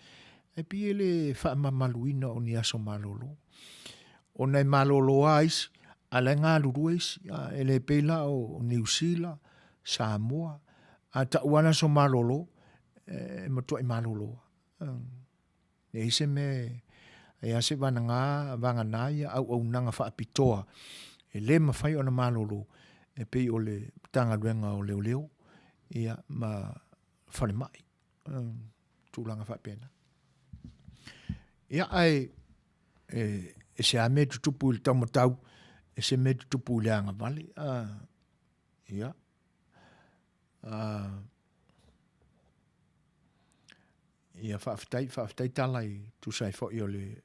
ae pei e le faamamaluina o ni aso malolo. Ona e malolo lava isi, a o la e galulue isi. E le pei la o Niu Sila, Samoa, a tau lava le aso malolo, e matuai malolo lava. Leai se mea e a se vanaga, vagana ia auaunaga faapitoa e le mafai ona malolo e pei o le Matagaluega o Leoleo ia ma Falemai, tulaga faapena. Ia ae e ese lava mea tutupu i le taumatau, ese mea tutupu i le agavale. Ia. Ia faafetai, faafetai tala i tusa ai foi o le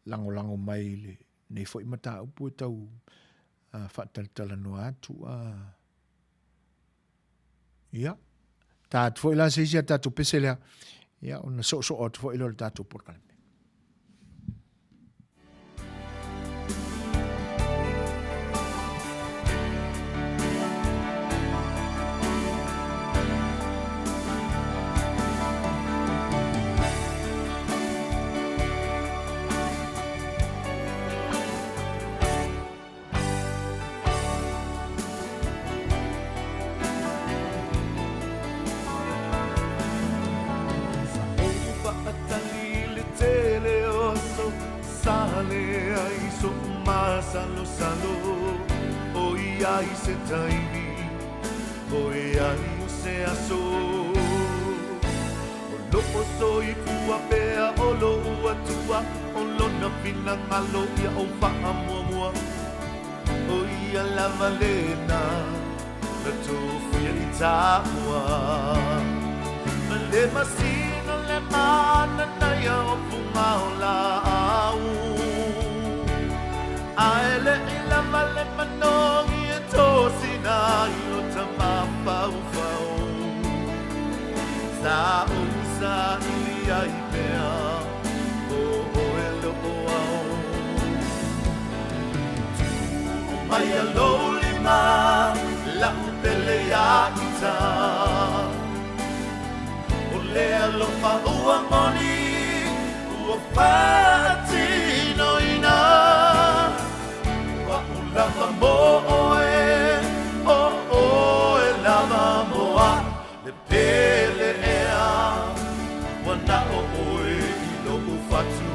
lagolago mai i lenei foi mataupu e tau faatalatalanoa atu. Ia, ta atu foi la se isi a tatou pese lea, ia ona soosoo atu foi lea o le tatou polokalame. Sa ou faatali i le tele o aso Sa leai so'u masalosalo ʻOiai se taimi, ʻOiai o se aso O lo'o soifua pea o lo'u Atua O lona finagalo ia ou faamuamua ʻO ia lava lena Na tofia i tāua Ma le masina le mananaia o fuga o lāʻau A e leʻi lava le manogi e tosina ai o ta mafaufau Sa ou saili ai pea ʻo ʻoe loʻo ao Tuu maia lou lima La'u pele iā ita O le alofa ua moni Ua faatinoina O a'u lava mo ʻoe ʻO ʻoe lava mo aʻu Le pele ea Ua naʻo ʻoe i loʻu fatu.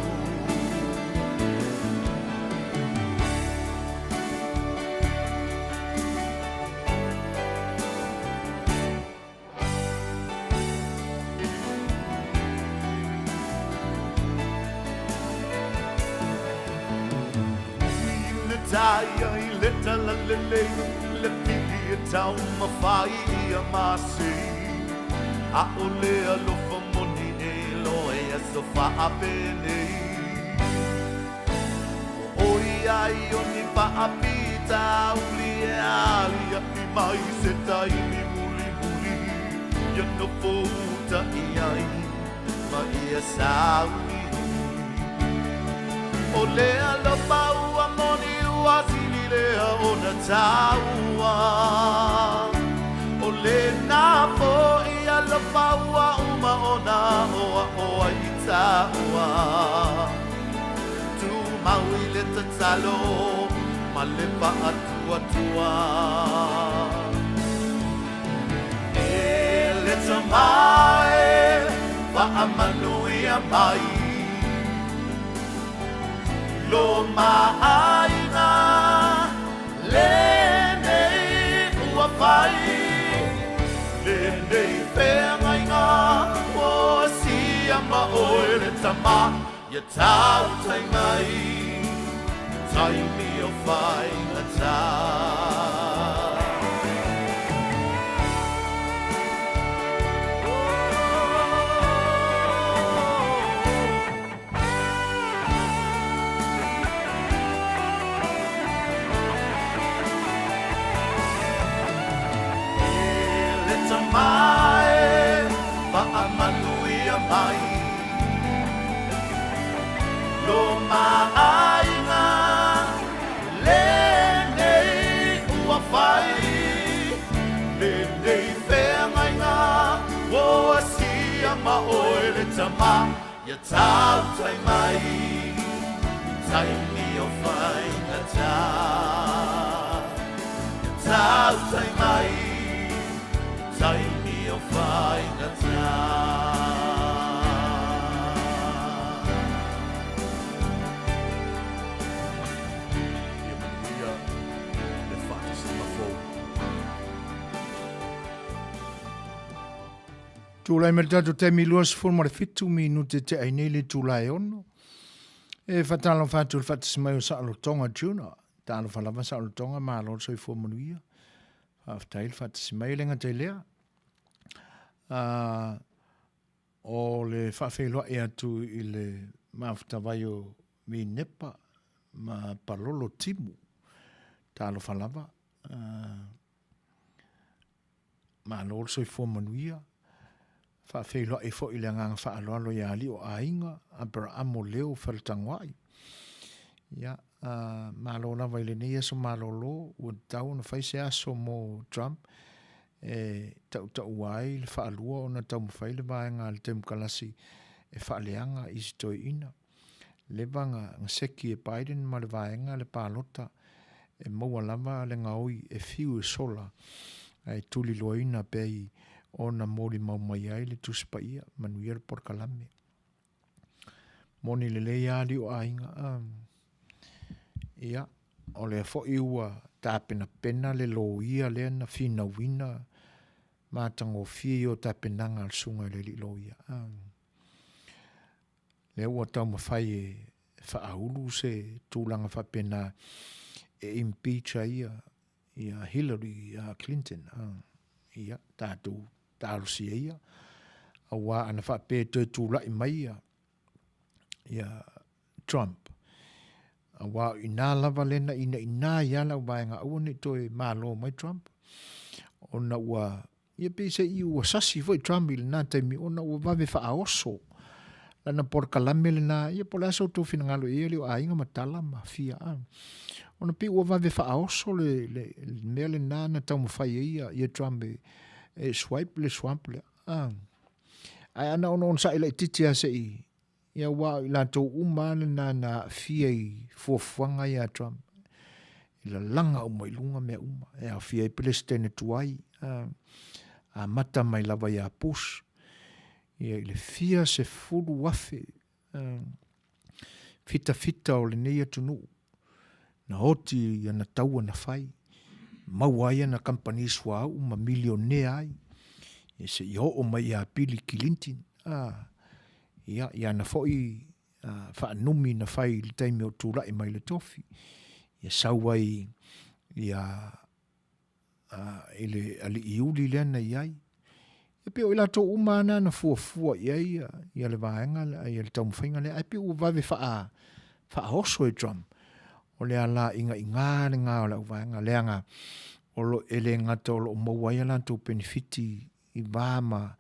Taia i le talalelei, le pili e taumafai ia masei. ʻAʻole alofa moni e loa i aso faapenei. Ua ʻoi ai o ni faafitauli e aliaʻi mai se taimi mulimuli ia nofo uta i ai ma ia sauni. ʻO le alofa ua moni ua sili lea ona taua. ʻO lena foʻi alofa ua uma ona aʻoaʻo ai i tāua. Tumau i le tatalo. ma le faatuatua. E le Tama e, faamanuia mai lo maaiga lenei ua fai, lenei feagaiga ua sia ma oe le Tama. Ia tautai mai taimi o faigata. E le Tama e, faamanuia mai. Lo maaiga lenei ua fai, lenei feagaiga ua asia ma oe le Tama, ia tautai mai i taimi o faigata. Ia tautai mai i taimi o faigata. Ia manuia le faatasiga fou. Tulai mai le tatou taimi 27 minute te ai nei le itula e 6. E faatalofa atu i le faatasi mai o Saolotoga Junior. Talofa lava Saolotoga, malo le soifua manuia. Faafetai le faatasi mai, e le gata i lea. O le faafeiloai atu i le mafutavai o Minepa ma Palolo Timu. Talofa lava. Malo le soifua manuia. Faafeiloai foi i le agaga faaaloalo ia Alii o Aiga, Aperaamo Leo Faletagoai. Ia, malo lava i lenei aso malolo, ua tatau ona fai se aso mo Trump e tautaua ai le faalua ona taumafai le vaega a le Temokalasi e faaleaga i si toeaina. Leva na seki e Biden ma le vaega le palota e maua lava le gaoi e fiu e sola ae tuliloaina pei ona molimau mai ai le Tusi Paia, manuia le polokalame. Moni lelei lava alii o aiga. Ia, o lea foi ua tapenapena le loia lea na finauina matagofie i o tapenaga a le susuga i le alii loia. Lea ua taumafai e faaulu se tulaga faapena e impeach ai ia ia Hillary Clinton. Ia, tatou talosia ia, aua ana faapea e toe tulai mai ia, ia Trump, aua o ina lava lea na inaina ai lava lau vaega aua ne i toe malo mai Trump, ona ua Ia pei se i ua sasi foi Trump i lena taimi ona ua vave faaoso lana polokalame lena, ia po o le a so outou finagalo i ai alii o aiga ma tala ma fia a. Ona pei ua vave faaoso le, le, le mea lena na taumafai ai ia, ia Trump e, e swipe le swamp lea. A. Ae ana ona onosai laitiiti lava se i, Ia aua o i latou uma lava lena na aafia i fuafuaga ia a Trump, e lalaga uma i luga mea uma, e aofia ai Peresetene tuai, amata mai lava ia Bush, ia i le fia 10,000 fitafita o lenei atunuu na oti i ana taua na fai, maua ai ana kamupani suauu ma milionea ai, ia seia oo mai ia Pili Kilintin, a, ia, i ana foi faanumi na fai i le taimi o tulai mai le tofi, ia sau ai ia i le alii uli lea na i ai. E pei o i latou uma lava na fuafua i ai ia le vaega ia le taumafaiga lea, ae pei ua vave faa, faaoso e Trump. O le ala igaiga lena o le auvaega, leaga o lo, e le gata o lo o maua ai a latou penefiti i va ma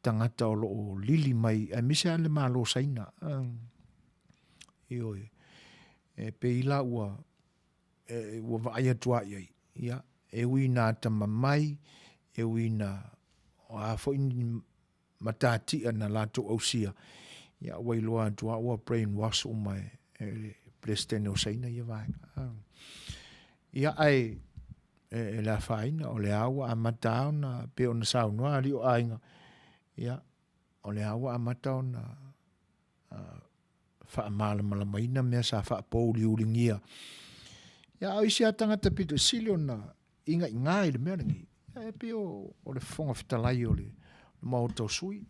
tagata o lo o lili mai, aemaise lava le Malo o Saina. Ioe. E pei la ua e, ua vaai atu lava i ai, ia, e ui ina atamamai, e ui ina o a foi ni matatia na latou ausia, ia ua iloa atu lava ua brain wash uma e, e le Peresetene o Saina ia vaega. Ia, ae e le afaina, o lea ua amata lava ona, pei ona saunoa alii o aiga, ia, o lea ua amata ona faamalamalamaina mea sa faapouliuligia. Ia, a o isi lava tagata pito sili ona igaiga i le mea lenei, ia, e pei o le Fofoga Fetalai o le Maota o Sui.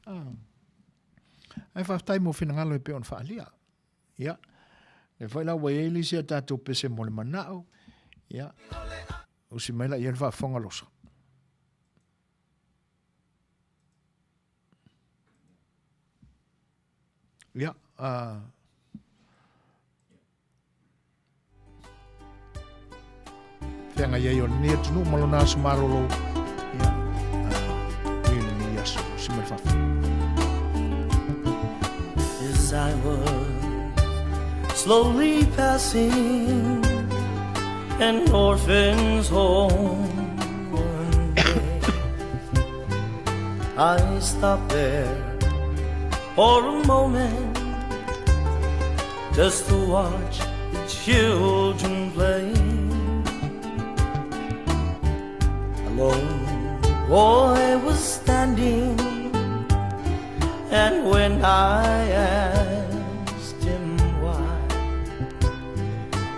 Ae faafetai mo finagalo e pei ona faaalia. Ia, lea foi la ua i ai le isi a tatou pese mo le manao. Ia, usi mai la i ai le faafofoga loso. Ia, feagai ai o lenei atunuu ma lona aso malolo. Ia, i lenei aso, usi mai le faafofoga. As I was slowly passing an orphan's home one day, I stopped there for a moment just to watch the children play. A lone boy was standing, and when I asked him why,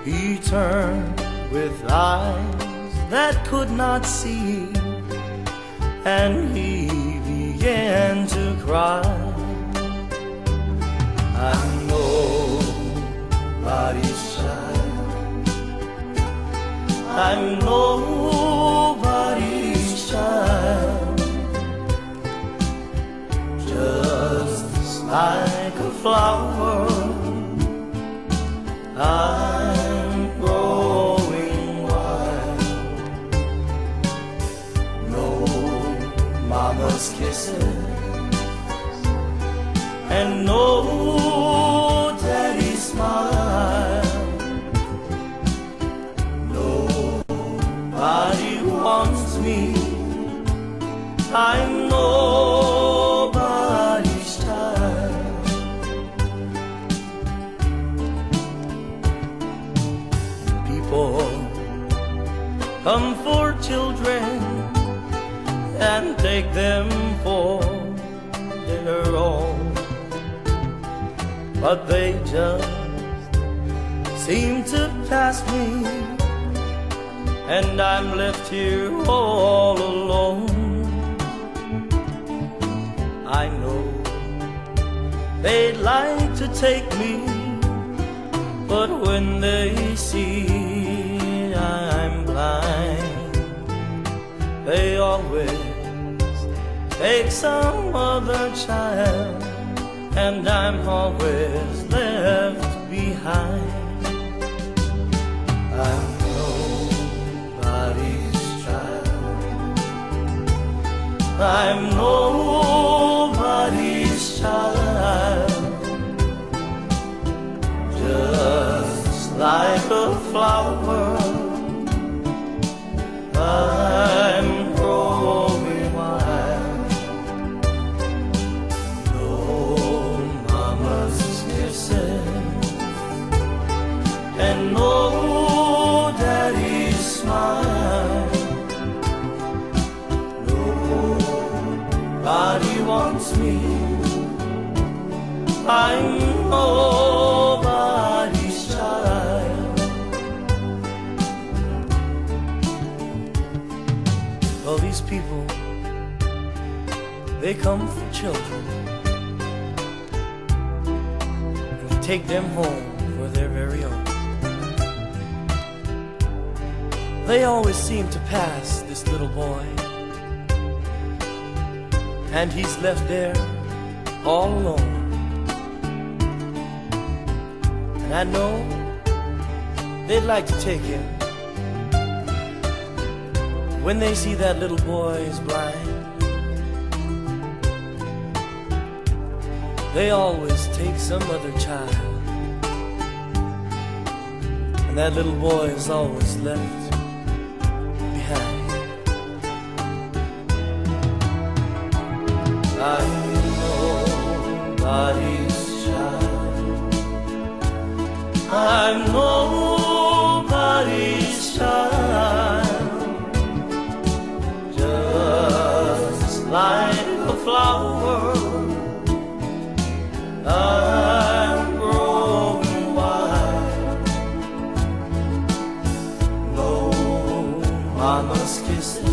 he turned with eyes that could not see, and he began to cry. I'm nobody's child. I'm nobody's child. Just like a flower, I'm growing wild. No mama's kisses and no daddy's smile. Nobody wants me. I'm nobody's child. People come for children and take them for their own, but they just seem to pass me, and I'm left here all alone. I know they'd like to take me, but when they see I'm blind, they always take some other child, and I'm always left behind. I'm nobody's child. I'm nobody's child. Just like a flower, I'm growing wild. No mama's kisses and no daddy's smile. Nobody wants me. I'm nobody's child. Well, these people, they come for children and they take them home for their very own. They always seem to pass this little boy, and he's left there all alone. And I know they'd like to take him when they see that little boy is blind. They always take some other child, and that little boy is always left behind. I'm nobody's child. I'm nobody's child. flower. I'm growing wild. No mama's kisses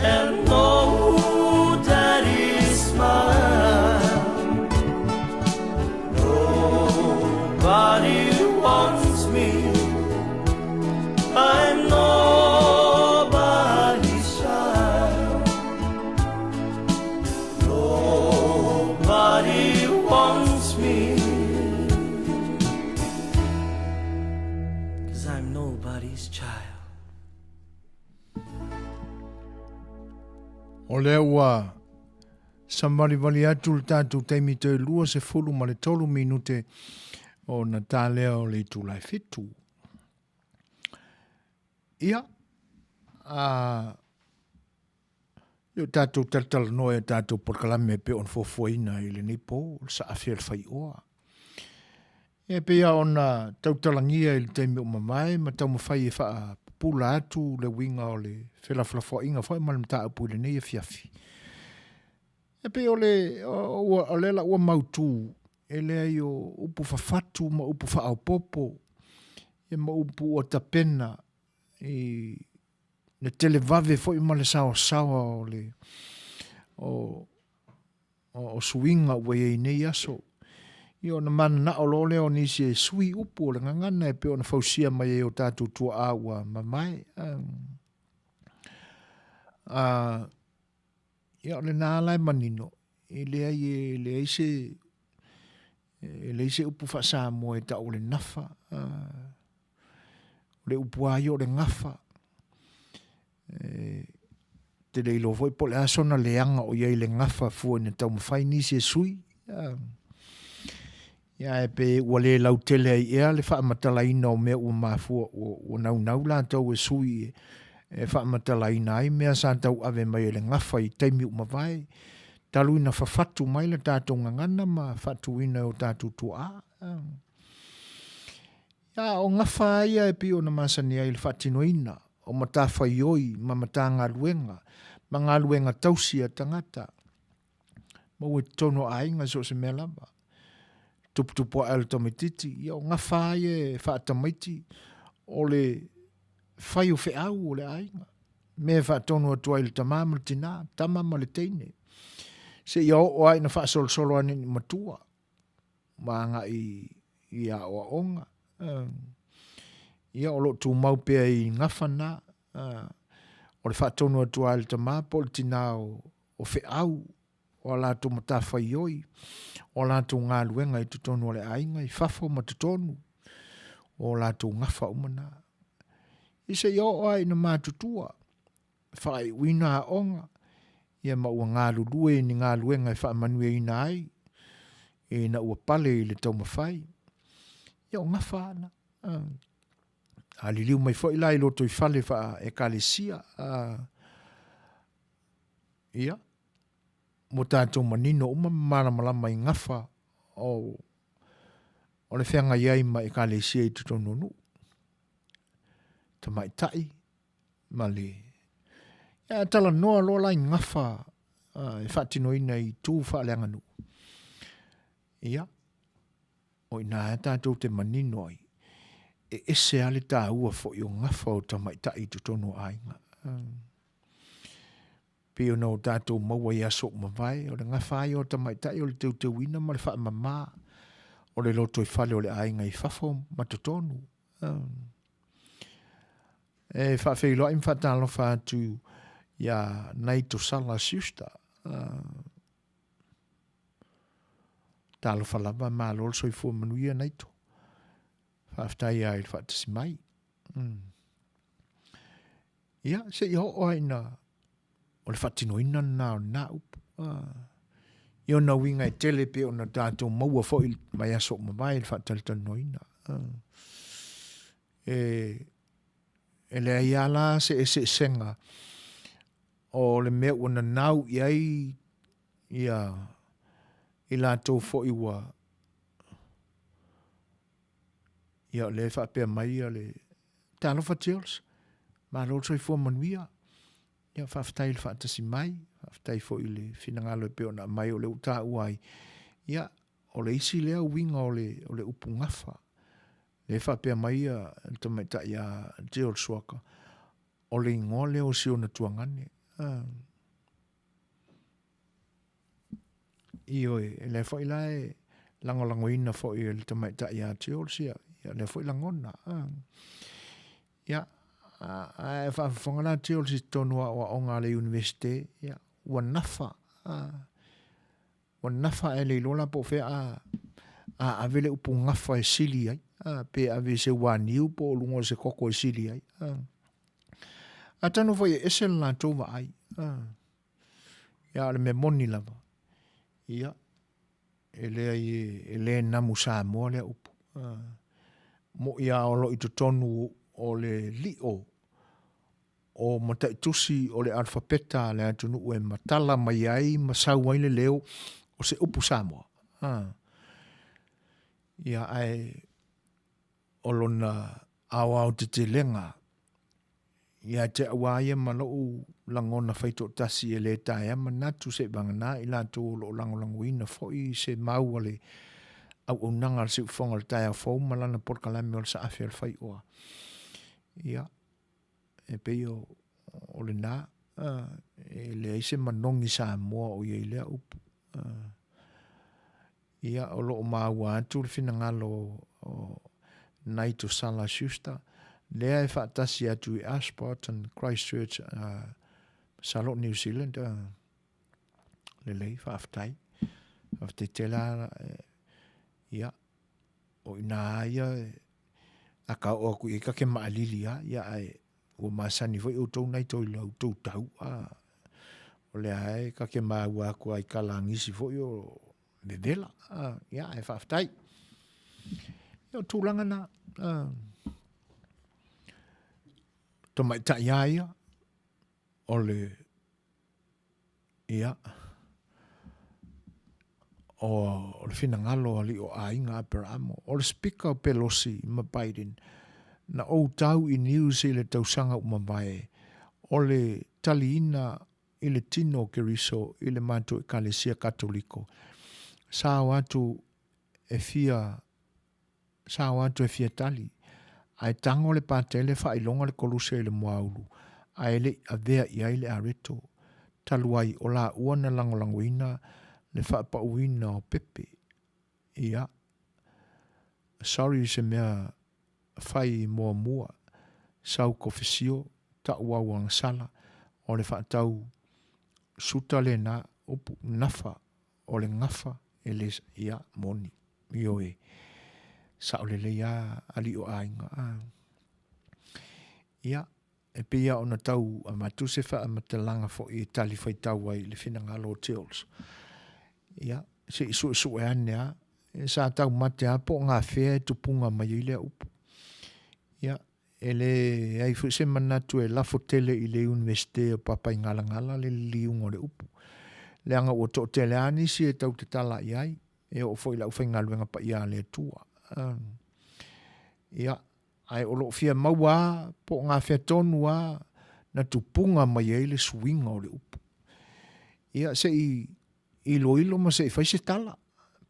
and no daddy's smile. Nobody wants me. I'm nobody's child. Nobody wants me. Cause I'm nobody's child. O lea ua savalivali atu le tatou taimi toe 23 minute ona ta lea o le itula e fitu. Ia, a, i o tatou talatalanoa i a tatou polokalame e pei ona fuafuaina i lenei po, o le saafi a le faioa. Ia, e pei lava ona tautalagia i le taimi ua mavae ma taumafai e faapupula atu le uiga o le felafolafoaiga foi ma le mataupu i lenei afiafi. E pei o le, o lea la ua mautu, e leai o upu fafatu ma upu faaopoopo, ia ma upu ua tapena i le televave foi ma le saoasaoa o le, o, o suiga ua i ai i nei aso. Ia ona mananao loa lea o nisi e sui upu o le gagana e pei ona fausia mai ai o tatou tuaa ua mavae. A, ia o lena la e manino, e leai e leai se e leai se upu faa-Samoa e tau o le nafa. O le upu lava ia o le gafa. E te le iloa foi po o le a sona leaga o i ai le gafa fua ina taumafai nisi e sui. Ia ae pe ua le lautele ai ea le faamatalaina o mea ua mafua ua, ua naunau latou e sui e, e faamatalaina ai mea sa tauave mai e le gafa i taimi ua mavae, talu ina fafatu mai le tatou gagana ma faatuina e o tatou tuaa. Ia, o gafa ia e pei ona masani ai le faatinoina o matafaioi ma matagaluega ma galuega tausi a tagata. Maua i totonu o aiga so o se mea lava. Tuputupu ae o le tamaititi, ia o gafa ia e faatamaiti o le fai o feau o le aiga. Mea e faatonu atu ai le tama ma le tina, tama ma le teine. Seia oo lava ina faasolosolo ane i matua. ma agai i aoaoga. Ia, o lo o tumau pea i gafa na, o le faatonu atu lava e le tama po o le tinā o feau, o a latou matafaioi, o a latou galuega i totonu o le aiga, i fafo ma totonu, o latou gafa uma na. I seia oo lava ina matutua, faaiuina aoga, ia ma ua galulue i ni galuega e faamanuiaina ai ina ua pale i le taumafai. Ia o gafa ana. A liliu mai foi la i lotoifale faa-ekalesia, ia, ua tatou manino uma ma malamalama i gafa o, o le feagai ai ma ekalesia i totonu o nuu. Tamaitai, ma le Ia, a talanoa loa la i gafa e faatinoina i itu faaleaganuu, ia, o i ina lava tatou te manino ai, e ese lava le taua foi o gafa o tamaitai i totonu o aiga. Pei ona o tatou maua i aso ua mavae, o le gafa lava ia o tamaitai o le teuteuina ma le faamama o le lotoifale o le aiga i fafo ma totonu. E faafeiloai ma faatalofa atu iā Naito Sala Schuster. Talofa lava, malo le soifua manuia Naito. Faafetai lava i le faatasi mai. Mm. Ia, seia oo lava ina o le faatinoina lena o lena upu. Ah. I ona uiga e tele pei ona tatou maua foi mai aso ua mavae i le faatalatalanoaina. Ah. E, e leai lava la se eseesega o le mea ua nanau i ai ia i latou foi ua ia o lea e faapea mai ia le Talofa Jules, malo le soifua manuia. Ia faafetai i le faatasi mai. Faafetai foi i le finagalo e pei ona aumai o lea ua taua ai, ia, o le isi lea uiga o le, o le upu gafa. Lea e faapea mai ia le tamaitai a Gerald Suaka, o le igoa lea o si ona tuagane. Ah. Ioe, e lea foi la e lagolagoina foi e le tamaitai ia Gerald ia, ia lea foi lagona. Ah. Ia, a e faafofoga la Gerald i totonu o aoaoga a le Iunivesite, ia, ua nafa. Ah. Ua nafa ae le iloa la po o fea a, a ave le upu gafa e sili ai, a, pe ave i se uaniu po o luga o se koko e sili ai. A. Atonu foi e ese le latou vaai. A. Ia, o le mea moni lava, ia, e leai e, e le namu Samoa lea upu. A. Moʻi a o lo o i totonu o le lio o mataitusi o le alfapeta a le atunuu e matala mai ai ma sau ai le leo o se upu Samoa. A. Ia, ae o lona aoaotetelega ia te au lava ia ma lou lagona faitoatasi e le taea manatu seivagana i latou o lo o lagolagoina foi se mau a le auaunaga a le Siufofoga o le Taeao Fou ma lana polokalame o le Saafi o le Faioa. Ia, E pei o, o lena, e leai se manogi Samoa o i ai lea upu. Ia, o lo o maua atu le finagalo o Naito Sala Schuster, lea e faatasi atu i Ashburton, Christchurch, masalo o New Zealand. Lelei, faafetai. Faafetai tele lava. Ia, o ina ia a ka oo atu i ai ka ke maʻalili a, ia ae ua masani foi outou nai toi lau tou tau a. O lea e ka ke maua atu ai ka langisi foi o vevela a, ia ae faafetai. Ia o tulaga na, a, tamaitai a ia, o le Ia, o le finagalo o alii o aiga Aperaamo, o le Speaker o Pelosi ma Biden, na ou tau i news i le tausaga ua mavae, o le taliina i le tino o Keriso i le matou Ekalesia Katoliko, sa o atu e fia Sao atu e fia tali, ae tango le patele faailoga le koluse i le muaulu, ae le i avea i ai le areto, talu ai o laua na lagolagoina le faapauina o pepe. Ia, sorry se mea fai muamua, sau kofesio, ta'u au agasala, o le faatau suta lena, upu, nafa, O le gafa e le, ia, moni, ioe, sao lelei a alii o aiga, a. Ia, e pei lava ona tau avatu se faamatalaga foi e talifuaitau ai i le finagalo o Tills. Ia, se i suesue ane lava, sa taumate lava po o gafea e tupuga mai ai lea upu. Ia, E leai foi se manatu e lafo tele i le Iunivesite o Papaigalagala le liliuga o le upu, leaga ua toatele lava nisi e tau tatala i ai, e oo foi i le aufaigaluega paia a le Atua. Ia, ae o lo o fia maua lava po o gafea tonu lava na tupuga mai ai le suiga o le upu. Ia, se i iloilo ma se i fai se tala,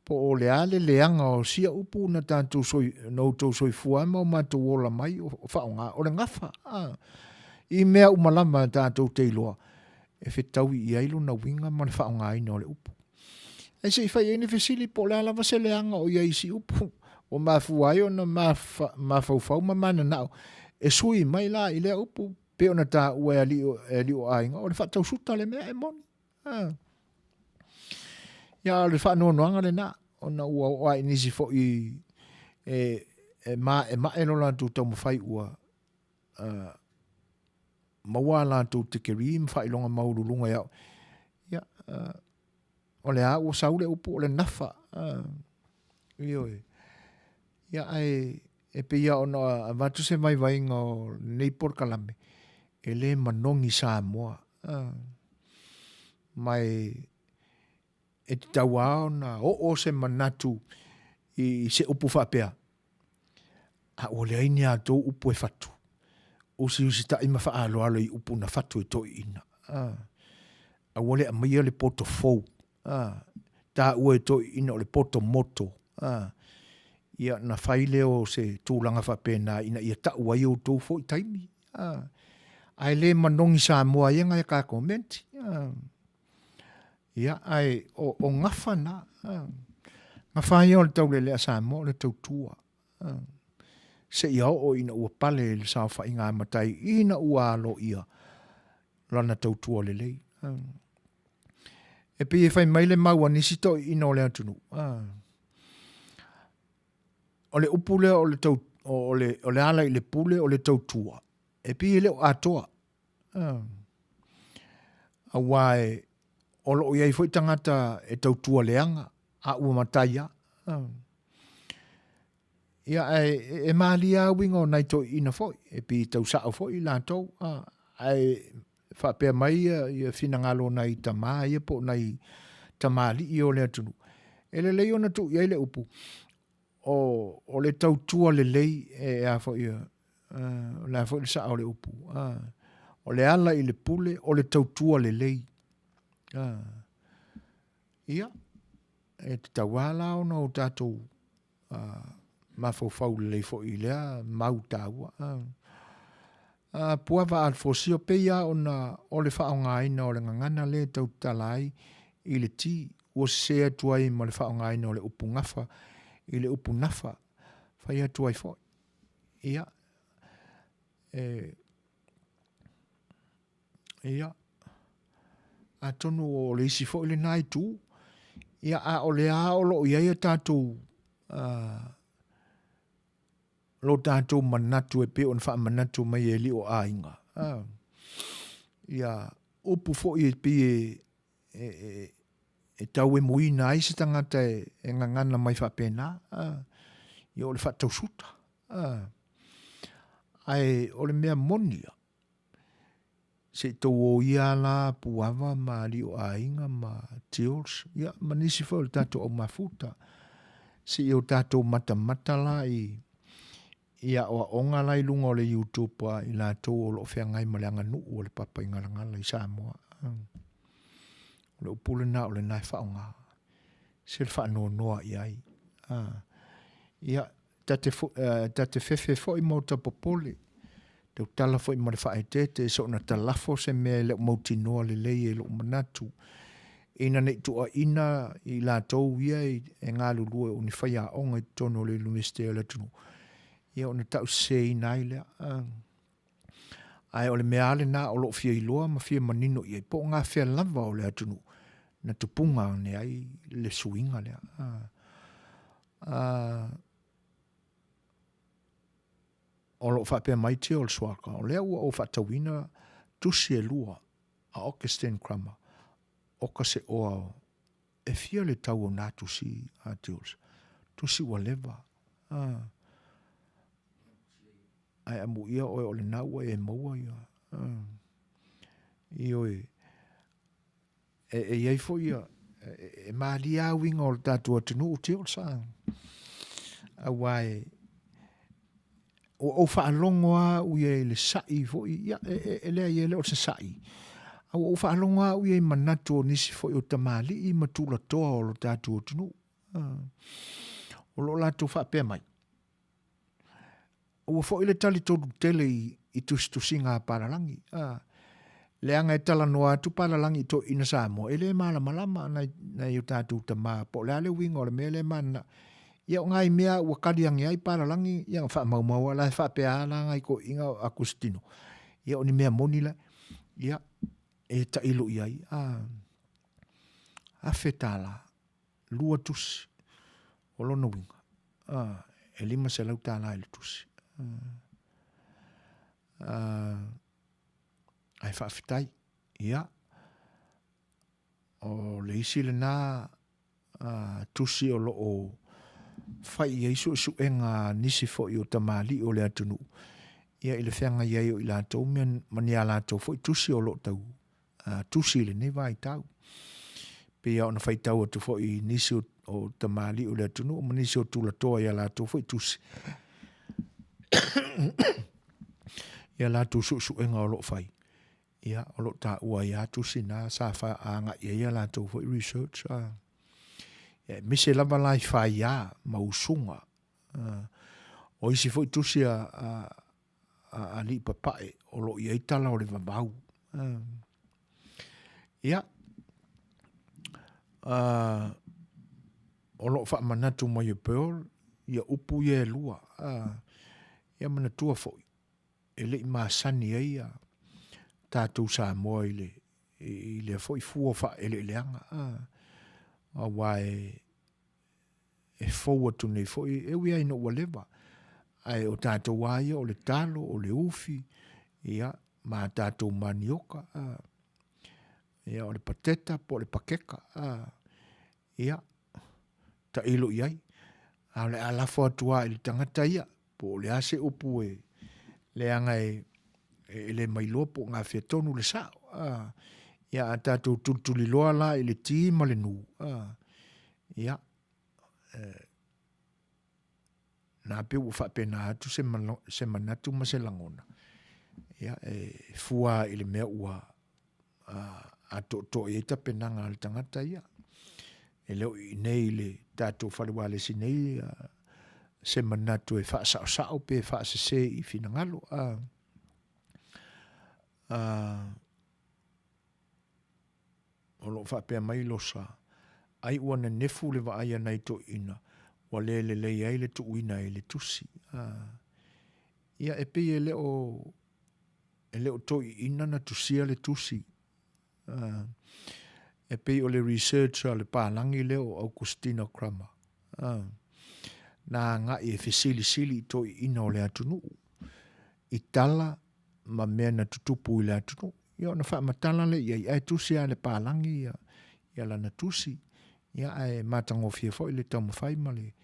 po o le a le leaga o sia upu na tatou soi, na outou soifua ai ma o matou ola mai o faaaoga, o le gafa, a. I mea uma lava tatou te iloa, e fetaui i ai lona uiga ma le faaaogaina o le upu. Ae se i fai ai ni fesili po o le a lava se leaga o i ai i si upu, ua mafua ai ona mafaufau ma mananao e sui mai la i lea upu, pei ona taua e alii o aiga, o le faatausuta le mea e moni. A. Ia, o le faanoanoaga lena, ona ua oo lava i nisi foi e, e maemae lo latou taumafai ua uh, maua a latou tikeri ma faailoga maualuluga i au. Ia, uh, o le a ua sau le upu o le nafa. Uh, ioe. Ia, ae e pei lava ona avatu se vaivaiga o lenei polokalame, e le manogi Samoa. Uh, ma e, e tatau lava ona oo se manatu i se upu faapea, a ua leai ni a outou upu e fatu, usiusitaʻi ma faaaloalo i upu na fatu e toeaiina. Aua le aumaia le poto fou, a, taua e toeaiina o le poto moto, a, ia na fai lea o se tulaga faapena ina ia tau ai outou foi taimi, a, ae le manogi Samoa ai ngai a ka komenti, a. Ia, ae o, o gafa na, a. Gafa ia o le taulele a Samoa o le tautua, a. Seia oo ina ua pale i le saofaiga a matai ina ua aloaia lana tautua lelei. E pei e fai mai le mau a nisi toeaiina o le atunuu, o le upu lea o le, tau, o le, o le ala i le pule o le tautua, e pei e le o atoa. Aua e, o lo o i ai foi tagata e tautua leaga, a ua matai lava. Ia, ae e malie lava uiga o nai toeaiina foi, e pei e tau sao foi i latou, a, ae faapea mai ia, ia finagalo o nai tama ia po o nai tamalii o le atunuu, e lelei ona tuu i ai le upu, o, o le tautua lelei e a foi, o le a foi le sao o le upu, a, o le ala i le pule, o le tautua lelei. A, ia, e tatau lava la ona o tatou mafaufau lelei foi i lea mau taua. A Puava Alfosio, pei lava ona o le faaaogaina o le gagana lea e tau tatala ai i le ti, ua sese atu ai ma le faaaogaina o le upu gafa i le upu nafa, fai atu ai foi. Ia, e, Ia, atonu o le isi foi lena itu, ia, a o lea lava o lo o i ai a tatou, uh, lo tatou manatu e pei ona faamanatu mai e alii o aiga. Uh, ia, upu foi e pei e, e, e, e tauemuina ai se tagata e, e gagana mai faapena, uh, ia o le faatausuta. Uh, ae o le mea moni ia, Se i tou o ia la Puava ma alii o aiga ma Tils, ia ma nisi foi o le tatou au mafuta. Se i o tatou matamata la i i aoaoga la i luga o le YouTube a i latou o lo o feagai ma le aganuu o le Papaigalagala i Samoa. O le upu lena o lena e faaaoga. Se le faanoanoa i ai. Ia, Ta te, ta te fefe foi ma uta popole, tautala foi ma le faaeteete, soona talafo se mea e le o mautinoa lelei e lou manatu, ina ne i tuuaina i latou ia e galulue o ni faiaoga i totonu o le Iunivesite o le atunuu, ia ona tauseseina ai lea. Ae o le mea lava lena o lo o fia iloa ma fia manino i ai, po o gafea lava o le atunuu na tupuga ane ai le suiga lea. O lo o faapea mai Teo Suaka, o lea ua ou faatauina tusi e lua a Augustine Kramer, o ka se oa o e fia le tau o nā tusi a Teo Tusi ua leva. Ah. Ae amuia oe o lena ua e maua ia. Ah. Ioe. E, e i ai foi ia, e, e malie lava uiga o le tatou atunuu Tiosa. Aua e, ua ou faalogo lava au ia i le sa'i foi, ia, e, e, e leai e le o se sa'i. A ua ou faalogo lava au ia i manatu o nisi foi o tamalii ma tulatoa o lo tatou atunuu. O lo o latou faapea mai. Ua foi le talitonu tele i, i tusitusiga a Palalagi. A, leaga e talanoa atu Palalagi i toeaiina Samoa, e le malamalama nai, nai o tatou tama, po o le a le uiga o le mea lea manana. Ia o ngai mea ua kali ane ai Palalagi, ia na faamaumau la e faapea a la ngai toeaiina o Akusitino. Ia o ni mea moni la. Ia, e tailo i ai, a, $1,000. 2 tusi. O lona uiga, a, e $500 i le tusi. A, ae faafetai. Ia, o le isi lena a, tusi o lo o fai i ai suesuega a nisi foi o tamalii o le atunuu, ia i le feagai ai o i latou mea ma ni a latou foi tusi o lo o tau tusi i lenei vaitau. Pei lava ona faitau atu foi i nisi o, o tamalii o le atunuu ma nisi o tulatoa i a latou foi tusi. I a latou suesuega o lo o fai. Ia, o lo o taua ai lava tusi na sa agai ai a latou foi research. Ia, aemaise lava la i faia ma usuga. O isi foi tusi a, a, a alii papae o lo o i ai tala o le vavau. Ia, o lo o faamanatu mai e Pearl ia upu ia e lua. Ia manatua foi, e le i masani ai ia tatou Samoa i le i lea foi fua o faaeleeleaga, aua e e fou atu nei foi, e ui lava ina ua leva, ae o tatou lava ia o le talo, o le ufi, ia, ma a tatou manioka, a, ia, o le pateta po o le pakeka, a, ia, tailo i ai. A o le a lafo atu lava i le tagata ia, po o le a se upu e leaga e, e le mailoa po o gafea tonu le sao. A, ia, a tatou tulituliloa la i le ti ma le nū, a, ia, na pei ua faapena atu se, se manatu ma se lagona, ia, e fua i le mea ua atoatoa i ai tapenaga a le tagata ia. E le o i inei i le tatou fale ualesi nei se manatu e faasaosao pe faasese i finagalo. O lo o faapea mai Losa, ai ua nenefu le vaai a nai toeaiina ua le lelei ai le tuuina i le tusi. Ia e pei e le o e le o toeaiina na tusia le tusi. E pei o le research a le palagi lea o Augustino Kramer. Na agai e fesilisili i toeaiina o le atunuu i tala ma mea na tutupu i le atunuu. Ia ona faamatala lea i ai, ae tusi lava e le palagi ia, ia lana tusi. Ia ae matagofie foi le taumafai ma le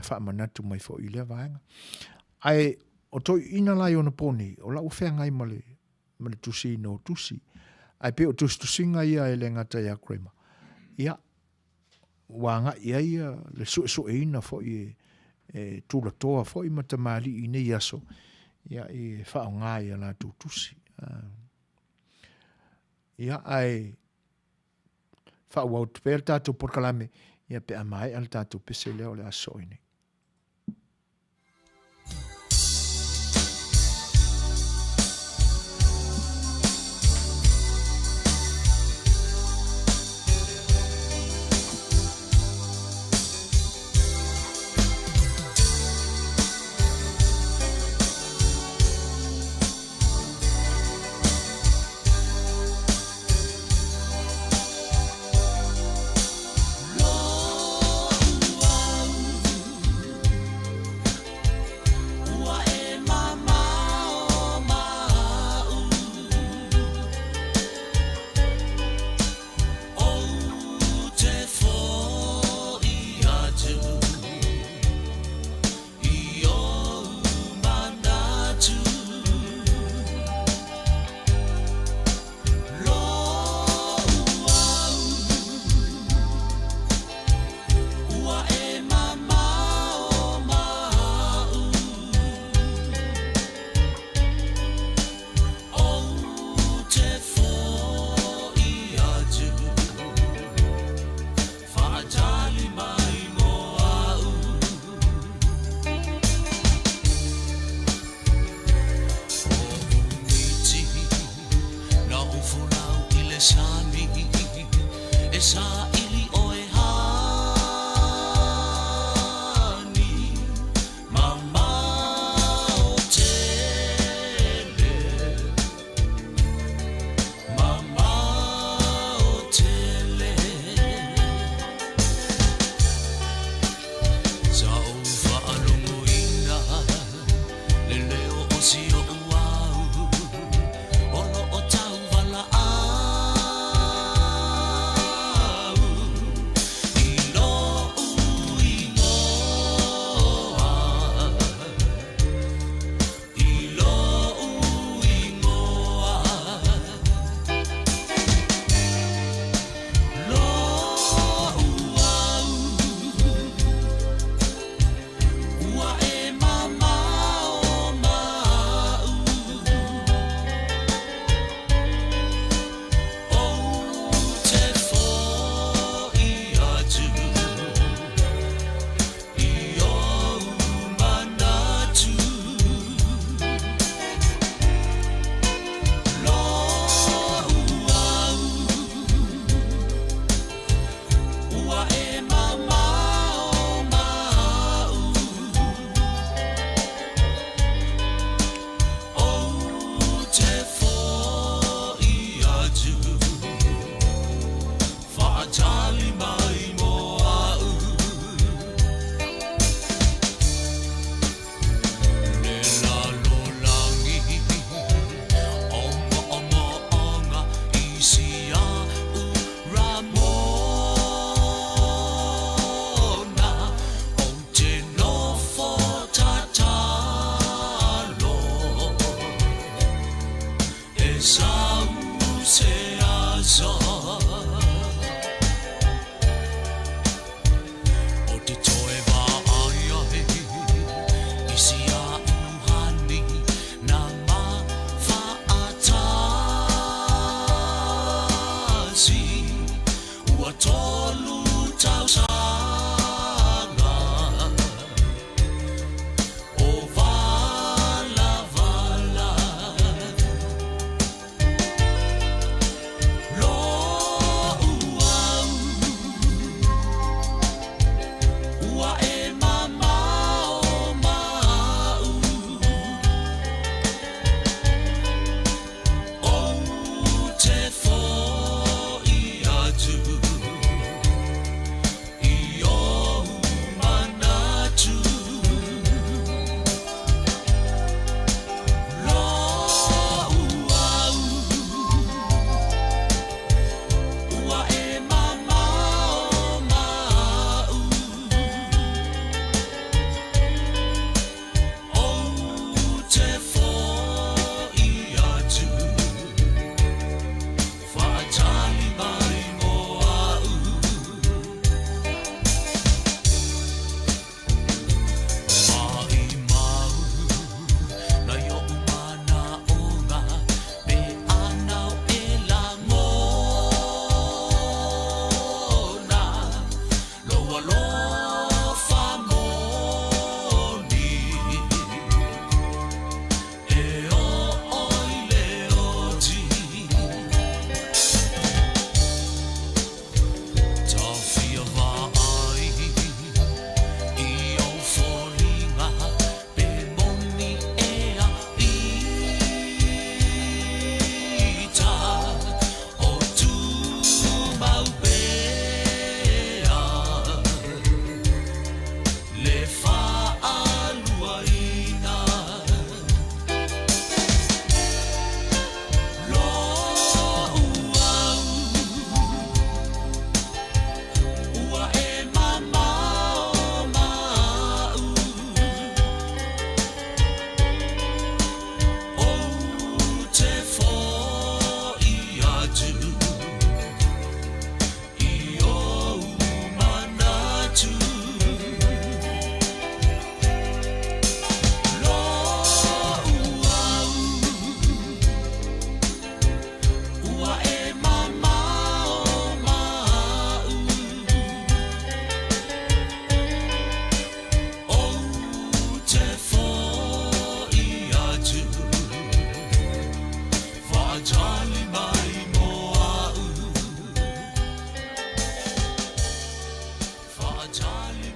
faamanatu mai foi i lea vaega. Ae o toeaiina la i onapo nei, o la ua feagai ma le, ma le tusiina o tusi. Ae pei o tusitusiga ia e le gata ia Kramer. Ia, ua agai i ai le suesueina foi e, e tulatoa foi ma tamalii i nei aso, ia, e faaaoga i a latou tusi. Ia, ae faaauau atu pea le tatou polokalame, ia pe a maea le tatou pese lea o le a sosoo ai nei.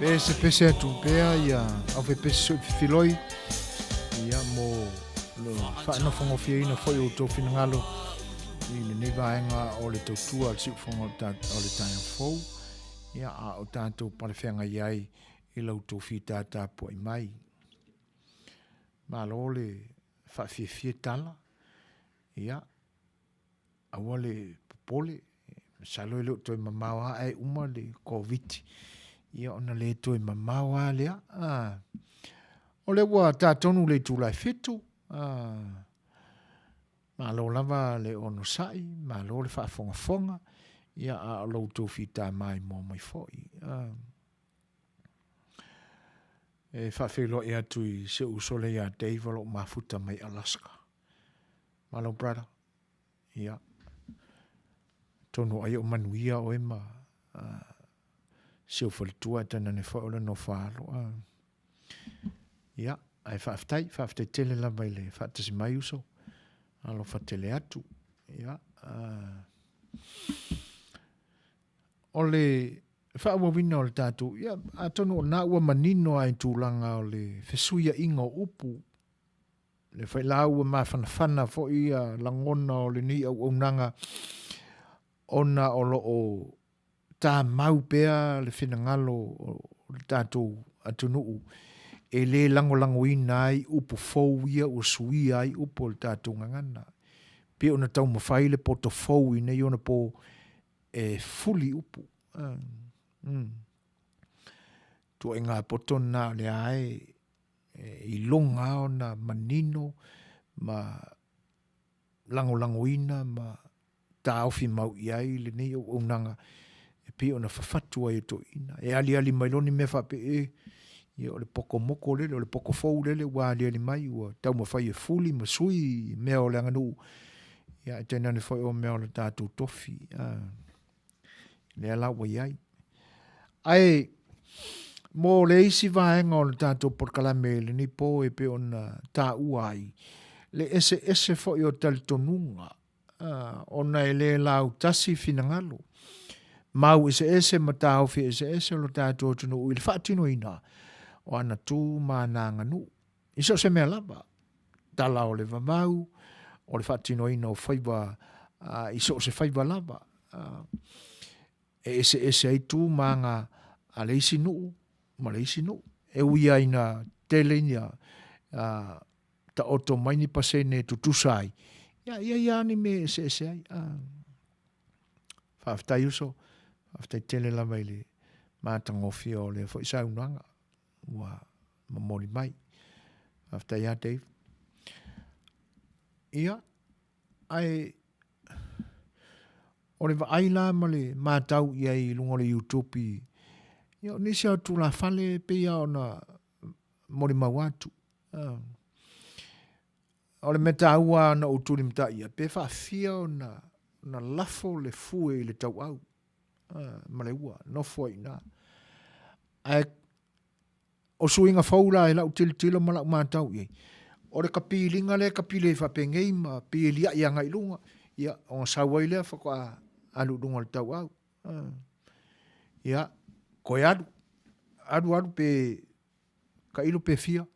Pesepese atu pea ia aufaipisinisi sui fifiloi ia mo le faanofogofieina foi o outou finagalo i lenei vaega o le tautua a le siufofoga o le taeao fou, ia a o tatou palefeagai ai i la outou fitatapuai mai. Malo le faafiafia tala, ia aua le popole, masalo e le o toe mamao lava ae uma le Koviti, ia ona le toe mamao lava lea. Ah, o lea ua ta tonu le itula e fitu, ah, malo lava le onosai, malo le faafogafoga, ia a o lo outou fita maimoa mai foi. Ah, e faafeiloai atu i si ou uso lea ia Dave o lo o mafuta mai Alaska. Malo brother. Ia. Atonu ai o manuia oe ma uh, si ou faletua e tainane foi o le nofoaalo. Uh. Ia, ae faafetai, faafetai tele lava i le faatasi mai uso. Alofa tele atu. Ia, uh, o le faaauauina o le tatou, ia, atonu o lena ua manino lava i tulaga o le fesuiaiga o upu Le faila ua mafanafana foi ia lagona o lenei auaunaga ona o lo o tamau pea le finagalo o le tatou atunuu e le lagolagoina ai upu fou ia ua suia ai upu o le tatou gagana. Pei ona taumafai le poto fou i nei ona po e fuli upu. Mm. Tuaiga poto na o lea e iloga lava ona manino ma lagolagoina ma taofi mau i ai lenei auaunaga e pei ona fafatu ai e toeaiina. E aliali mai loa ni mea faapea, e, ia o le poto moko lele, o le poto fou lele ua aliali mai, ua taumafai e fuli ma sui mea o le aganuu, ia ae tainane foi o mea o le tatou tofi. A. Lea la ua i ai. Ae mo le isi vaega o le tatou polokalame i lenei po e pei ona taua ai, le eseese foi o talitonuga, ona e le lautasi finagalo. Mau eseese ma taofi eseese o lo tatou atunuu i le faatinoina o ana tu ma ana aganuu. I so o se mea lava, tala o le vavau, o le faatinoina o faiva i so o se faiva lava, e eseese ai tu ma aga a le isi nuu ma le isi nuu. E ui lava ina tele ina taoto mai ni pasene e tutusa ai, ia, e i ai lava ni mea e eseese ai. Faafetai uso, faafetai tele lava i le matagofie o lea foi saunoaga. ua momoli mai. Faafetai lava Dave. Ia, ae o le vaai la ma le matau i ai i luga o le YouTube i, ia o nisi lava o tulafale e pei lava ona molimau atu. O le mea taua lava na ou tulimataia, pe faafia ona, ona lafo le fue i le tauau. ma le ua, nofo ai i ina. Ae o suiga fou la i lau tilotilo ma lau matau i ai, o le kapiliga lea e kapili ai faapenei ma pei e liai agai i luga, ia, ona sau ai lea faatoa alu i luga o le tauau. Ia, toe alu, alu alu pe tailo pe fia,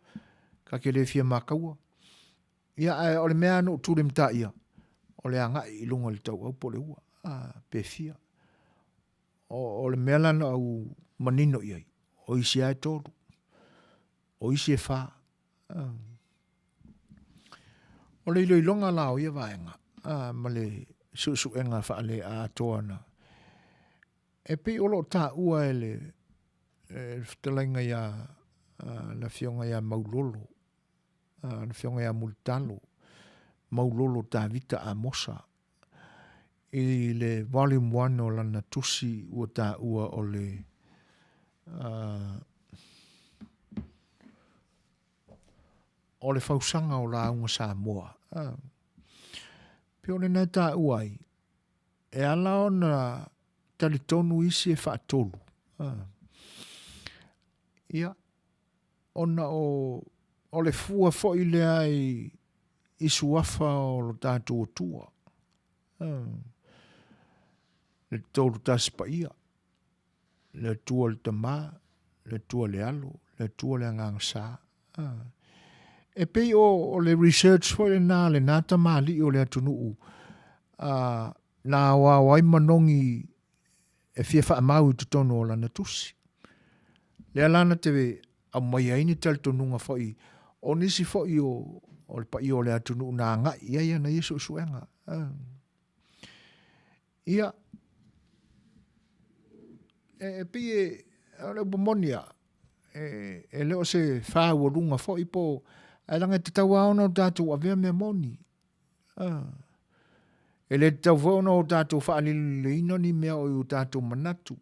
ta te le fia mataua. Ia, ae o le mea na ou tulimataia, o le agai i luga o le tauau po o le ua, a, pe fia. O, o le mea la na ou manino i ai, o isi lava e tolu, o isi e fa. A. O le iloiloga la o ia vaega, a, ma le suesuega faale-atoa na, e pei o lo o taua e le, e le fetalaiga ia, a, le Afioga ia Maulolo, le Afioga ia Mulitalo Maulolo Tavita Amosa i le Volume 1 o lana tusi ua taua o le o le fausaga o lauga Samoa. Pei o lena e taua ai, e ala ona talitonu isi e faatolu. Ia, ona o, o le fua foi lea i, i suafa o lo tatou Atua. Le Tolu Tasi Paia, le Atua le Tama, Le Atua le Alo, le Atua le Agaga Sa. E pei o, o le research foi lena a lena tamalii o le atunuu a, na aoao ai manogi e fia faamau i totonu o lana tusi. Lea la na te aumaia ai ni talitonuga foi o nisi foi o, o le paia o le atunuu na agai i ai ana ia suesuega. Ia, e, e pei e, o le upu moni a, e, e le o se fāualuga foi po, ae leaga e tatau lava ona o tatou avea mea moni. A. E le tatau foi ona o tatou faalililiina ni mea o i o tatou manatu.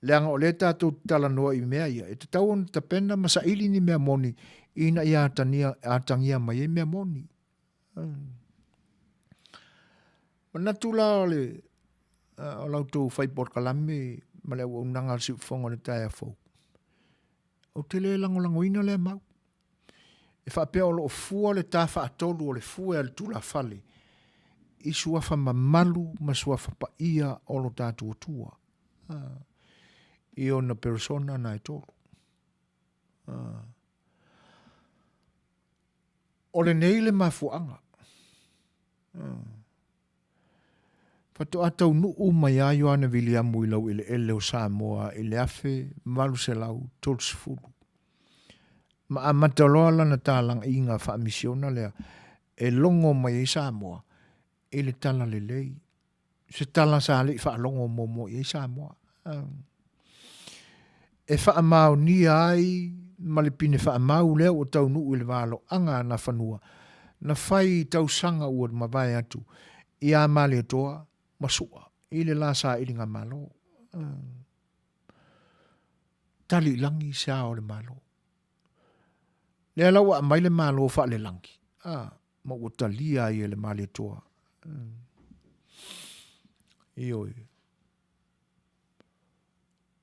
Leaga o lea tatou te talanoa i mea ia, e tatau ona tapena ma saili ni mea moni ina ia atania, atagia mai ai mea moni. Manatu la o le o la outou fai polokalame ma le auaunaga a le Siufofoga o le taeao fou, ou te le lagolagoina lea mau. E faapea o lo o fua le ta faatolu o le fue a le tulafale i suafa mamalu ma suafa paia o lo tatou Atua i ona persona na e tolu. O lenei le mafuaaga. Faatoa taunuu mai a Ioane Viliamu i laueleele o Samoa i le 1830. Ma amata loa lana talagaiga faamisiona lea e logo mai ai Samoa i le talalelei se tala sa le i faalogo muamua i ai Samoa. E faamaonia ai ma le pine faamau lea ua taunuu i le valoaga a Nafanua, na fai i tausaga ua mavae atu ia Malietoa ma Su'a i le la sailiga malo. Tali i lagi se ao o le Malo. Lea la ua aumai le Malo faalelagi. Ma ua talia ai e le Malietoa. Ioe.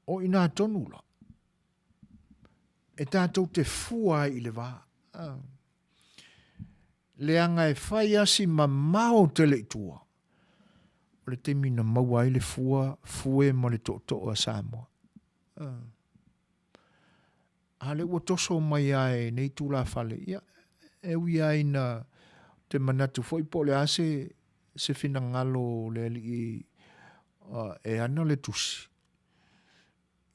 O i nā tonu la, e tātou te fua ai i le vā. Leaga e fai asi mamao tele i tua, o le taimi na maua ai le fua, fue ma le tootoo a Samoa. A lea ua toso mai lava e nei tulafale, ia, e ui lava ina te manatu foi po o le a se, se finagalo o le alii e ana le tusi,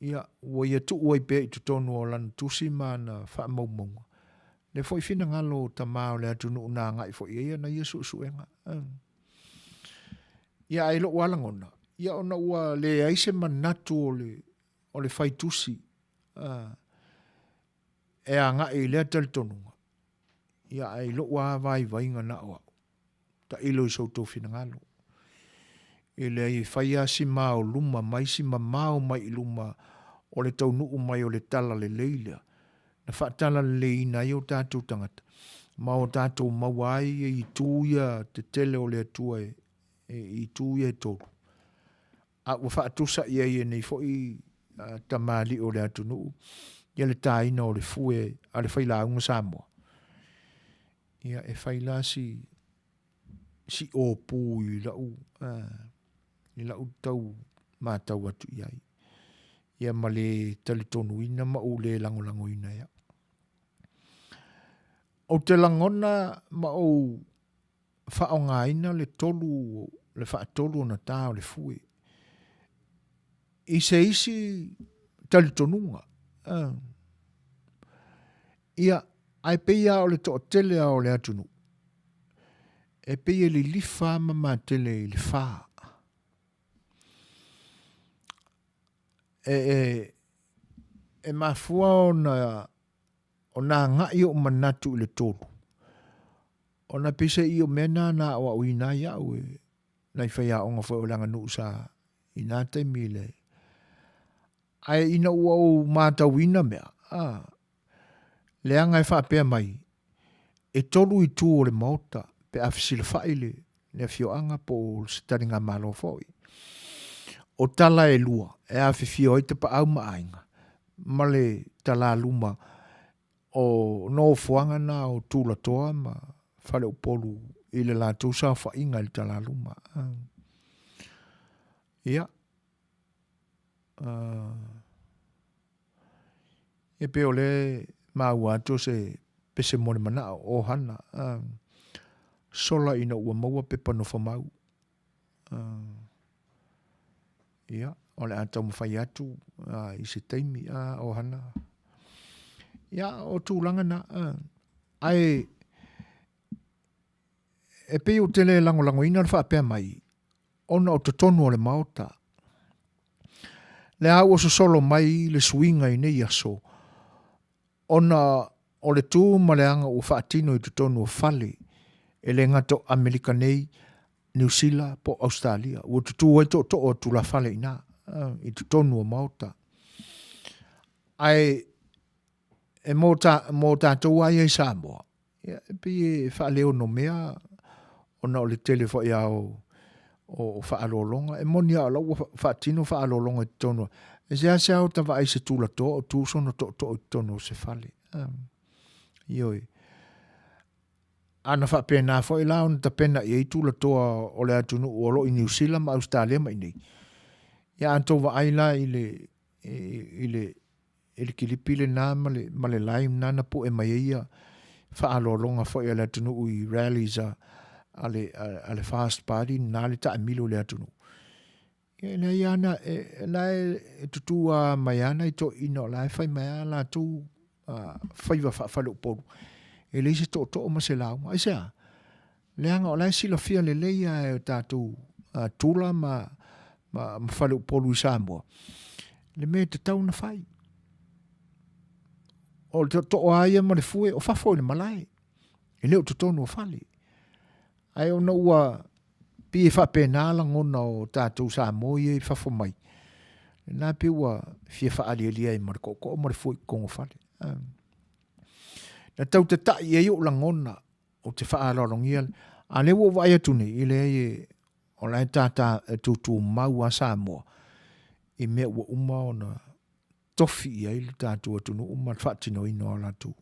ia, ua ia tuu ai pea i totonu o lana tusi ma ana faamaumauga, le foi finagalo o tama o le atunuu na agai foi i ai ana ia suesuega. Ia, ae i lou lava lagona, ia ona ua leai se manatu o le, o le fai tusi e agai i lea talitonuga, ia ae i lou lava vaivaiga na o au, tailo i so outou finagalo. E leai e fai lava si maoluma mai si mamao mai i luma o le taunuu mai o le talalelei lea, na faatalaleleiina ai o tatou tagata, ma o tatou maua ai itu ia tetele o le Atua e, e itu ia e tolu. A ua faatusa i ai e nei foi tamalii o le atunuu ia le taina o le fue a le failauga Samoa. Ia e fai la si si ōpū i lau i lau tau matau atu i ai. Ia ma le talitonuina ma ou le lagolagoina e au. Ou te lagona ma ou faaaogaina le tolu, le faatolu ona ta o le fue i se isi talitonuga. Ia, ae pei lava o le toatele lava o le atunuu, e pei e lilifa lava ma matele i le fa. E, e, e mafua ona ona agai ou manatu i le tolu, ona peiseai o mea na na aoaoina ai au e nai faiaoga foi o le aganuu sa i na taimi i le ae ina ua ou matauina mea, a, leaga e faapea mai, e tolu itu o le maota pe a fesilafai le, le afioaga po o se taligamalo foi. O tala e lua e afifio ai tapaau ma aiga, ma le talaluma o nofoaga na o Tulatoa ma Faleupolu i le latou saofaiga i le talaluma. Ia. E pei o lea e maua atu o se pese mo le manao, ʻohana, sola ina ua maua pepa nofomau. Ia, o le a taumafai atu i se taimi, ʻohana. Ia, o tulaga na, ae e pei ou te le lagolagoina le faapea mai, ona o totonu o le Maota. Lea ua sosolo mai le suiga i nei aso, ona o le tu ma le aga ua faatino i totonu o fale, e le gata o Amerika nei, Niu Sila po o Ausetalia, ua tutū ai tootoo o tulafale i ina, i totonu o Maota. Ae e mō, ta, mō tātou lava ia i Samoa, ia, e pei e faaleonomea ona o le tele foi lava o, o, o faaaloaloga. E moni lava o la ua faatino faaaloaloga i totonu. E seasea o ta vaai i se tulatoa o tu sona tootoo i totonu o se fale. Ioe. A na faapena foi la ona tapena i ai tulatoa o le atunuu o lo o i Niu Sila ma Ausetalia ma i inei. Ia a tou vaai la i le, i, i le, i le kilipi lena ma le, ma le lime na na pue mai ai ia faaaloaloga foi a le atunuu i rallies a, a le, a, a le Fast Party na le taamilo i le atunuu. Ia e leai lava na, e, e la e, e tutū lava mai lava nai toeaiina o la e fai mai lava latou uh, faiva faafaleupolu. E leai se tootoo ma se lauga. Aisea? Leaga o la e silafia lelei lava e o tatou uh, tula ma, ma, ma faleupolu i Samoa, le mea e tatau ona fai. O le tootoo lava ia ma le fue, o fafo i le malae, e le o totonu o fale. Ae ona ua pei e faapena lagona o tatou Samoa ia i fafo mai, lena pei ua fia faaalialia ai ma le tootoo ma le fue i totonu o fale. Na tau tatai ai ou lagona ou te faaaloalogia, a o lea ua ou vaai atu nei, e leai e, o la e tātā, e tūtūmau lava Samoa i mea ua uma ona tofi i ai le tatou atunuu ma le faatinoina o latou.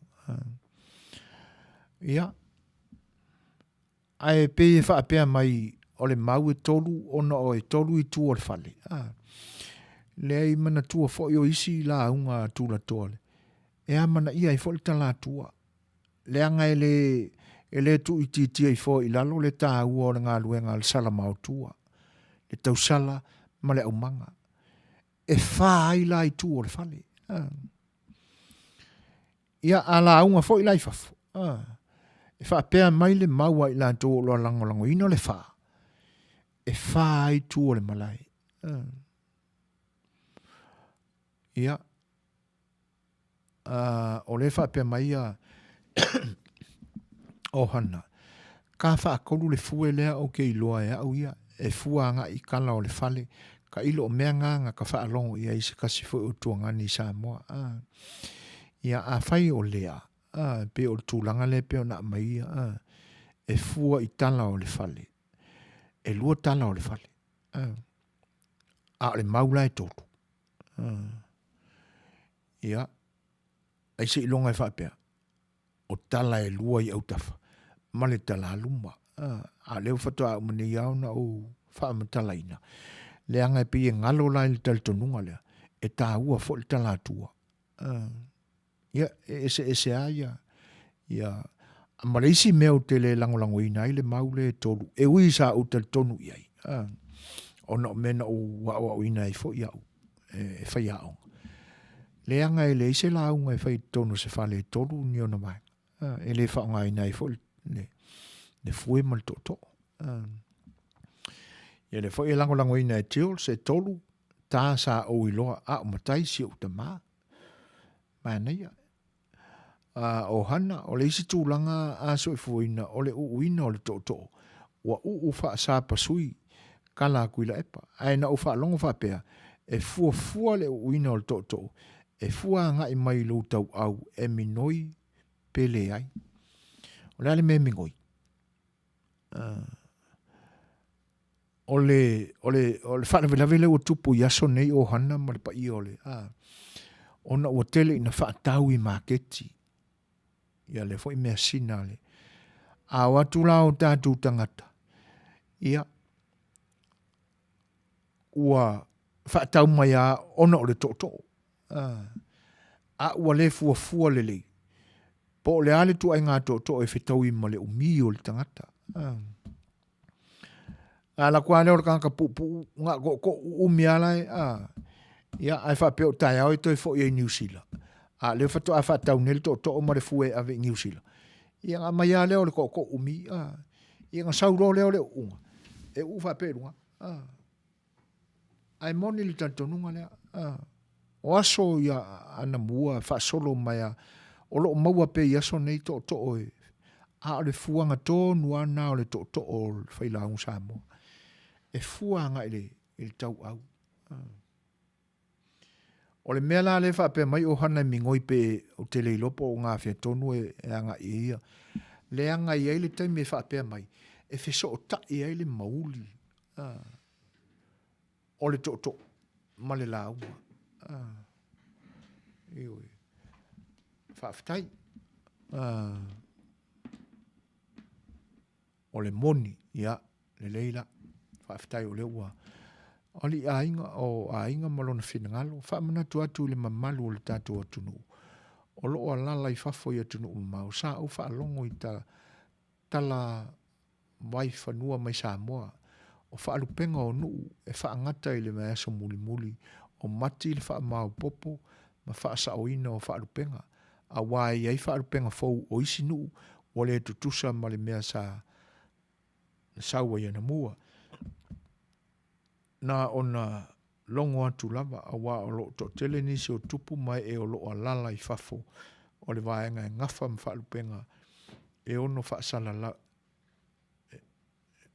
Ia, ae pei e faapea mai o le mau e tolu ona o e tolu itu o le fale. Leai manatua foi o isi lauga a tulatoa, e amanaia ai foi le talatua. Leaga e le, e le tuuitiitia ifo i lalo le taua o le galuega a le salamaotua, le tausala ma le aumaga. E fa ai la itu o le fale. Ia, a lauga foi la i fafo, e faapea mai le mau a i latou o lo o lagolagoina le fa, e fa ai itu o le malae. Ia, uh, o lea faapea mai ia ohana, ka faatolu le fue lea ou te iloa e au ia, e fua agai i tala o le fale, ka ilo o mea nga ka faalogo i ai se tasi foi o tuagani i Samoa. Ah. Ia, afai o lea, ah, pei o le tulaga lea pei ona aumai ia, ah, e fua i tala o le fale. E lua tala o le fale. Ah. A o le mau la e tolu. Ah. Ia, ai seiloga e faapea, o tala e lua i autafa, ma le tala luma. A, a lea ua faatoa uma nei lava ona ou faamatalaina, leaga e pei e galo la i le talitonuga lea, e taua foi le talatua. A, ia, e eseese lava ia, ia, ma le isi mea ou te le lagolagoina ai le mau lea e tolu, e ui sa ou talitonu i ai, a, ona o mea na ou aoaoina ai foi au e faiaoga. Leaga e leai se lauga e fai i totonu o se fale e tolu ni ona vaega, e le faaaogaina ai foi le, le fue ma le tootoo. Ia lea foi e lagolagoina e Jules e tolu ta sa ou iloa a o matai si ou tamā. Manaia. A o Hana, o le isi tulaga a soifuaina o le uuina o le tootoo, ua uu faasapasui kala a Tuilaepa. Ae na ou faalogo faapea, e fuafua le uuina o le tootoo, e fua agai mai i lou tauau e minoi pe leai. O le a le mea e minoi? O le, o le, o le faalavelave lea ua tupu i aso nei o Hana ma le paia o le, a, ona ua tele ina faatau i maketi, ia lea foi measina a le, a o atu la o tatou tagata, ia, ua faatau mai lava ona o le tootoo. A. A ua le fuafua lelei, po o le a le ituaiga tootoo e fetaui ma le umi o le tagata. A. A alu atu lava lea o le tagata puupuu, na o tootoo uumi lava la e, a. Ia, ae faapea o taeao e toe foi ai i Niu Sila. A o lea faatoa faatau nei le tootoo ma le fue e ave i Niu Sila. Ia ona aumai lava lea o le tootoo umi, a. Ia ona sau loa lea o le uuga, e uu faapea i luga, a. Ae moni le talitonuga lea. O aso ia anamua faasolo mai a, o lo o maua pea i aso nei tootoo e, a o le fuaga tonu lava lena o le tootoo o le failauga Samoa. E fua agai i le, i le tauau. O le mea la lea e faapea mai o hana e migoi pe ou te le iloa po o gafea tonu e agai i ai ia. Leaga e i ai le taimi e faapea mai, e fesootai ai le mauli o le tootoo ma le lauga. Ioe. Faafetai. O le moni, ia, lelei la. Faafetai o lea ua alii aiga, o aiga ma lona finagalo. Faamanatu atu i le mamalu o le tatou atunuu, o lo o alala i fafo i atunuu mamao, sa ou faalogo i ta tala vai fanua mai Samoa, o faalupega o nuu e faagata i le vaiaso mulimuli o Mati le faamaopoopo ma faasaoina o faalupega, aua e i ai faalupega fou o isi nuu ua le tutusa ma le mea sa sau ai anamua. Na ona logo atu lava, aua o lo o toatele nisi o tupu ma ee o lo o alala i fafo o le vaega e gafa ma faalupega e ono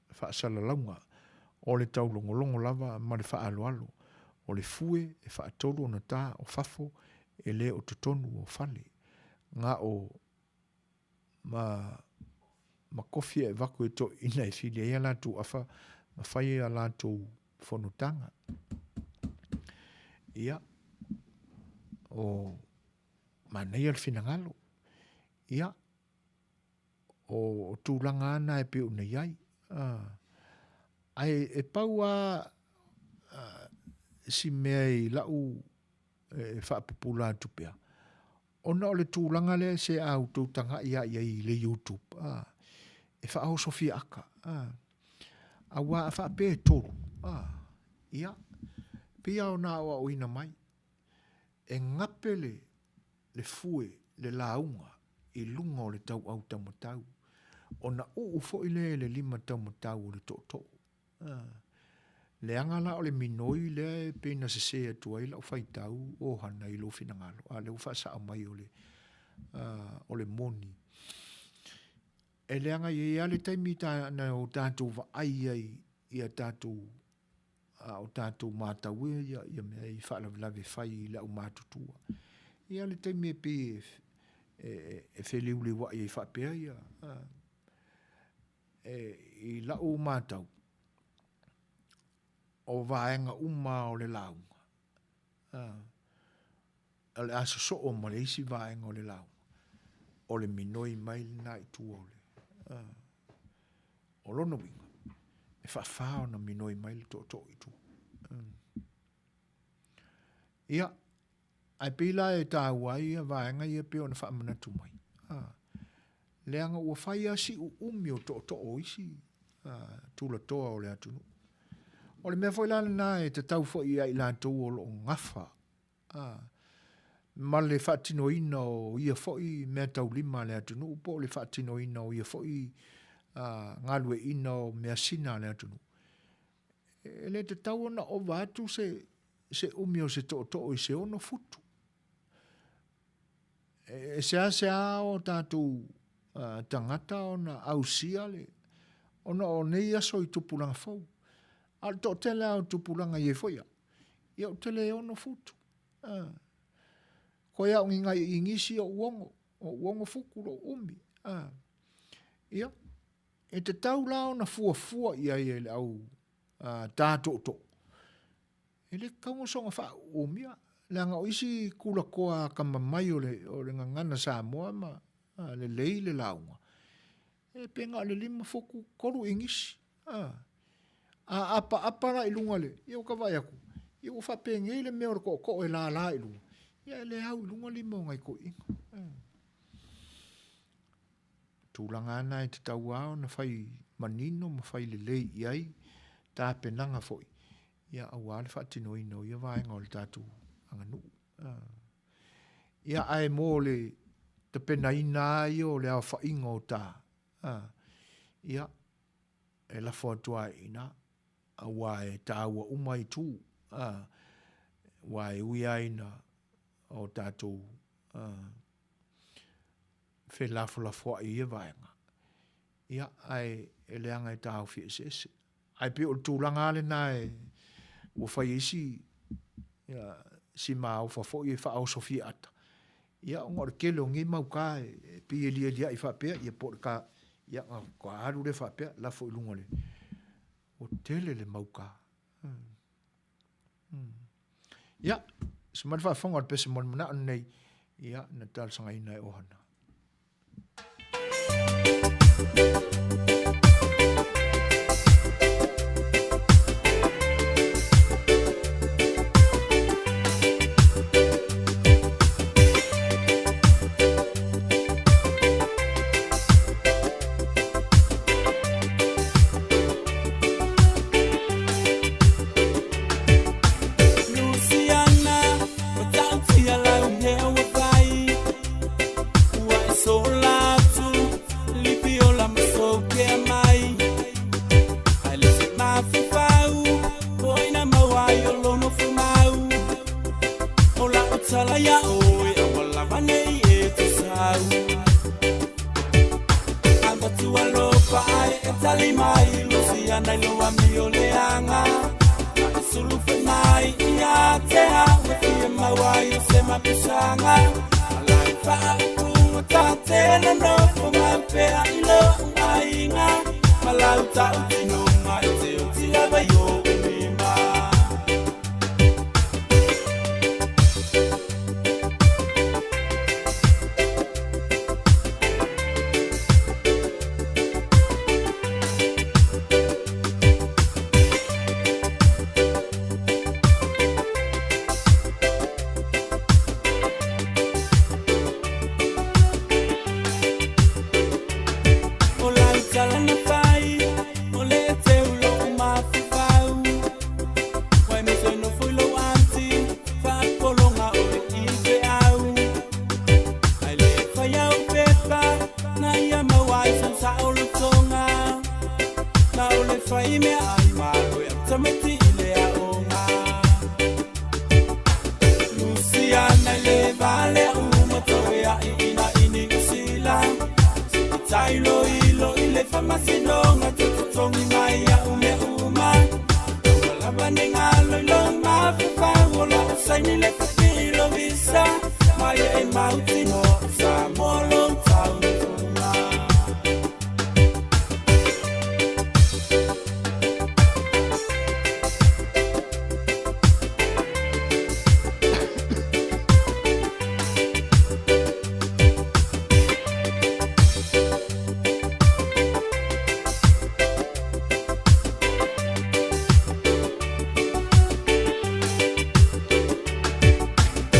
faasalalauga o le taulogologo lava ma le faaaloalo, o le fue e faatolu ona ta o fafo e le o totonu o fale. Na o ma ma kofi e avatu e toeaiina e fili ai a latou afa ma fai a latou fonotaga. Ia, o manaia le finagalo. Ia, o tulaga lava na e pei ona i ai. Ae e pau lava si mea i lau e faapupula atu pea, ona o le tulaga lea se a outou tagai lava i ai i le YouTube, a, e faaoso fiaaka, a, aua a faapea e tolu, a, ia, pei lava ona aoaoina mai, e gape le, le fue, le lauga i luga o le tauau taumatau, ona uu foi lea i le lima taumatau o le tootoo. Leaga la o le minoi lea e pei na sese atu ai lau faitau o Hana i lou finagalo, a o lea ua faasao mai o le, o le moni. E leaga e i ai lava le taimi na o tatou vaai ai i a tatou, a o tatou matau ia mea i faalavelave fai i le aumatutua. E i ai lava le taimi e pei e feliuliuai ai faapea ia, E, i lau matau, o vaega uma o le lauga, a, o le a sosoo ma le isi vaega o le lauga, o le minoi mai lena i tua o le, a, o lona uiga, e faafa ona minoi mai le tootoo i tua. Ia, Ae pei la e taua ai ia vaega ia pei ona faamanatu mai, a, leaga ua fai lava si uumi o tootoo o isi tulatoa o le atunuu. O le mea foi la lena e tatau foi ia i latou o lo o gafa, a, ma le faatinoina o ia foi meataulima a le atunuu po o le faatinoina o ia foi galueaiina o measina a le atunuu, e le tatau ona ova atu se se umi o se tootoo i se 6 futu. E seasea o tatou tagata ona ausia le, ona o nei aso i tupulaga fou. A o le toatele lava o tupulaga i ai foi au, ia ou te le 6 futu. Koe au ni nai inisi o uogo, o uogo futu lou umi. Ia, e tatau la ona fuafua i ai e le au tā tootoo. E le tatau ona soona faauumia, leaga o isi tulatoa atamamai o le, o le gagana Samoa ma lelei le lauga, e pe na o le 5 futu 3 inisi. A, a apaapa la i luga le, ia ua ta vaai atu, ia ua faapenei le mea o le tootoo e lala i luga. Ia e le au i luga lima o nai toeaiina. Tulaga lava na e tatau lava ona fai manino ma fai lelei i ai tapenaga foi ia aua le faatinoina o ia vaega o le tatou aganuu. Ia ae mo le tapenaina lava ia o le aofaiga o ta, ia e lafo atu lava i ina, aua e taua uma itu, aua e ui lava ina o tatou felafolafoai i ia vaega, ia, ae e leaga e taofi eseese. Ae pei o le tulaga lava lena e, ua fai ai si, ia, si maofa foi e faaoso fiaata, ia, ona o le tele o nei mau ta e pei e lialiai faapea, ia po o le ta, ia, ona faatoa alu lea faapea, lafo i luga o le, ua tele le mau ta. Ia, se mai le faafofoga o le pese mo le manao lenei, ia, na talosagaina e Ohana. Luciana, ua taotia lau mea ua fai. Ua e sola atu, lipiola ma soukea mai. Ae le se mafaufau, o ina maua ai o lou nofo mau. O lau tala iā oe, aua lava nei e tusau. Avatu alofa ae e tali mai, Luciana i lou amio leaga. A e sulufe mai ia te au e fia maua ai o se mapusaga. Alai faaupuga ta te nonofo mau pea i lou aiga. Ma lau tautinoga e te oti lava i ou lima. O lau tala na fai, o le e teu lou mafaufau. Wai me se nofo i lou anti, faapologa oe i feau. Ai le fai au pepa, na ia maua ai son saolotoga. Na o le fai mea ai malo e au tamaiti i le aoga. Luciana i le vale uma toe ai ina i Niu Sila. I tailoilo i le faamasinoga te totogi mai au mea uma. Ua lava nei galo i lou mafaufau o lau saini le fapilo visa mai e mautinoa o Samoa lou taunuuga.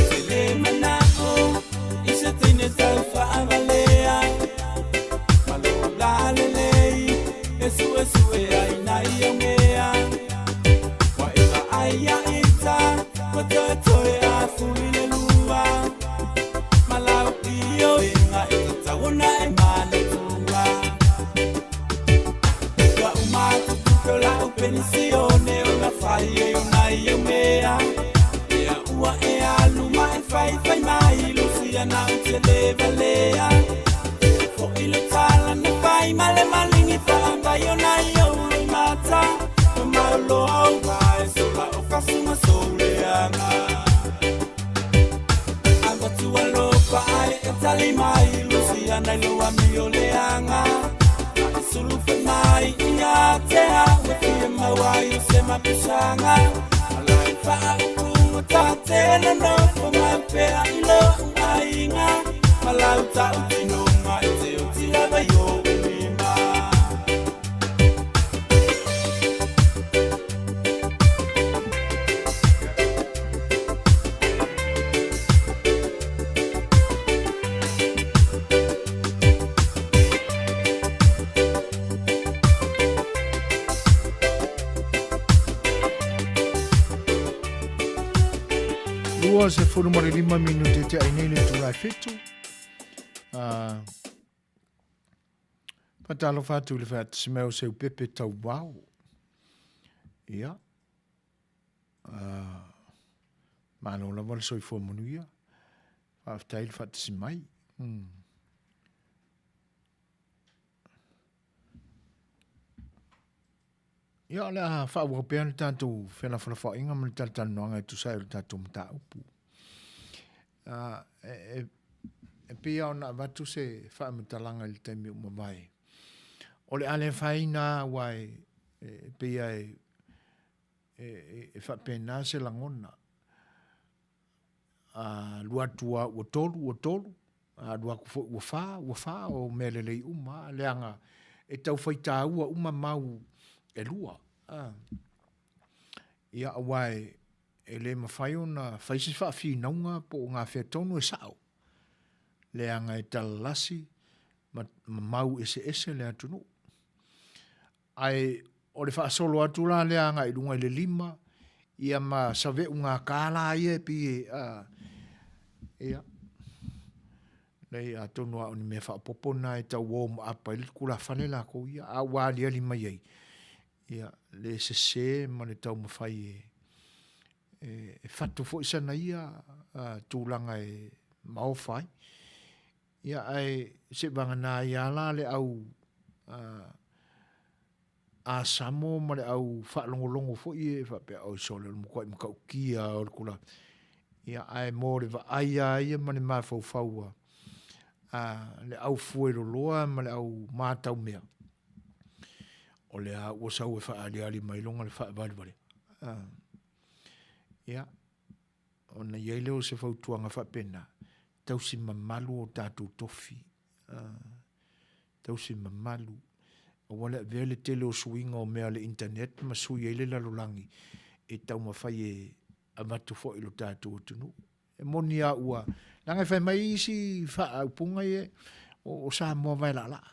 Te le manao i se teine tau faavalea ma lou lalelei e suesue ai nai aumea. Ua e vaai ia ita ua toetoe afuli le lua ma lau ioega e tatau ona e manatua. Ua uma atu tupe o lau penisione ona fai ai o nai aumea. Ea ua e alu ma e faifai mai Luciana ou te le valea. Fea foi le tala na fai ma le maligi faavai o nai ou loimata. Ua mau loa ou vae sola o kasuma sou leaga. Avatu alofa ae e tali mai Luciana i lou amio leaga. A e sulufe mai ia te au e fia maua ai o se mapusaga. Alai faaupuga ta te nonofo mau pea i lou aiga. Ma lau tautinoga e te oti lava i ou lima. 25 minute te ai nei le itula e fitu. Faatalofa atu i le faatasi mai o Seupepe Tauvao. Ia. Malo lava le soifua manuia. Faafetai le faatasi mai. Ia, o le a faaauau pea le tatou felafolafoaiga ma le talatalanoaga e tusa ai o le tatou mataupu. E, e, e pei lava ona avatu se faamatalaga i le taimi ua mavae. O le a le afaina aua e, e pei lava e, e, e faapena se lagona. A alu atu lava ua tolu, ua tolu, a alu atu foi ua fa, ua fa, o mea lelei uma, leaga e tau fai taua uma mau e lua. A. Ia, aua e, e le mafai ona fai se faafinauga po o gafea tonu e sao, leaga e talalasi ma, ma mau eseese le atunuu. Ae o le faasolo atu la lea agai i luga i le lima, ia ma saveugata la ia e pei e, a, ia, nei, atonu lava o ni mea faaopoopo na e tau o ma apa ai le tulafale lakou ia, a ua aliali mai ai, ia, le sese ma le taumafai e, e, e fatu foi sana ia a, tulaga e maofa ai. Ia, ae seivagana ai lava la le au Asamo ma le au faalogologo foi ia e faapea, oi sole, o le matuai matautia lava o le tulaga. Ia, ae mo le vaai lava ia ma le mafaufau a le au fueloloa ma le au matau mea, o lea ua sau e faaaliali mai loga le faavalevalea. Ia, Ona i ai lea o se fautuaga faapena, tausi mamalu o tatou tofi. Tausi mamalu. Aua le avea le tele o suiga o mea a le internet ma sui ai le lalolagi e taumafai e avatu foi i lo tatou atunuu. E moni lava ua, leaga e fai mai isi faaupuga ia, o Samoa vaelaalaa.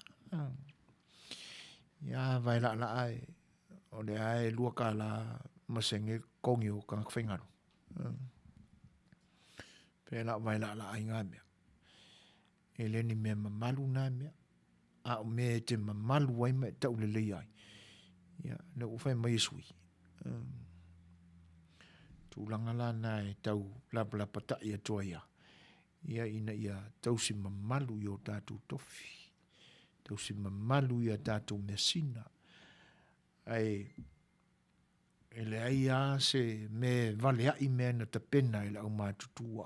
Ia, vaelaalaa e, o lea e $2 ma sene totogi o tagata faigaluega. Pēlā o vaelaalaa ai ngā mea. E le ni mea mamalu nā mea. A o mea e te mamalu ai ma e taulelei ai. Ia, lea ua fai mai e sui. Tulaga la na e tau lapalapata'i atu ai a. Ia, ina ia tausi mamalu i o tātou tofi. Tausi mamalu i a tātou measina. Ae, E leai lava se mea e valeaʻi mea na tapena e le aumatutua.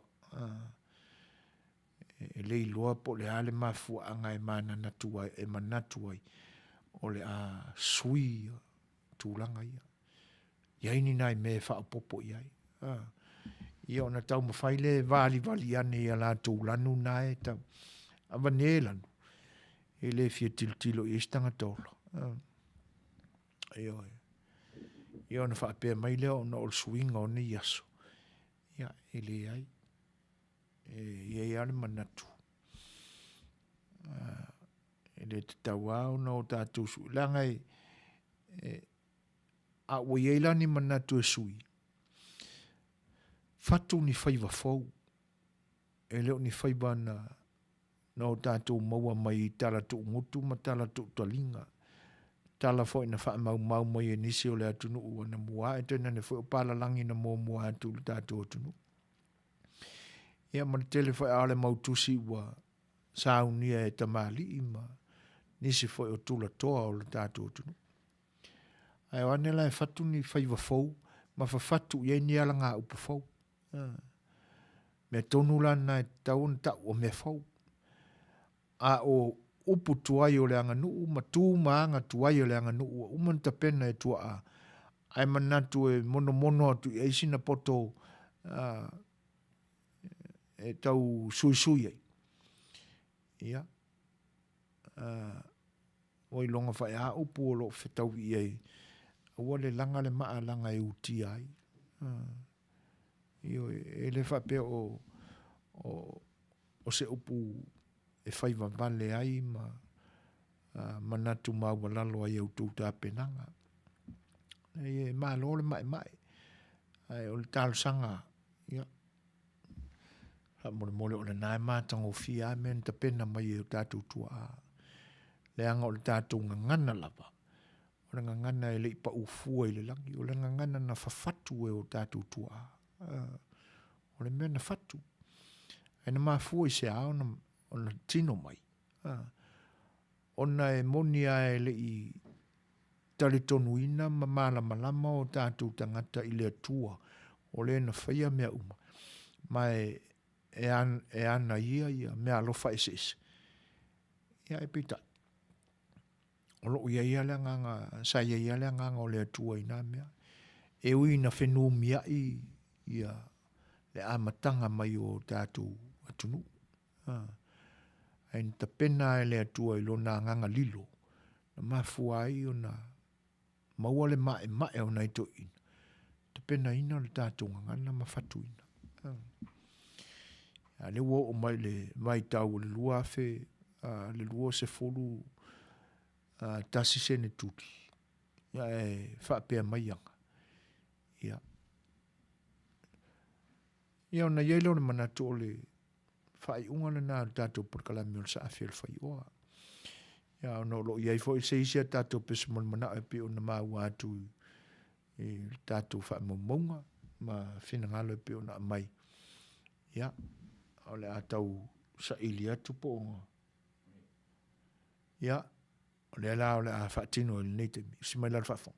E le iloa po o le a le mafuaaga e mananatu ai, e manatu ai o le a sui tulaga ia. I ai ni nai mea e faaopoopo i ai. Ia ona taumafai lea e valivali ane i a latou lanu na e tau avane lanu. E le fia tilotilo i ai se tagata ola. Ioe. Ia ona faapea mai lea ona o le suiga o nei aso, ia, e leai. E i ai lava le manatu, e le tatau lava ona o tatou sui, leaga e, e, a ua i ai la ni manatu e sui, fatu ni faiva fou, e le o ni faiva na, na o tatou maua mai i tala tuugutu ma tala tuutaliga, tala foi na faamaumau mai e nisi o le atunuu anamua ae tainane foi o palalagi na muamua atu i le tatou atunuu. Ia ma le tele foi a o le mau tusi ua saunia e tamalii ma nisi foi o tulatoa o le tatou atunuu. Ae o ane la e fatu ni faiva fou ma fafatu i ai ni alagaupu fou. Mea tonu la lena e tatau ona tau o mea fou. A o upu tuai o le aganuu ma tu ma aga tuai o le aganuu ua uma ona tapena e tuaa, ae manatu e monomono atu i ai sina poto e tau suisui ai. Ia, ua iloga faeā upu o lo o fetaui i ai, aua le laga le maa laga e utia ai. Ioe, e le faapea o, o, o se upu e fai vavale ai ma a, manatu maualalo ai a outou tapenaga. E, e malo le maemae, ae o le talosaga, ia, Faamolemole o lena e matagofie lava mea na tapena mai e o tatou tuaa. Leaga o le tatou gagana lava, o le gagana e le i pau fua i le lagi, o le gagana na fafatu e o tatou tuaa. O le mea na fatu. Ae na mafua i se a ona, ona tino mai. Ona e moni lava e le i talitonuina ma malamalama o tatou tagata i le Atua o le na faia mea uma, ma e, e, an, e ana ia ia meaalofa eseese. Ia ae peitai, o loo i ai lava le agaga, sa i ai lava le agaga o le Atua i na mea. E ui ina fenumiai ia le amataga mai o tatou atunuu. Ae na tapena e le Atua i lona agaga lilo, na mafua ai ona maua le maʻemaʻe o nai toeaiina, tapenaina le tatou gagana ma fatuina. A lea ua oo mai le vaitau o le 2000, le 21 seneturi, ia e faapea mai aga, ia, ia ona i ai lea o le manatu o le faaiuga lena o le tatou polokalame o le Saafi o le Faioa. Ia, ona o lo o i ai foi se isi a tatou pese mo le manao e pei ona maua atu i le tatou faamaumauga ma finagalo e pei ona aumai. Ia, o le a tau saili atu po o... Ia, o lea la o le a faatino i lenei taimi. Usi mai la le faafofoga.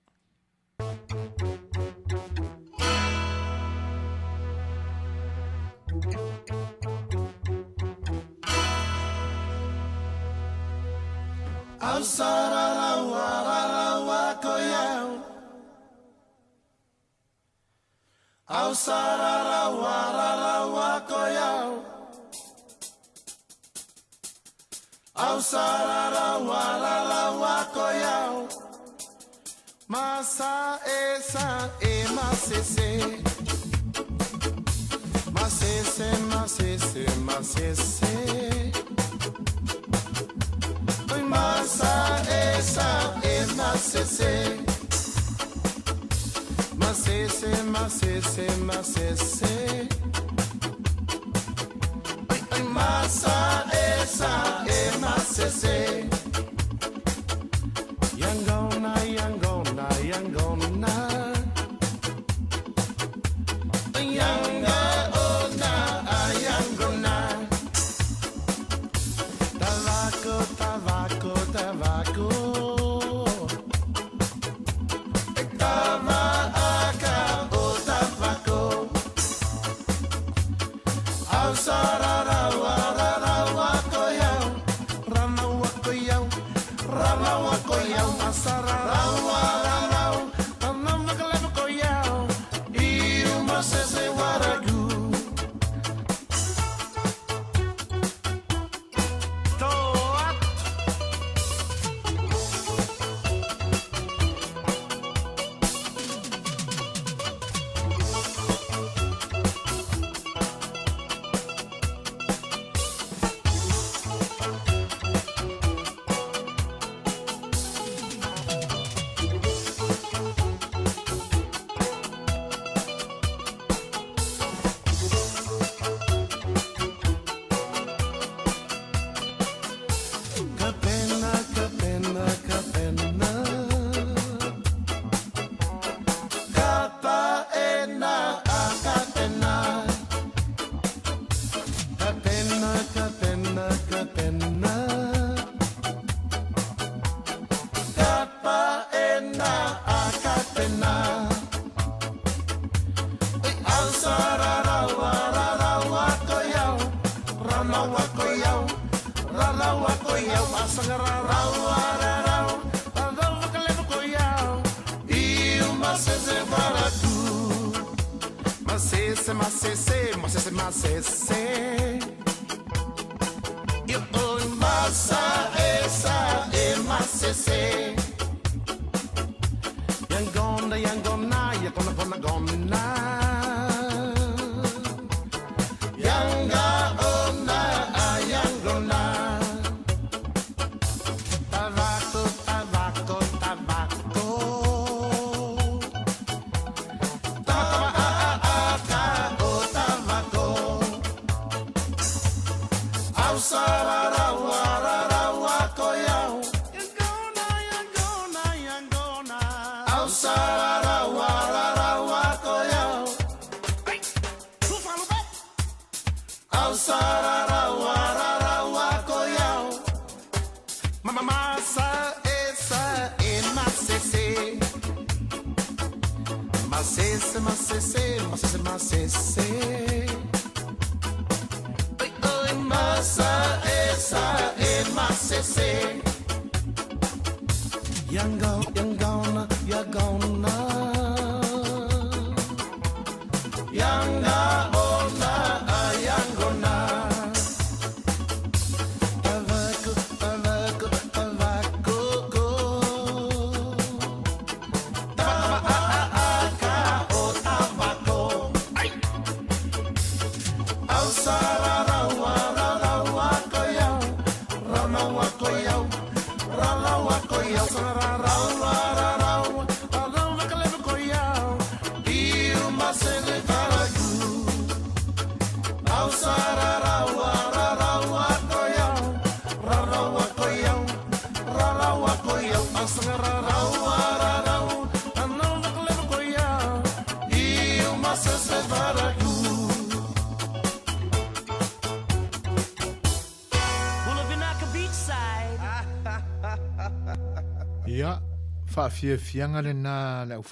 Ia, faafiafiaga lena le au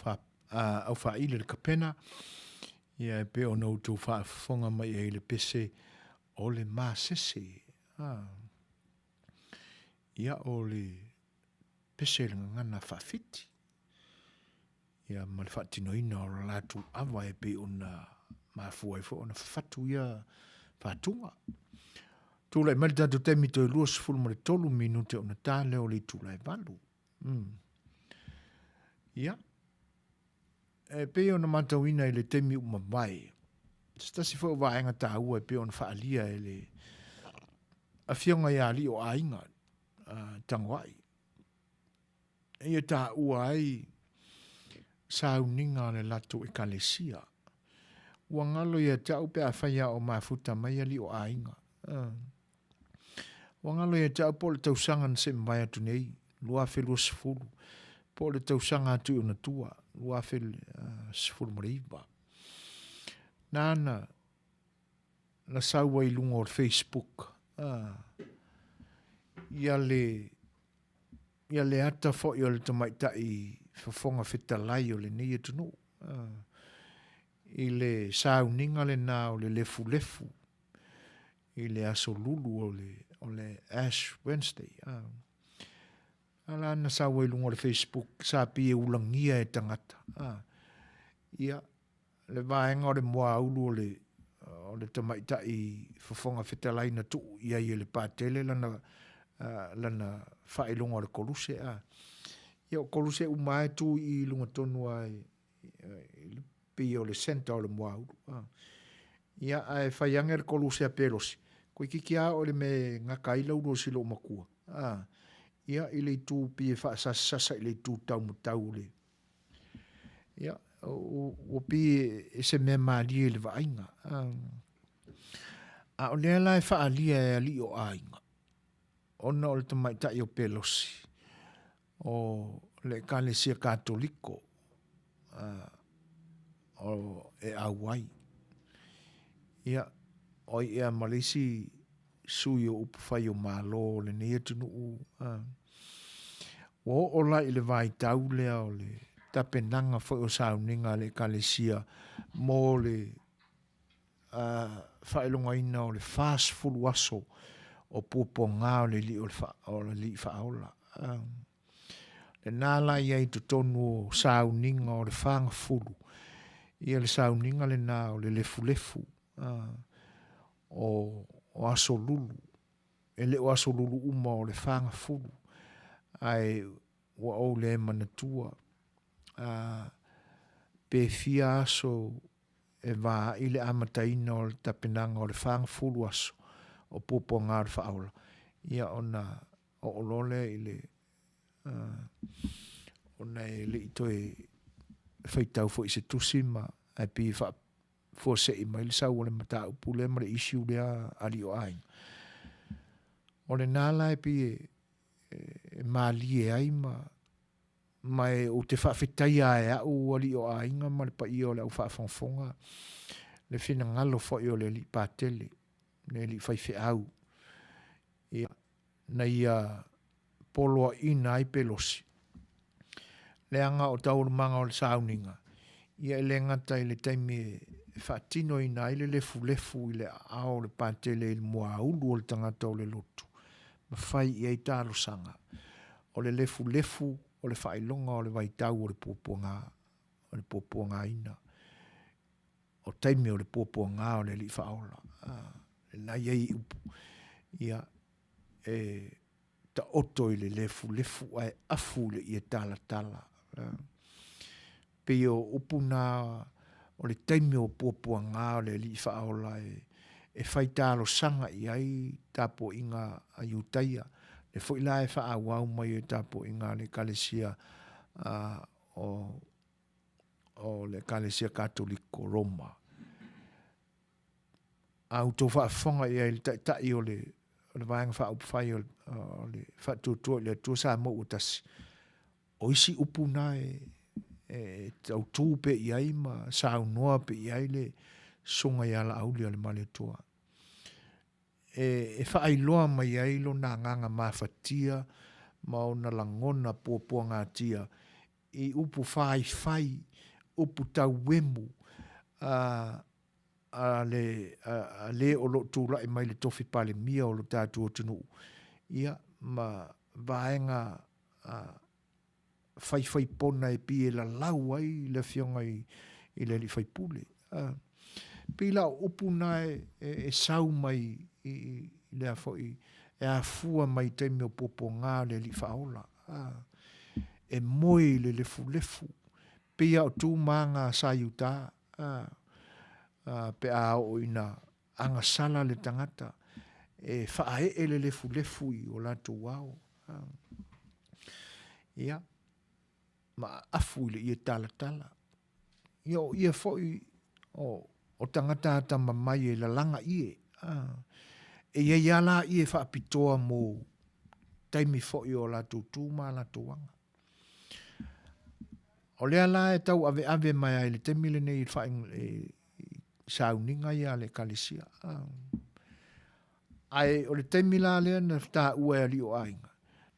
faaili le kapena, ia e pei ona outou faafofoga mai ai i le pese o le masese. Ia, o le pese i le gagana faafiti, ia ma le faatinoina o le latou ava e pei ona mafua ai foi ona fafatu ia fatuga. Tulai mai le tatou taimi toe 23 minute ona ta lea o le itula e 8. Ia, e pei ona matauina i le taimi ua mavae, se tasi foi o vaega taua e pei ona faaalia e le afioga ia alii o aiga Tagoai, e ia taua ai sauniga a le latou ekalesia. Ua galo ia te au pe afai a o mafuta mai alii o aiga. Ua galo ia te au po o le tausaga na se i mavae atu nei, 2020, po o le tausaga atu i ona tua, 2019. Nāna na sau ai i luga o le Facebook, ia le, ia le ata foi o le tamaitai fofoga fetalai o lenei atunuu, i le sauniga lena o le lefulefu i le aso lulu o le, o le Ash Wednesday. A la na sau ai i luga o le Facebook, sa pei e ulagia e tagata. Ia, le vaega o le muaulu o le, o le tamaitai fofoga fetalai na tuu i ai e le Patele lana, lana faailoga o le koluse. Ia, o koluse uma lava e tu i i luga tonu lava i, i le pei o le centre o le muaulu. Ia, ae fai ane le koluse a Pelosi, toeitiiti lava oo i le mea e gata ai lau lua si loomatua. Ia, i le itu pei e faasasasasa i le itu taumatau o le, Ia, ua pei e se mea malie i le vaaiga. A o lea la e faaalia e alii o aiga, ona o le tamaitai o Pelosi, o le Ekalesia Katoliko o e auai. Ia, o ai ea ma le isi sui o upufai o Malo o lenei atunuu, Ua oo la i le vaitau lea o le tapenaga foi o sauniga a le Ekalesia mo le faailogaina o le 40 aso o puapuaga o le Alii Faaola. Lena la i ai i totonu o sauniga o le fagafulu, ia le sauniga lena o le lefulefu o aso lulu. E le o aso lulu uma o le fagafulu, ae ua ou le manatua pe fia aso e vaai le amataina o le tapenaga o le fagafulu aso o puapuaga o le faaola, ia ona oo loa lea i le ona e le i toe faitau foi i se tusi ma ae pei e faafuasei mai le sau o le mataupu lea ma le issue lea a alii o aiga. O lena la e pei e, e malie ai ma, ma e ou te faafetaia e au alii o aiga ma le paia o le au faafogafoga le finagalo foi o le alii Patele, le alii faifeau, ia, na ia poloaiina ai Pelosi. Leaga o taualumaga o le sauniga, ia e le gata i le taimi e faatinoina ai le lefulefu i le aao o le Patele i le muaulu o le tagata o le lotu, ma fai i ai talosaga. O le lefulefu o le faailoga o le vaitau o le puapuaga, o le puapuagaina. O taimi o le puapuaga o le Alii Faaola. Lena e i ai upu, ia, e taoto i le lefulefu ae afu i le ie talatala. Pei o upu na o le taimi o puapuaga o le Alii Faaola e fai talosaga i ai tapuaiga a Iutaia, lea foi la e faaauau mai e tapuaiga a le Ekalesia o o le Ekalesia Katoliko Roma. A outou faafofoga i ai i le taitai o le, o le Vaega Faaupufai o le, o le Faatuatua i le Atua Samoa ua tasi, o isi upu na e, e tautū pea i ai ma saunoa pea i ai le Susuga ia Laauli a le Malietoa. E, e faailoa mai ai lona agaga mafatia ma ona lagona puapuagatia i upu whaiwhai, upu tauemu, a, a le, a, a le o lo o tulai mai le tofi Palemia o lo tatou atunuu, ia, ma vaega a, faifaipona e pei e lalau ai le afioga i, i le alii faipule. A, pei la o upu na e, e, e sau mai i, i lea foi, e afua mai i taimi o puapuaga o le alii faaola. A, e moe i le lefulefu, pei a o tu ma aga a sa Iuta, a, a, pe a oo ina agasala le tagata, e faaee le lefulefu i o latou ao. A, ia, ma aafu i le ie talatala. Ia o ia foi o, o tagata atamamai e lalaga ie. A, e iai a la ie faapitoa mo taimi foi o latou tu ma latou aga. O lea la e tau aveave mai ai le taimi lenei i le sauniga ia a le Ekalesia. Ae o le taimi la lea na taua e alii o aiga,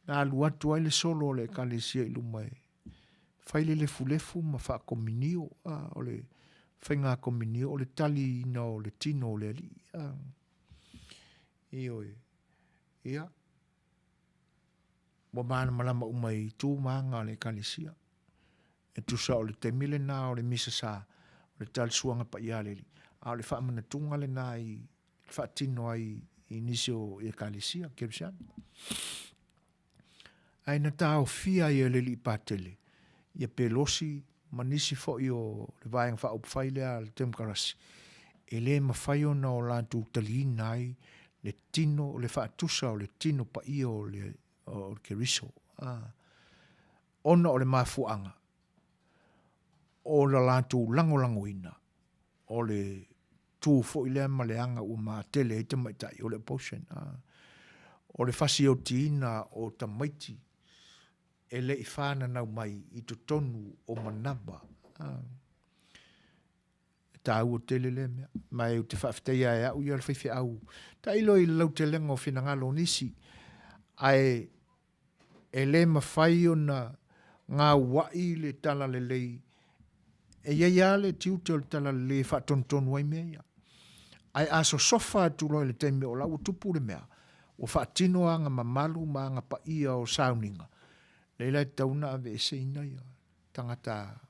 na alu atu ai le solo o le Ekalesia i luma e fai le lefulefu ma faakominio, o le faiga kominio o le taliina o le tino o le alii. Ioe. Ia, ua malamalama uma i tu ma aga o le Ekalesia. E tusa o le taimi lena o le Misa Sa, o le Talisuaga Paia a le Alii, a o le faamanatuga lena i faatino ai i nisi o Ekalesia Kerisiano. Ae na taofia ai e le Alii Patele ia Pelosi ma nisi foi o le Vaega Faaupufai lea a le Temokarasi, e le mafai ona o latou taliina ai le tino, le faatusa o le tino paia o le, o le Keriso. Ona o le mafuaaga o la latou lagolagoina o le tu foi lea ma le aga ua matele ai tamaitai o le abortion. O le fasiotiina o tamaiti e le i whananau mai i totonu o manava. E tāua tele lea mea. Ma e ou te faafetaia e au ia le faifeau. Tailo i le lautelega o finagalo o nisi, ae e le mafai ona gaua'i le talalelei. E i ai lava le tiute o le talalelei e faatonutonu ai mea ia. Ae a sosofa atu loa i le taimi o la ua tupu le mea, ua faatino aga mamalu ma aga paia o sauniga, leai la e tatau ona aveeseina ia tagata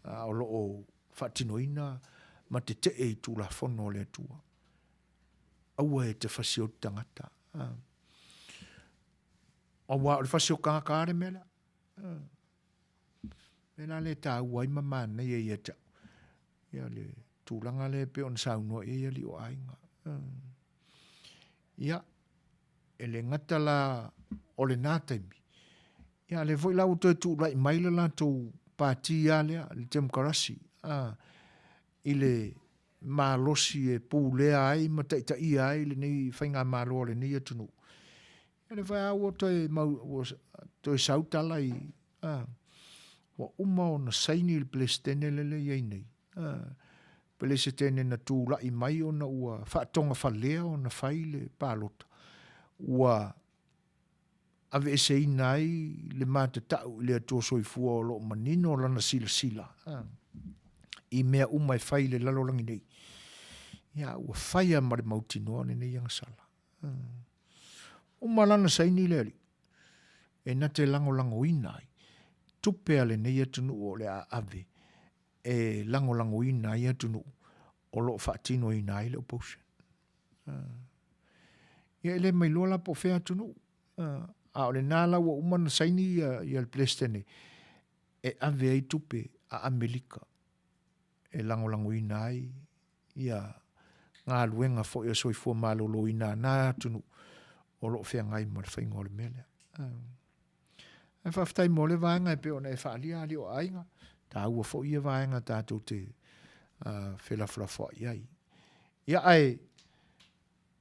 o lo o faatinoina ma tetee i Tulafono a le Atua. Aua e te fasioti tagata. Aua o le fasi o tagata lava le mea lea. Mea la lea e taua ai ma manaia ia te au. Ia le tulaga lea e pei ona saunoa i ai alii o aiga. Ia, e le gata la o lena taimi, ia a lea foi la ua toe tulai mai le latou pati lava lea, le Temokarasi, i le. malosi e pulea ai ma taitaia ai lenei faigamalo a lenei atunuu. Ia le vaeao ua toe mau, ua toe sau tala i, a, ua uma ona saini le Peresetene lea e i ai nei. A, Peresetene na tulai mai ona ua faatogafalea ona fai le palota. Ua aveeseina ai le matatau i le Atua Soifua o lo o manino lana silasila i mea uma e fai i le lalolagi nei. Ia, ua faia ma le mautinoa lenei agasala. Uma lana saini le alii, e na te lagolagoina ai tupe a lenei atunuu o le a ave e lagolagoina ai atunuu o lo o faatinoina ai le opposition. Ia e le mailoa la po o fea atunuu. A o lena la ua uma ona saini ia, ia le Peresetene e ave ai tupe a Amerika e lagolagoina ai ia galuega foi a soifua maloloina a na atunuu o lo o feagai ma le faiga o le mea lea. Ae faafetai mo le vaega e pei ona e faaalia alii o aiga, taua foi ia vaega tatou te felafolafoai ai. Ia ae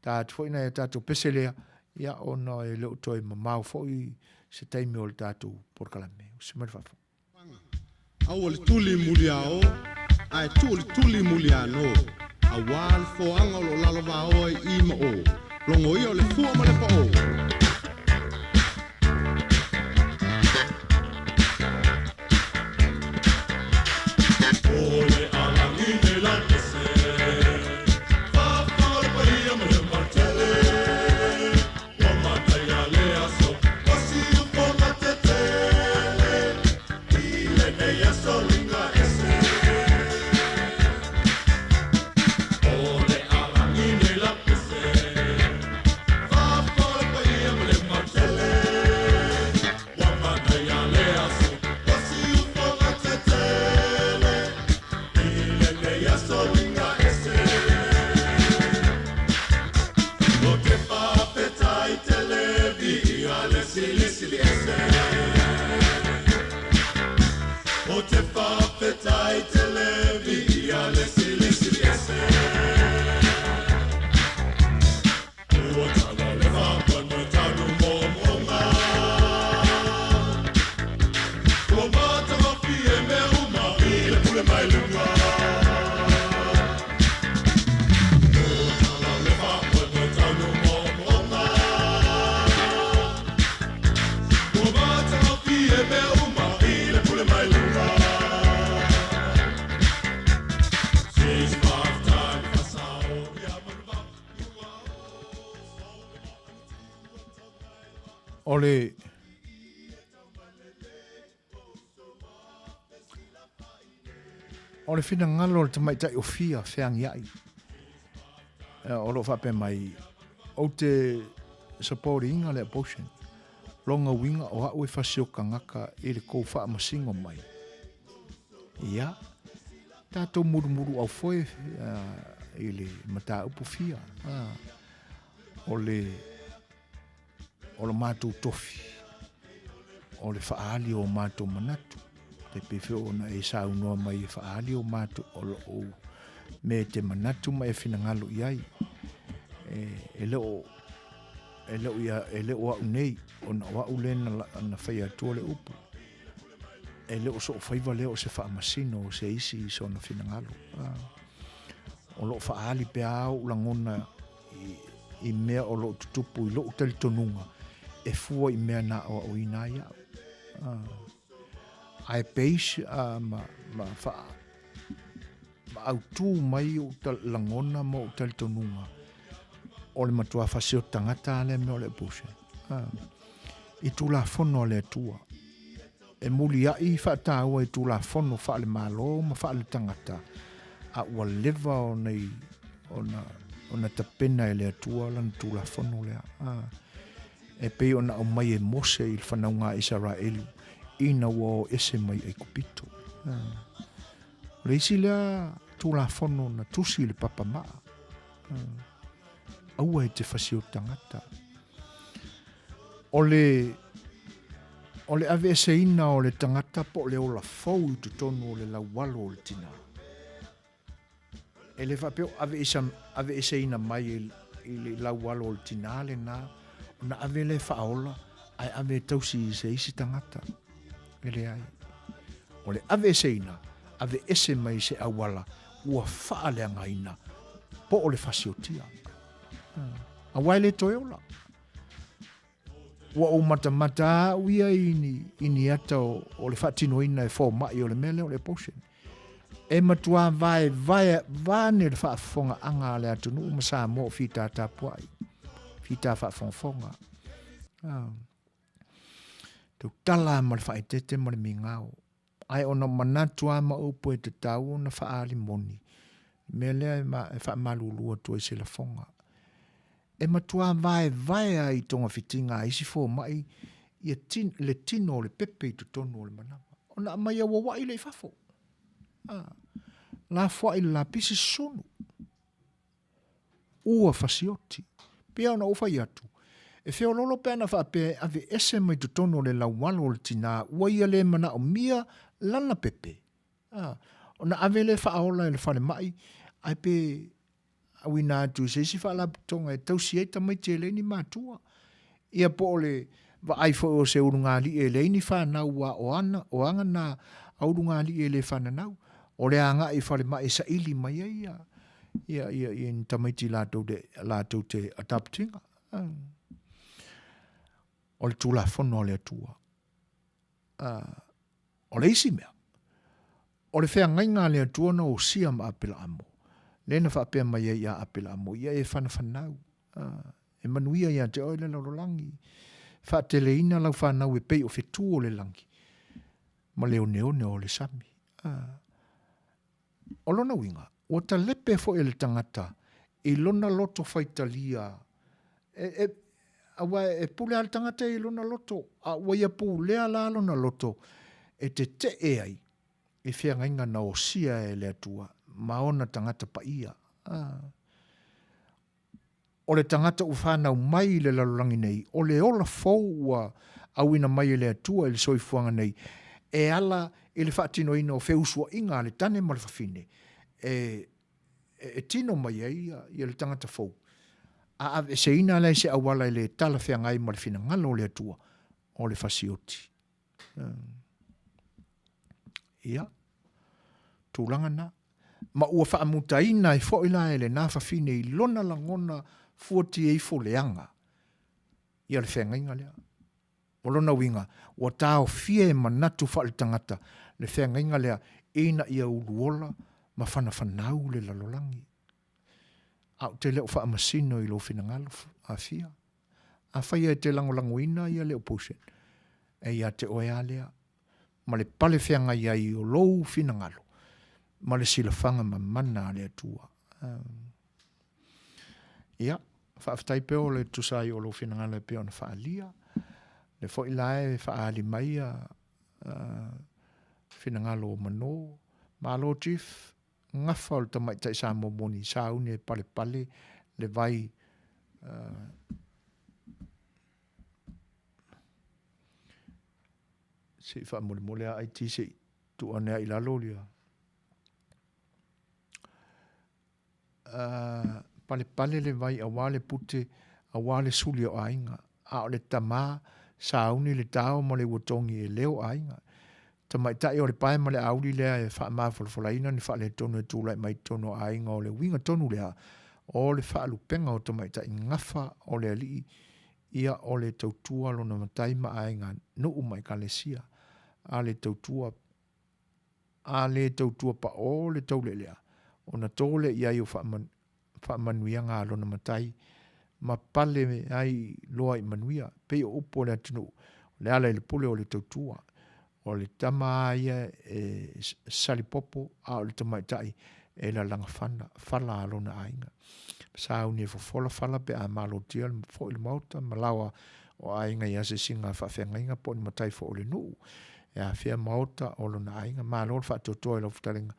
ta atu foi nai a tatou pese lea, ia ona e le o toe mamao foi se taimi o le tatou polokalame. Usi mai le faafofoga. Aua le tuli muliao, ae tuu le tuli muliano, aua le foaga o lo o lalovaoa i i ma o, logoia o le fua ma le paʻō. O le O le finagalo o le tamaitai o Fia feagiai o lo o faapea mai, Ou te support-ina le abortion. Lona uiga o a'u e fasiokagaka i le kou faamasino mai. Ia, tatou mulumuluau foe i le mataupu Fia. O le O lo matou tofi, o le faaali o matou manatu. E pei foi ona e saunoa mai e faaali o matou, o lou mea e te manatu ma e finagalo i ai. E, e le o, e le o, ia, e le o au nei, ona o au lea na, na faia atua le upu. E le o soo faiva lea o se faamasino o se isi i sona finagalo. O loo faaali pea ou lagona i, i mea o loo tutupu i lou talitonuga e fua i mea na aoaoina ai au. Ae base ma, ma, fa, ma autū mai ou lagona ma ou talitonuga o le matua fasi o tagata a lea mea o le abortion. I Tulafono a le Atua. E muliaʻi faataua i Tulafono faale-Malo ma faale-tagata, a ua leva ona, ona, ona tapena e le Atua lana Tulafono lea. A, e pei ona aumai e Mose i le fanauga a Isaraelu ina ua o ese mai Aikupito. A, o le isi lea Tulafono na tusi i le papa maa. A, aua e te fasi o tagata. O le, o le aveeseina o le tagata po o le ola fou i totonu o le laualo o le tinā. E le faapea o aveeseina mai i le laualo o le tinā lenā, ona ave lea e faaola ae ave e tausi i se isi tagata. E leai. O le aveeseina, aveese mai se auala ua faaleagaina po o le fasiotia. Aua e le toe ola. Ua ou matamata au ia i ni, i ni ata o, o le faatinoina e fomai o le mea lea o le abortion. E matua vaevae vaeane le faafofogaaga a le atunuu ma Samoa o fita tapuai, fita faafogafoga. Ah. Tautala ma le faaeteete ma le migao. Ae ona manatu lava ma upu e tatau ona faaali moni, le mea lea e, ma, e faamalulu atu ai se lafoga. E matua vaevae ai i togafitiga a isi fomai ia tin, le tino o le pepe i totonu o le manava. Ona aumai auauai lea i fafo. Ah, lafoai le lapisi susunu. Ua fasioti. Pei ona ou fai atu, e feoloolo pe ana faapea e aveese mai totonu o le laualo o le tinā ua ia le manaomia lana pepe, ā, ona ave lea faaola e le falemai, ae pe auina atu i se isi faalapotopotoga e tausi ai tamaiti e leai ni matua. Ia po o le vaai foi o se ulugalii e leai ni fanau aua o ana, o aga na a ulugalii e le fananau. O le agai i falemai e saili mai ai ia, ia, ia, ia ni tamaiti latou te, latou te adopt ina. O le Tulafono a le Atua. O le isi mea, o le feagaiga a le Atua na osia ma Apelaamo, lea na faapea mai ai ia Apelaamo, ia e fanafanau, e manuia ia te oe le lalolagi, faateleina lau fanau e pei o fetu o le lagi, ma le oneone o le sami. O lona uiga, ua talepe foi e le tagata i lona loto faitalia, e, e, aua e pule lava le tagata i lona loto, a ua ia pulea la lona loto e tetee ai i feagaiga na osia e le Atua ma ona tagata paia. Ah. O le tagata ua fanau mai i le lalolagi nei, o le ola fou ua auina mai e le Atua i le soifuaga nei, e ala i le faatinoina o feusuaiga a le tane ma le fafine, e, e tino mai ai ia, ia le tagata fou. A aveeseina lea i se auala e le talafeagai ma le finagalo o le Atua, o le fasioti. Ia, tulaga na. Ma ua faamutaina ai foi la e lenā fafine i lona lagona fuatia ifo leaga ia le feagaiga lea. O lona uiga, ua taofia e manatu faaletagata le feagaiga lea ina ia uluola ma fanafanau le lalolagi. A ou te le o faamasino i lou finagalo, Afia. Afai e te lagolagoina ia le opposition, e ia te oe a lea, ma le pale feagai ai o lou finagalo, ma le silafaga mamana a le Atua. Ia, faafetai pea o le tusa ai o lou finagalo e pei ona faaalia. Le foi la e faaali mai ia finagalo o Mano. Malo Chief, gafa o le tamaitai Samoa moni, sauni e palepale le vai se i faamolemole a IT se i tuu ane ai i lalo lia. Palepale le vai aua le pute, aua le suli o aiga. A o le tama, sauni le tao ma le uatogi e leo aiga. Tamaitai o le pae ma le auli lea e faamafolafolaina ni faaletonu e tulai mai totonu o aiga o le uiga tonu lea o le faalupega o tamaitai gafa o le alii ia o le tautua lona matai ma aiga nuu ma ekalesia a le tautua a le tautua paʻō le taulelea ona tō lea i ai o faamanuiaga a lona matai ma pale ai loa i manuia. Pei o upu o le atunuu, o le ala i le pule o le tautua. O le tama a ia e salipopo, a o le tamaitai e lalaga fana, fala a lona aiga. Sauni e fofola fala pe a malotia foi le maota ma laoa o aiga i asiasiga a faafeagaiga po o ni matai foi o le nuu e afea maota o lona aiga. Malo le faatoatoa i lau fetalaiga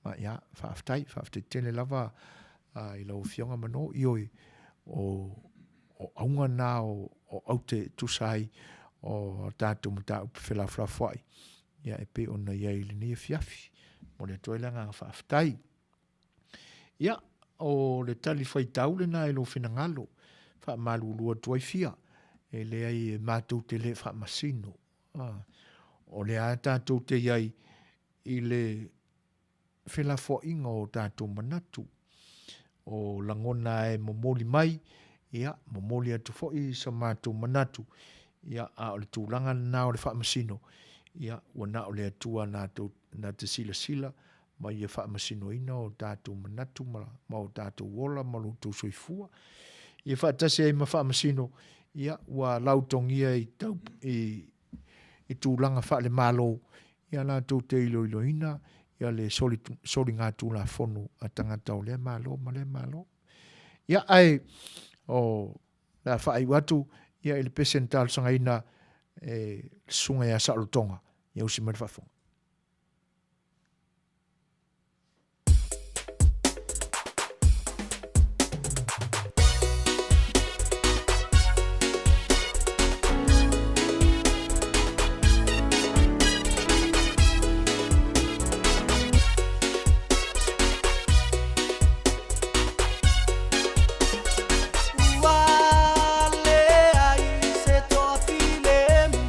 Ma ia, faafetai, faafetai tele lava i lau Afioga Mano, ioe, o, o auga na o, o aute e tusa ai o tatou mataupu felafolafoai, ia e pei ona i ai i lenei afiafi. Momoli atu ai le agaga faafetai. Ia, o le tali faitau lena i lou finagalo, faamalulu atu ai fia, e leai e matou te le faamasino. O lea lava tatou te i ai i le felafoaiga o tatou manatu. O lagona e momoli mai, ia, momoli atu foi so matou manatu, ia, a o le tulaga lena o le faamasino, ia, ua na o le Atua na te silasila ma ia faamasinoina o tatou manatu ma, ma o tatou ola ma lo outou soifua. Ia faatasi ai ma faamasino, ia, ua lautogia i, tau, i, i tulaga faale-Malo, ia latou te iloiloina ia le soli, soligatulafono a tagata o lea Malo ma lea Malo. Ia, ae, o, le a faaiu atu, ia, i le pese na talosagaina e le susuga ia Saolotoga, ia usi mai le faafofoga. Ua leai se toafilemu.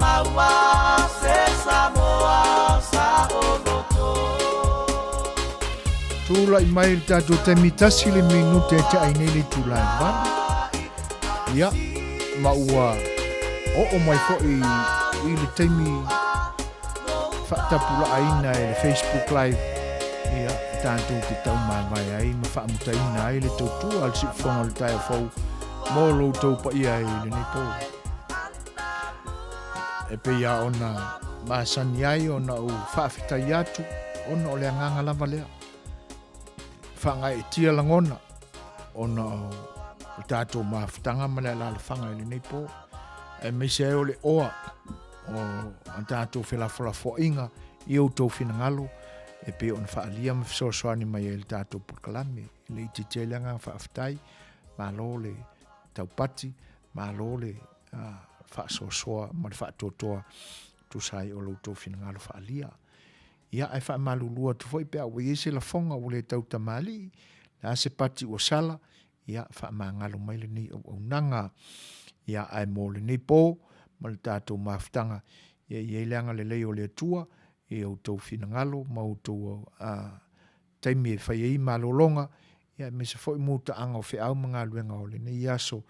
maua se Samoa saoloto. Tulai mai le tatou taimi tasi le minute e te ai nei le itula e valu. Ia, ma ua oo mai foi i le taimi faatapulaaina e le Facebook Live, ia, tatou te taumavae ai ma faamutaina ai le tautua a le Siufofoga o le Taeao Fou mo lo outou paia i lenei po. E pei lava ona masani ai ona ou faafetai atu ona o le agaga lava lea. Faagaeetia lagona ona o le tatou mafutaga ma le alaalafaga i lenei po, aemaise ai o le oa o a tatou felafolafoaiga i outou finagalo e pei ona faaalia ma fesoasoani mai ai i le tatou polokalame. E le itiiti ai le agaga faafetai, malo le taupati, malo le faasoasoa ma le faatoatoa tusa ai o lo outou finagalo faaalia. Ia, ae faamalulu atu foi pe a ua i ai se lafoga ua le tau tamalii, le a se pati ua sala, ia, faamagalo mai lenei auaunaga. Ia, ae mo lenei po ma le tatou mafutaga, ia i ai le agalelei o le Atua i outou finagalo ma outou taimi e fai ai malologa, ia aemaise foi mutaaga o feau ma galuega o lenei aso,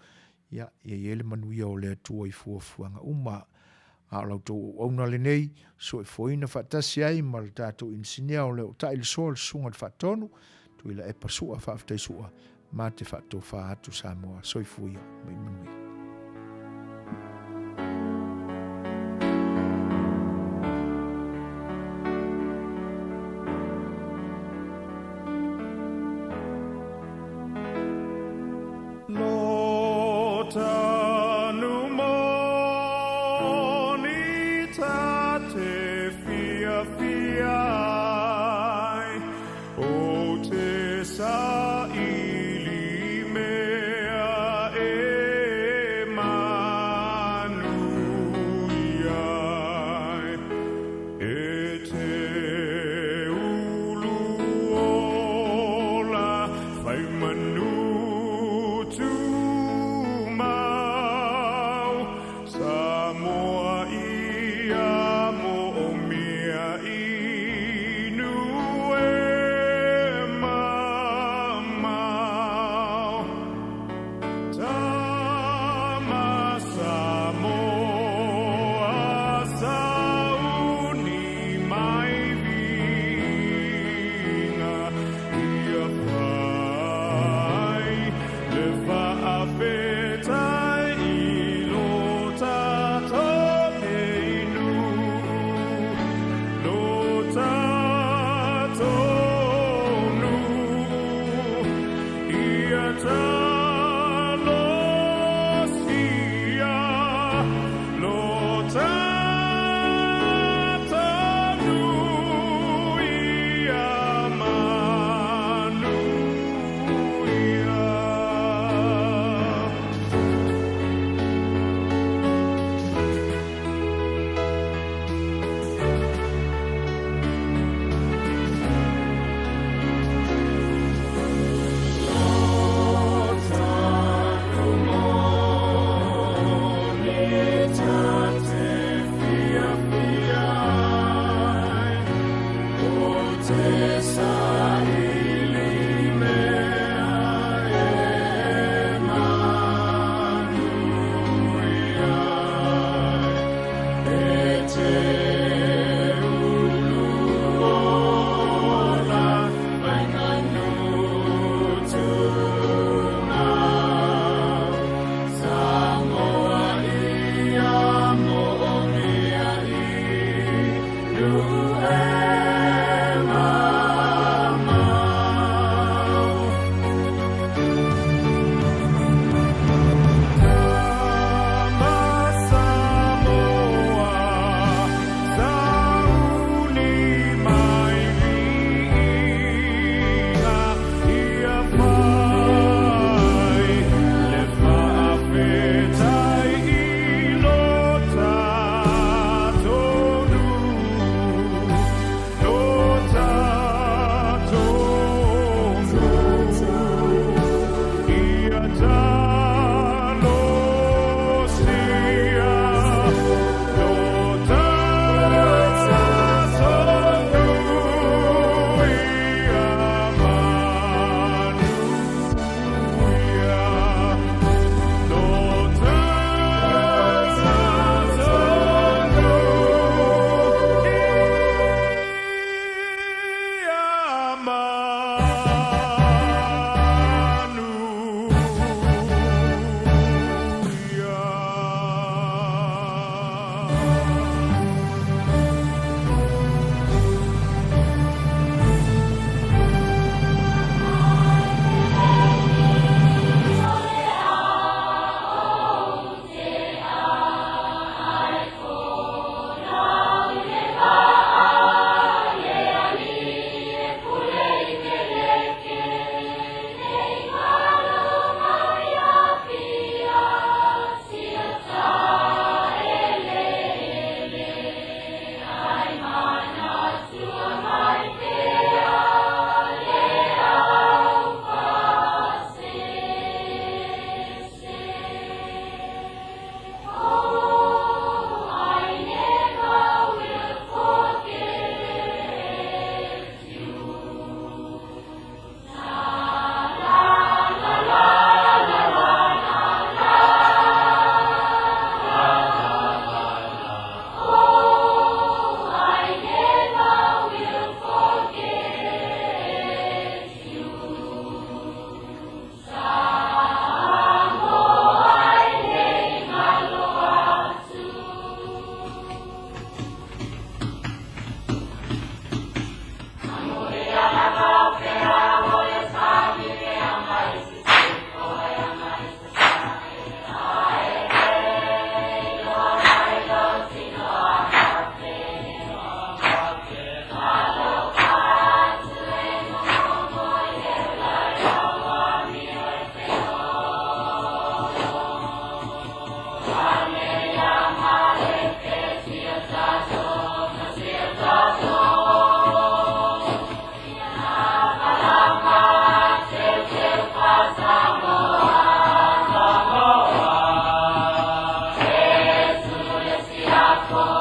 ia, ia i ai le manuia o le Atua i fuafuaga uma. A o la outou auauna lenei, soifuaina faatasi ai ma le tatou inisinia o le Ootai le Soa, le Susuga i le Faatonu, Tuilaepa Sua, faafetai Sua, ma te faatofa atu Samoa. Soifua ia ma ia manuia. Samoa.